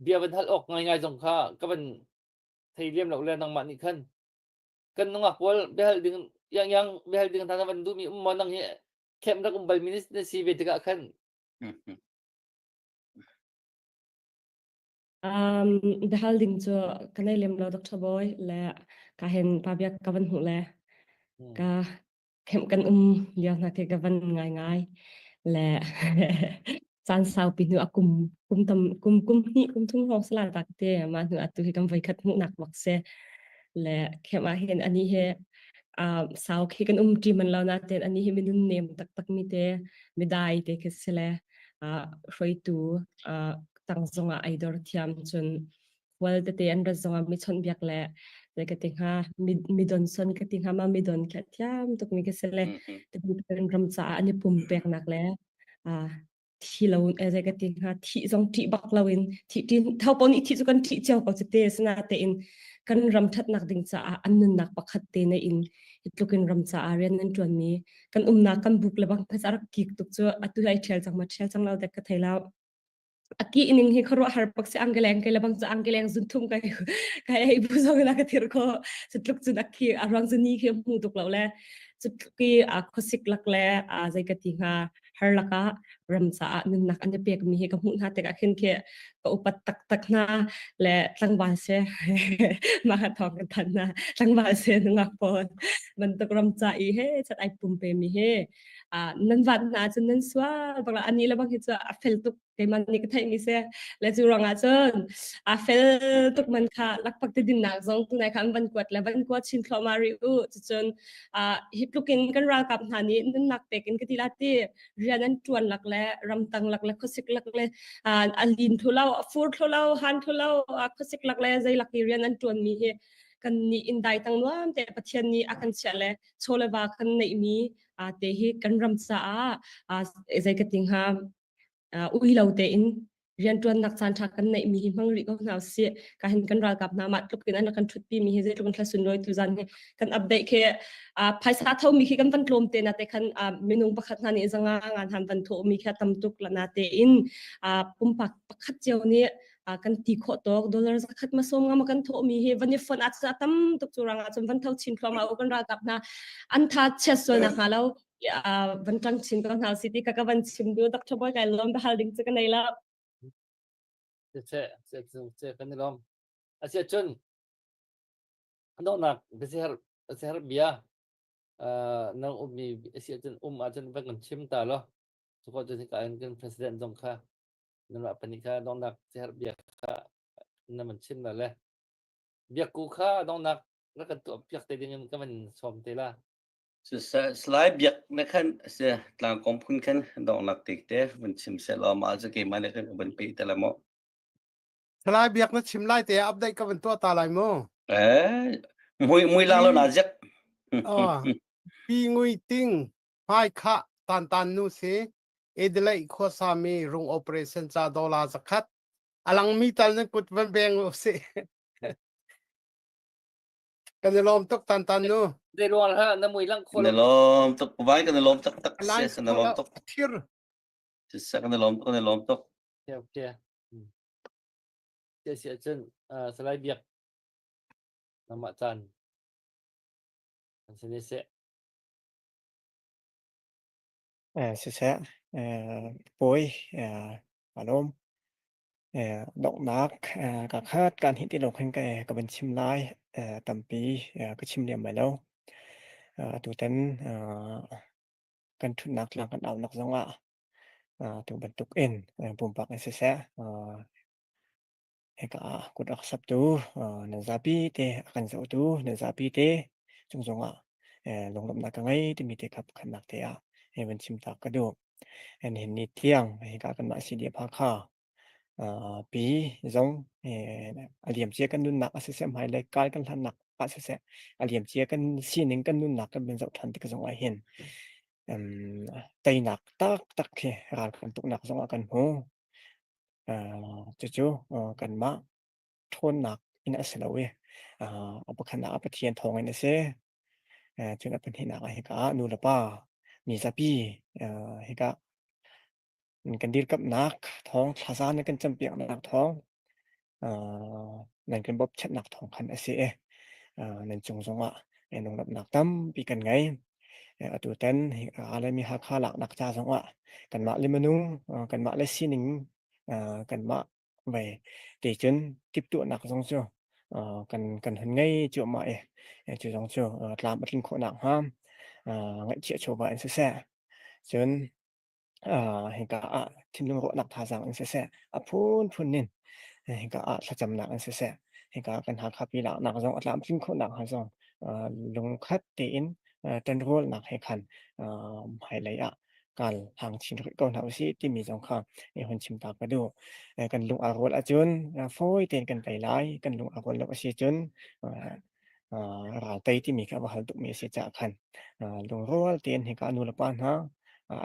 bia van hal awk ngaingai zong kha ka van thei liam lo le nangmah nih khan kan nungak pawl biahal ding yang yang biahal ding hna na van duhmi um maw nang hi camp rak um balmi na si ve tikah khan Um, biahal ding cu ka nei lem lo Dr. Boy le ka hen pa biak ka van hmuh le ka camp kan um lio hna khi ka van ngai ngai le caan saupi hnu a kum kum tam kum kum hnih kum thum hrawng sala tak te ma hnu atu hi kan voi khat hmuhnak bak se le camp ah hin ani he uh, sau khi kan um ṭi man lo na ten ani hi minun nem taktak mi te midai te khi si le uh, hruaitu uh, tang zongah ai dor thiam cun khual tete an rat zongah mi chawnh biak le le ka ti hnga mi mi don son ka ti hnga ma mi don kha thiam tuk mi ka si le kan ram caah an i pumpeknak le thi lo eh ka ti hnga thi zong ṭih bak lo in thi ṭin tho pon i thi cu kan ṭih cio ko cu te sina te in kan ram ṭhatnak ding caah an nunnak pakhat te na in tlukin ram caah rian an ṭuan mi kan umnak kan buk le bang phas rak kik tuk cu atu ai ṭhial cang ma ṭhial cang lo dek ka thei lo a ki ning hi khuaruah har pak si angkeleng ke lebang cu angkeleng zun thum kai kai ei bu zong na ka thir kho cutluk cun a khi a ruang cu ni khi hmu tuk lo le cutluk i a khuasik lak le a zei ka ti hnga har laka ram caah nunnak an i pek mi hi ka hmuh hna tikah khin khi ka upat taktak hna le tlangval se mah ka thawng kan than hna tlangval se nungak pawl bantuk ram ca i he chat ai pum pe mi he nan vat hna cun nan sual bak ani le bang hi cu a fel tuk keimah nih ka theih mi si le cu ruangah cun a fel tuk man kha lakpak te dinnak zong tunai kha an van kuat le van kuat chin thluahmah rih u cucun hi tlukin kan ralkap hna nih nunnak pek in ka ti la ti rian an tuan lak le ramtang lak le khuasik lak le a lin thu lo. Fur thlo lo, han thlo lo, khuasik lak le zei lak i rian an ṭuan mi hi kan nih in dai tang nuam te Pathian nih a kan chiah le chaw le va kan neih mi te hi kan ram caah zei ka ti hnga ui lo tein rianṭuannak caan ṭha kan neih mi hi hmang rih ko hna usih. Ka hin kan ralkap hna mah tluk in an kan ṭhutpi mi hi zeitluk in thla sunlawi tu zan hi kan update khi phaisa tho mi khi kan van tlawm te na te khan minung pakhat hna nih zanga ngan han van tho mi khi tam tuk la na te in pumpak pakhat cio nih kan ti khawh tawk dollar zakhat ma som nga ma kan tho mi hi van i fon a tam tuk cu ranga cun van tho chin thluama kan ralkap hna an tha chiat sual na hnga lo van ṭang chin ko hna si ti ka ka van chim du Dr. Boy kai lawm hal ding cu ka nei la. Che che che kan i lawm. Asia cun donghnak biaser biaser bia nang ummi asia cun um ahcun van kan chim ta lo. Cuko cun hika in kan president zong kha nanmah pahnih kha donghnak biaser bia kha na van chim la le biakku kha donghnak rak kan tuah piak te ding in ka van sawm te la. Salai Biak na khan si tlangkawm phun khan donghnak tik te vun chim seh law mah cu keimah nih khan ka vun peh te la mu. Salai Biak na chim lai te update ka vun tuah ta lai mu. Eh mui mui lang lo na ziak. Oh, pi ngui ting hmai kha tan tan nu si Adelaide khuasa mi rung operation ca dollar zakhat alang mi tal nan kut van beng u si. Kan i lawm tuk tan tan nu. Zei ruang ha na mui lang kho Na lawm tuk vai kan lawm tak tak se kan lawm tuk. Thir. Se kan lawm tuk kan lawm tuk. Okay okay. Sia sia cun Salai Biak namah caan an sini seh. Siseh, pawi aa lawm. Donghnak ka khat kaan hih ti lo khin ka van chim lai. Tampi ka chim lem lai lo. Atutan kan ṭhutnak tlang kan aunak zongah tu bantuk in pumpak in siseh, hika ah kut a ka saptu nan zapi te a kan zohtu nan zapi te cung zongah lunglawmhnak ka ngei timi te kha pakhatnak te ah van chim ta ka duh. Nihin ni tiang hika kanmah CDF Hakha pi zong a liamcia kan nunnak ah siseh hmailei kai kan hlannak ah siseh a liamcia kan sining kan nunnak kan van zoh ṭhan tik zong ah hin teinak taktak khi ral kan tuknak zong ah kan hmu. Cucu kanmah ṭhawnnak in a si lo i a pakhatnak ah Pathian thawngin a si. Cun a pahnihnak ah hika ah nu le pa mi zapi hika kan dirkamhnak thawng thlaza nan kan campiaknak thawng nan kan bawmchanhnak thawng khan a si i nan cung zongah lunglawmhnak tampi kan ngei. Atutan Laimi Hakha laknak ca zongah kanmah le minung kanmah le sining kanmah Vei ticun timhtuahnak zong cu kan kan hun ngei cuahmah i cu zong cu tlam a tlin khawh nakhnga ngaihchiah chawva in siseh, cun hika ah thinlung ruahnak thazaang in siseh, a phunphun in hika ah thlacamnak in siseh, hika kan Hakha pi laknak zong a tlamtlin khawh nakhnga zong lungkhat tein ṭanrualnak he khan hmailei ah kal hang chin rih ko hna usih timi zong kha hun chim ta ka duh. Kan lung aa rual ahcun fawi tein kan tei lai. Kan lung aa rual lo a si cun ral tei timi kha a va hal tukmi a si caah khan lungrual tein hika nu le pa hna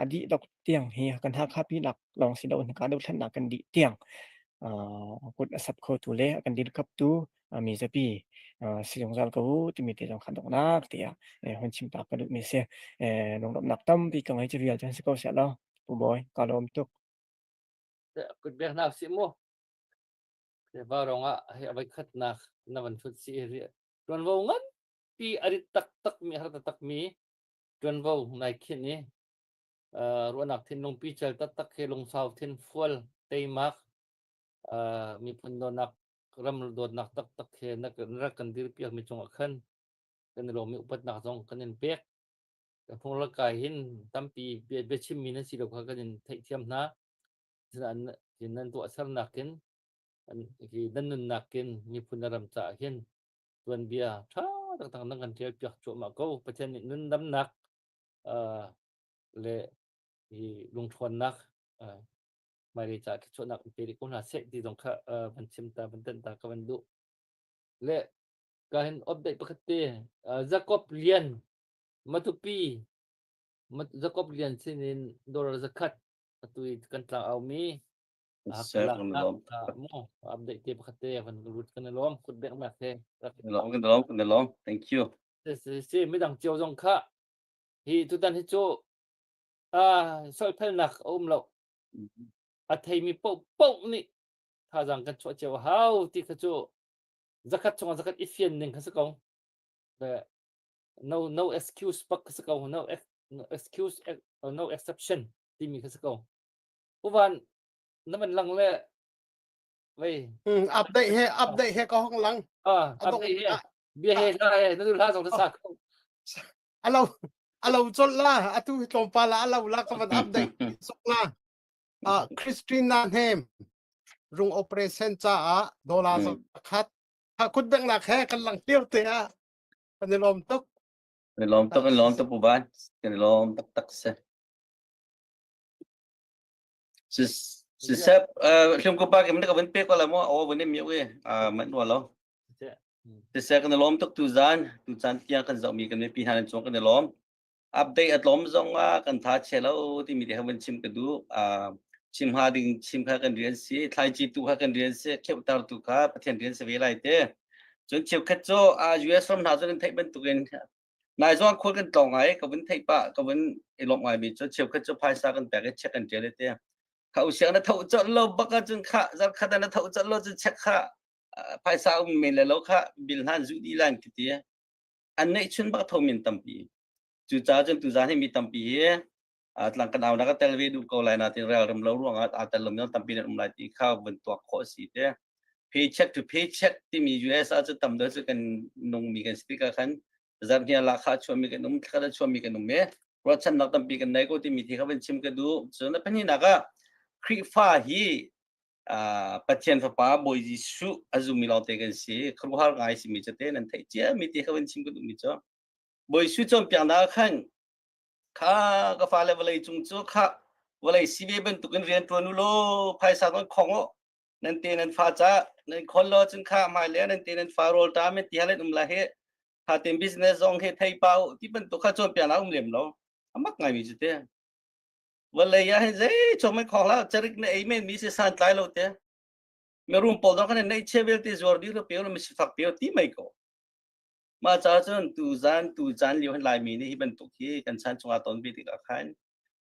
a dih dok tiang hi kan Hakha pi lak lawng si loin hika dothlennak kan dih tiang kut a sap khotu le a kan dirkamhtu mi zapi si zungzal ko u timi te zong kha donghnak tiah hun chim ta ka duhmi si. Lunglawmhnak tampi ka ngei cu vial cu si ko seh law Pu Bawi ka lawm tuk. Kut bek hna usih mu. Va rong ah hei a voikhatnak na van thut si tuanvo nganpi a rit taktak mi har taktak mi tuanvo nai khinh i ruahnak thinlung pical taktak he lungsau thinfual teimak miphun dawtnak ram dawtnak taktak he na rak kan dirpiak mi cungah khan kan i lawm i upatnak zong kan in pek. Ka phung kai hin tampi biachim mi nan si lo kha kan in theihthiam hna. Sinain nan tuahsernak in nan nunnak in miphun na ram caah hin tuanbia ṭha taktak nan kan ṭial piak cuahmah ko. Pathian nih nundamnak le lungṭhawnnak. Hmailei caah thluachuahnak in pe rih ko hna seh ti zong kha van chim ta van tenh ta ka van duh. Le ka hin update pakhat te Jacob Lian Matupi Jacob Lian sin in dollar zakhat atu i kan tlang au mi mu update te pakhat te van rut kan lawm kut bek mak he lawm kan lawm kan lawm thank you si si midang cio zong kha hi tutan hi cu solphelnak a um lo a theimi paoh paoh nih thazaang kan chuah cio a hau ti kha cu zakhat chungah zakhat i fian ning kha si ko no no excuse bak kha si ko no no excuse no exception timi kha si ko uvan na man lang le vei update he update he ka hong lang ah update he bia he hla he na du hla zong na sa ko alo alo chol la atu tlawmpal ah alo la ka van update sok la ah Christina Hnem rung operation caah dollar zakhat ha kut beng nak he kan lang tir te ah kan i lawm tuk kan i lawm tuk kan lawm tuk pu ban kan i lawm tak tak se si sep hlum ko pa kim na ka van pe ko la mo aw van mi we man wa lo Siseh kan i lawm tuk tuzan, tucaan tiang kan zohmi kan mipi hna nan cung kan i lawm. Update a tlawm zong ah kan tha chia lo timi te han chim ka duh. Chim hnga ding chim kha kan rian si, thlaici tu kha kan rian si, kheuhter tu kha Pathian rian si ve lai te. Cun cheukhat cu US ram hna cu nan theih bantukin nai zong khual kan tlawng ngai ka vun theih pah ka vun i lawmh ngai mi cu cheukhat cu phaisa kan pek i check kan ṭial te. Kha usiang na tho colh lo bak ahcun kha zarkhat ah na tho colh lo cun check kha phaisa um men le lo kha bil hna zu dih lan ti ti an neih chun bak tho min tampi cucaah cun tuzan hi mi tampi hi tlang kan au na ka tel ve duh ko lai na tin rel ram lo ruangah aa tel lo mi tampi nan um lai ti kha vun tuak khawh si te paycheck to paycheck timi US ah cu tam deuh cu kan nung mi kan si tikah khan zarhnia la kha chuah mi kan um thla chuah mi kan um e ruahchannak tampi kan nei ko timi thi kha van chim ka duh cun a pahnihnak ah Khrihfa hi Pathian Fapa Bawi Jesuh a zummi lawngte kan si. Khuaruahhar ngai simi cu te nan theih cia mi ti kha van chim ka duhmi cu. Bawi Jesuh cawnpiaknak ah khan kha ka fale vawlei cung cu kha vawlei si ve bantukin rian ṭuan u law phaisa nan khong u nan te nan fa ca nan khon law cun kha hmailei nan te nan fa rawl ṭam in ti hal in um lai hi kha ten business zong he thei pa u ti bantuk kha cawnpiaknak um lem lo amak ngai mi cu te Vawlei ah hin zei chom in khong hlah carik na ei men mi si santlai lo te. Mirum pawl dong khan nei che vialte zuar dih lo peo lo mi sifak peo ti mai ko. Mah ca cun tu zan tu caan lio hin Laimi nih hi bantuk hi kan chan chungah ton ve tikah khan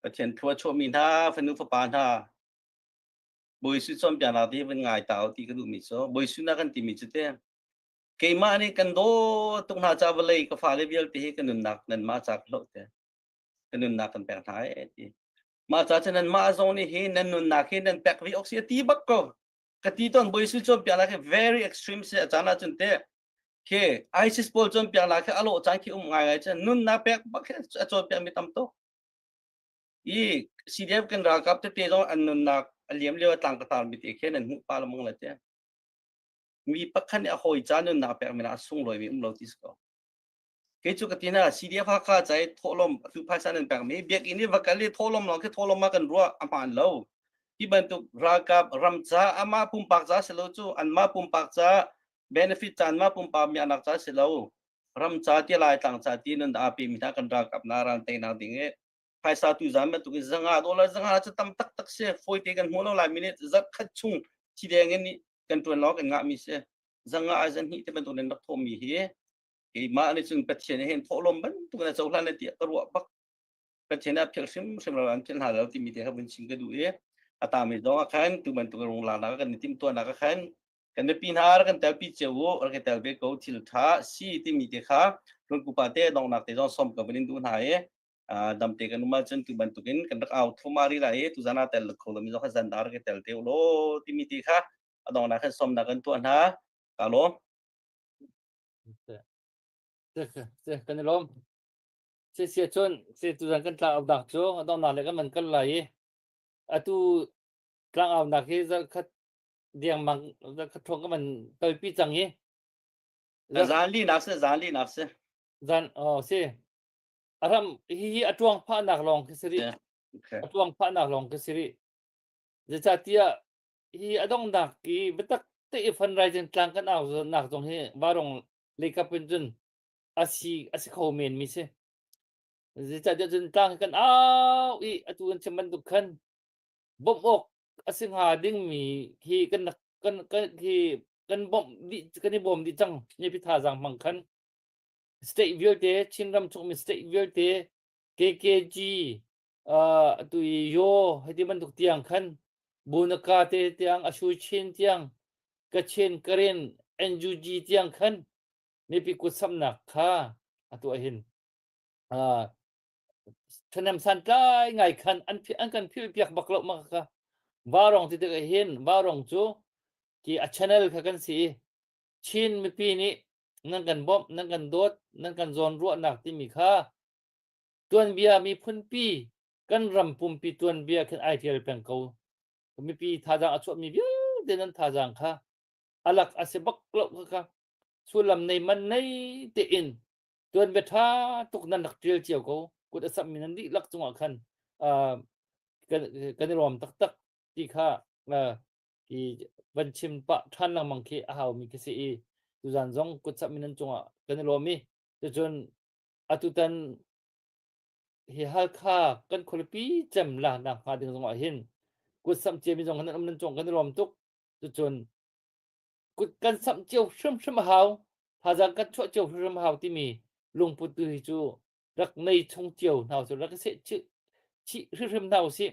Pathian thlua chuah mi hna fanu fapa hna Bawi Jesuh cawnpiaknak ti van ngai ta ti ka duh mi cu Bawi Jesuh na kan ti mi cu te keimah nih kan daw tuk hna ca vawlei ka fale vialte hi ka nunnak nanmah ca ka hloh te. Ka nunnak kan pek hna e ti. Mah ca cu nanmah zong nih hi nan nunnak hi nan pek ve awk si a ti bak ko. Ka ti tawn Bawi Jesuh cawnpiaknak hi very extreme si a caan ahcun te khi ISIS pawl cawnpiaknak khi a lawh caan khi um ngai ngai cun nunnak pek bak khi a cawnpiak mi tam tuk. I CDF kan ralkap tete zong an nunnak a liam lio a tlang ka tar mi te khi nan hmuh pa lamong la te. Mi pakhat nih a hawi ca nunnak pek mi a sunglawi mi um lo ti si ko. Kei cu ka ti hna CDF Hakha ca i thawhlawm atu phaisa nan pekmi biakinn i va kal i thawhlawm lawng khi thawhlawm ah kan ruah a hmaan lo. Hi bantuk ralkap ram ca amah pumpak ca si lo cu anmah pumpak ca benefit ca anmah pumpak miaknak ca si lo ram ca ti lai tlang ca ti nan aa pemi hna kan ralkap na ral teinak ding i phaisa tu zan bantuk in zanga dollar zanga cu tam taktak si fawite kan hmu lo lai minute zarh khat chung thi deng in kan tuan lawng kan ngahmi si zanga ai zan hnih te bantuk nan rak thawhmi hi keimah nih cun Pathian hin thawhlawm bantuk in a cohlan lai tiah ka ruah bak Pathian ah philh hrimhrim lo an philh hna lo timi te kha vun chim ka duh i a tami zong ah khan tu bantuk rung lak kan i timhtuahnak ah khan kan mipi hna rak kan telpi cio u rak i tel ve ko thil tha si timi te kha rungkupa te donghnak te zong som ka vun in duh hna i damte kan um ahcun tu bantukin kan rak au thuma ri lai i tu zan ah tel kho lomi zong kha zan rak i tel te u law timi te kha a donghnak khan somnak kan tuah hna ka lawm Kan i lawm. Si si cun si tuzan kan tlangaunak cu a donghnak le kan van kal lai i atu tlangaunak hi zarhkhat dengmang zarhkhat hrawng kan van kalpi cang i Zan linak si zan linak si. Zan oh si a ram hihi a tuang phahnak lawng khi si rih. A tuang phahnak lawng khi si rih. Zeicahtiah hi a donghnak i biatak te i fundraising tlang kan au nak zong hi varong leikap in cun a si kho men mi si. Zeicahtiah cun tlang hi kan au i atu kan chim bantuk khan bawmh awk a si hnga dingmi hi kan kan kan hi kan bawmh dih kan i bawm dih cang mipi thazaang hmang khan state vialte Chinram chungmi state vialte KKG atu i Yaw hei ti bantuk tiang khan Bunaka te tiang Ashu Chin tiang Kachin Karen NUG tiang khan mipi kutsamnak kha atu ah hin ṭhahnem santlai ngai khan an an kan philh piak bak lo ma kha Varong ti tikah hin Varong cu ki a channel kha kan si i Chin mipi nih nan kan bawmh nan kan dawt nan kan zawnruahnak timi kha tuanbia miphunpi kan ram pumpi tuanbia khin ai ṭial peng ko. Mipi thazaang a chuahmi vialte nan thazaang kha alak a si bak lo kha kha sullam nei man nei tein tuanbia ṭha tuk nan rak ṭial cio ko. Kut a samhmi nan dihlak cungah khan kan kan i lawm taktak ti kha i van chim pah ṭhan lengmang khi a haumi khi si i tuzan zong kut samhmi nan cungah kan i lawm i cucun atutan hi Halkha kan khualipi cem la nak hnga ding zongah hin kut samh ciami zong nan um nan cung kan i lawm tuk. Cucun kut kan samh cio hrimhrim a hau, thazaang kan chuah cio hrimhrim a hau timi lungput tu hi cu rak nei chung cio hna usih, rak i seh chih chih hrimhrim hna usih.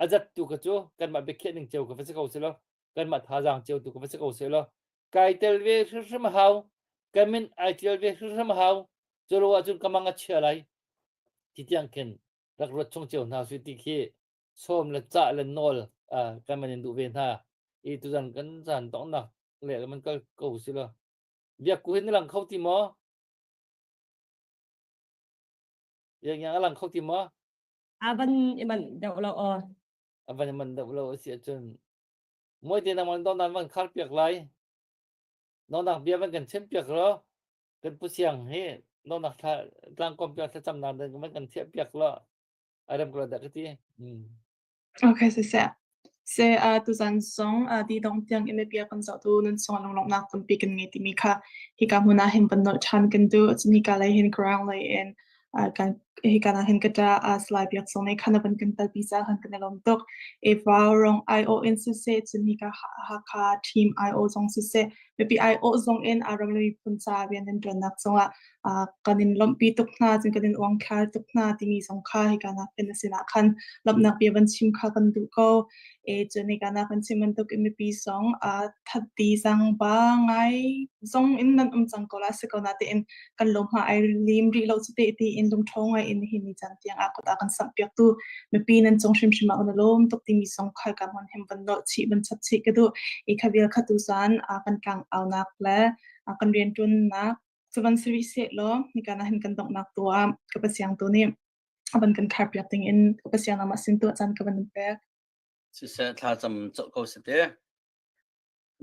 A zat tu kha cu kanmah biakhiah ning cio ka va si ko seh law, kanmah thazaang cio tu ka va si ko seh law, kai tel ve hrimhrim a hau, ka min ai ṭial ve hrimhrim a hau, cu lo ahcun ka mang a chia lai ti tiang khin rak ruat chung cio hna usih ti khi sawm le cah le nawl kan man in duh ve hna. I tuzan kan zan donghnak le man kal ko si law. Biakku hin na lang kho ti maw? Yang yang a lang kho ti maw? Avan i manh deuh lo aw. Avan i manh deuh lo a si ahcun Muai te nangmah don nan van khar piak lai. Nonnak bia van kan chim piak lo. Kan pu siang hi nonnak thla tlangkom piak thlacamnak van kan thiah piak lo. A rem ko dah ka ti. Okay, siseh. Se uh, tuzan zong uh, di dong tiang in bia kan zoh tu nun song lunglawmhnak tampi kan ngei timi kha hika hmun ah hin van nolh ṭhan kan duh. Cun hika lei hin ground lei in uh, kan hika na hin ka ṭa uh, slide biak zong nih khan van kan telpi ca khan kan i lawm tuk. E rong IO in siseh cun hika Hakha team IO zong siseh mipi IO zong in a ram le miphun ca rian nan ṭuannak zongah kan in lawmhpi tuk hna cun kan in uangthlar tuk hna timi zong kha hika nak in a sinah khan lawmhnak bia van chim kha kan duh ko. E cun hika nak kan chim bantuk in mipi zong thatti zang ba ngai zong in nan um cang ko la si ko na tein kan lawm hma ai lim rih lo cu te ti in lungṭho ngai in hi ni caan tiang ah kut a kan samh piak tu mipi nan cung hrimhrim ah kan lawm tuk timi zong kha ka hmun hem van nolh chih van chap chih ka duh. I kha vial kha tu zan kan tlang aunak le kan rianṭuannak cu van si rih seh law nika na hin kan donghnak tu ah ka pasiang tu nih a van kan khar piak ding in ka pasiang namah sin tuah caan ka van in pek. Siseh thlacam cawh ko si te.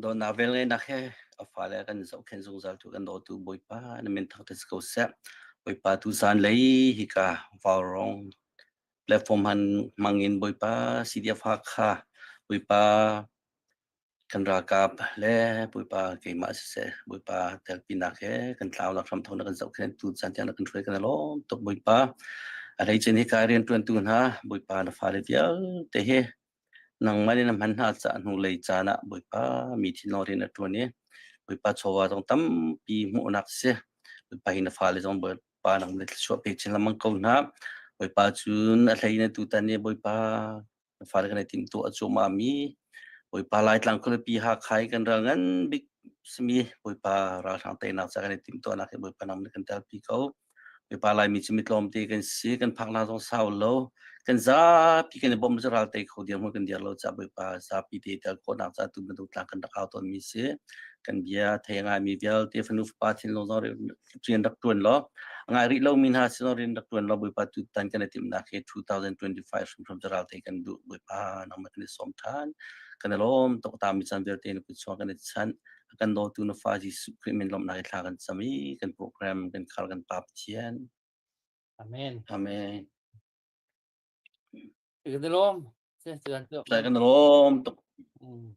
Dawtnak velngeihnak he a fale kan zohkhenh zungzal tu kan dawtu Bawipa na min thangṭhat si ko seh. Bawipa tu zanlei hika Vaurawng platform han hmangin Bawipa CDF Hakha Bawipa kan ralkap le Bawipa keimah siseh Bawipa telpinak he kan tlaunak hramthawk na kan zohkhenh tu caan tiang na kan hruai kan i lawm tuk Bawipa. A hleice hika rianṭuantu hna Bawipa na fale vialte hi Nangmah nih na hman hna caah hnulei caan ah Bawipa mi thinlung rian a ṭuan i Bawipa chawva zong tampi hmuhnak a si. Bawipa hi na fale zong Bawipa nang nih thluachuah pe chin lengmang ko hna. Bawipa cun a hlei in tutan i Bawipa na fale kan i timhtuah cuahmah mi Bawipa Laitlang khualipi Hakha i kan ral ngan bik simi Bawipa ralhrang teinak ca kan i timhtuahnak hi Bawipa nang nih kan telpi ko. Mipa Laimi cu mi tlawmte kan si, kan phaknak zong sau lo. Kan zapi kan i bawmh cu ral tei kho dirhmun kan dir lo caah Bawipa zapi te tel khawhnak caah tu bantuk tlang kan rak au tawnmi si. Kan bia thei a ngaimi vialte fanu fapa thinlung zong rian rak ṭuan law, a ngai rih lomi hna sin zong rian rak ṭuan law Bawipa tutan kan i timhnak hi 2025 hrimhrim cu ral tei kan duh. Bawipa nangmah kan i sawm ṭhan. Kan i lawm tuk tami caan vialte na kut chungah kan i chanh. A kan dawtu na fa Jesuh Khrih min lawmhnak i thla kan cam i kan program kan khar kan Pa Pathian. Amen. Amen. Kan i lawm. Se, tu Tlai kan lawm tuk. Mm.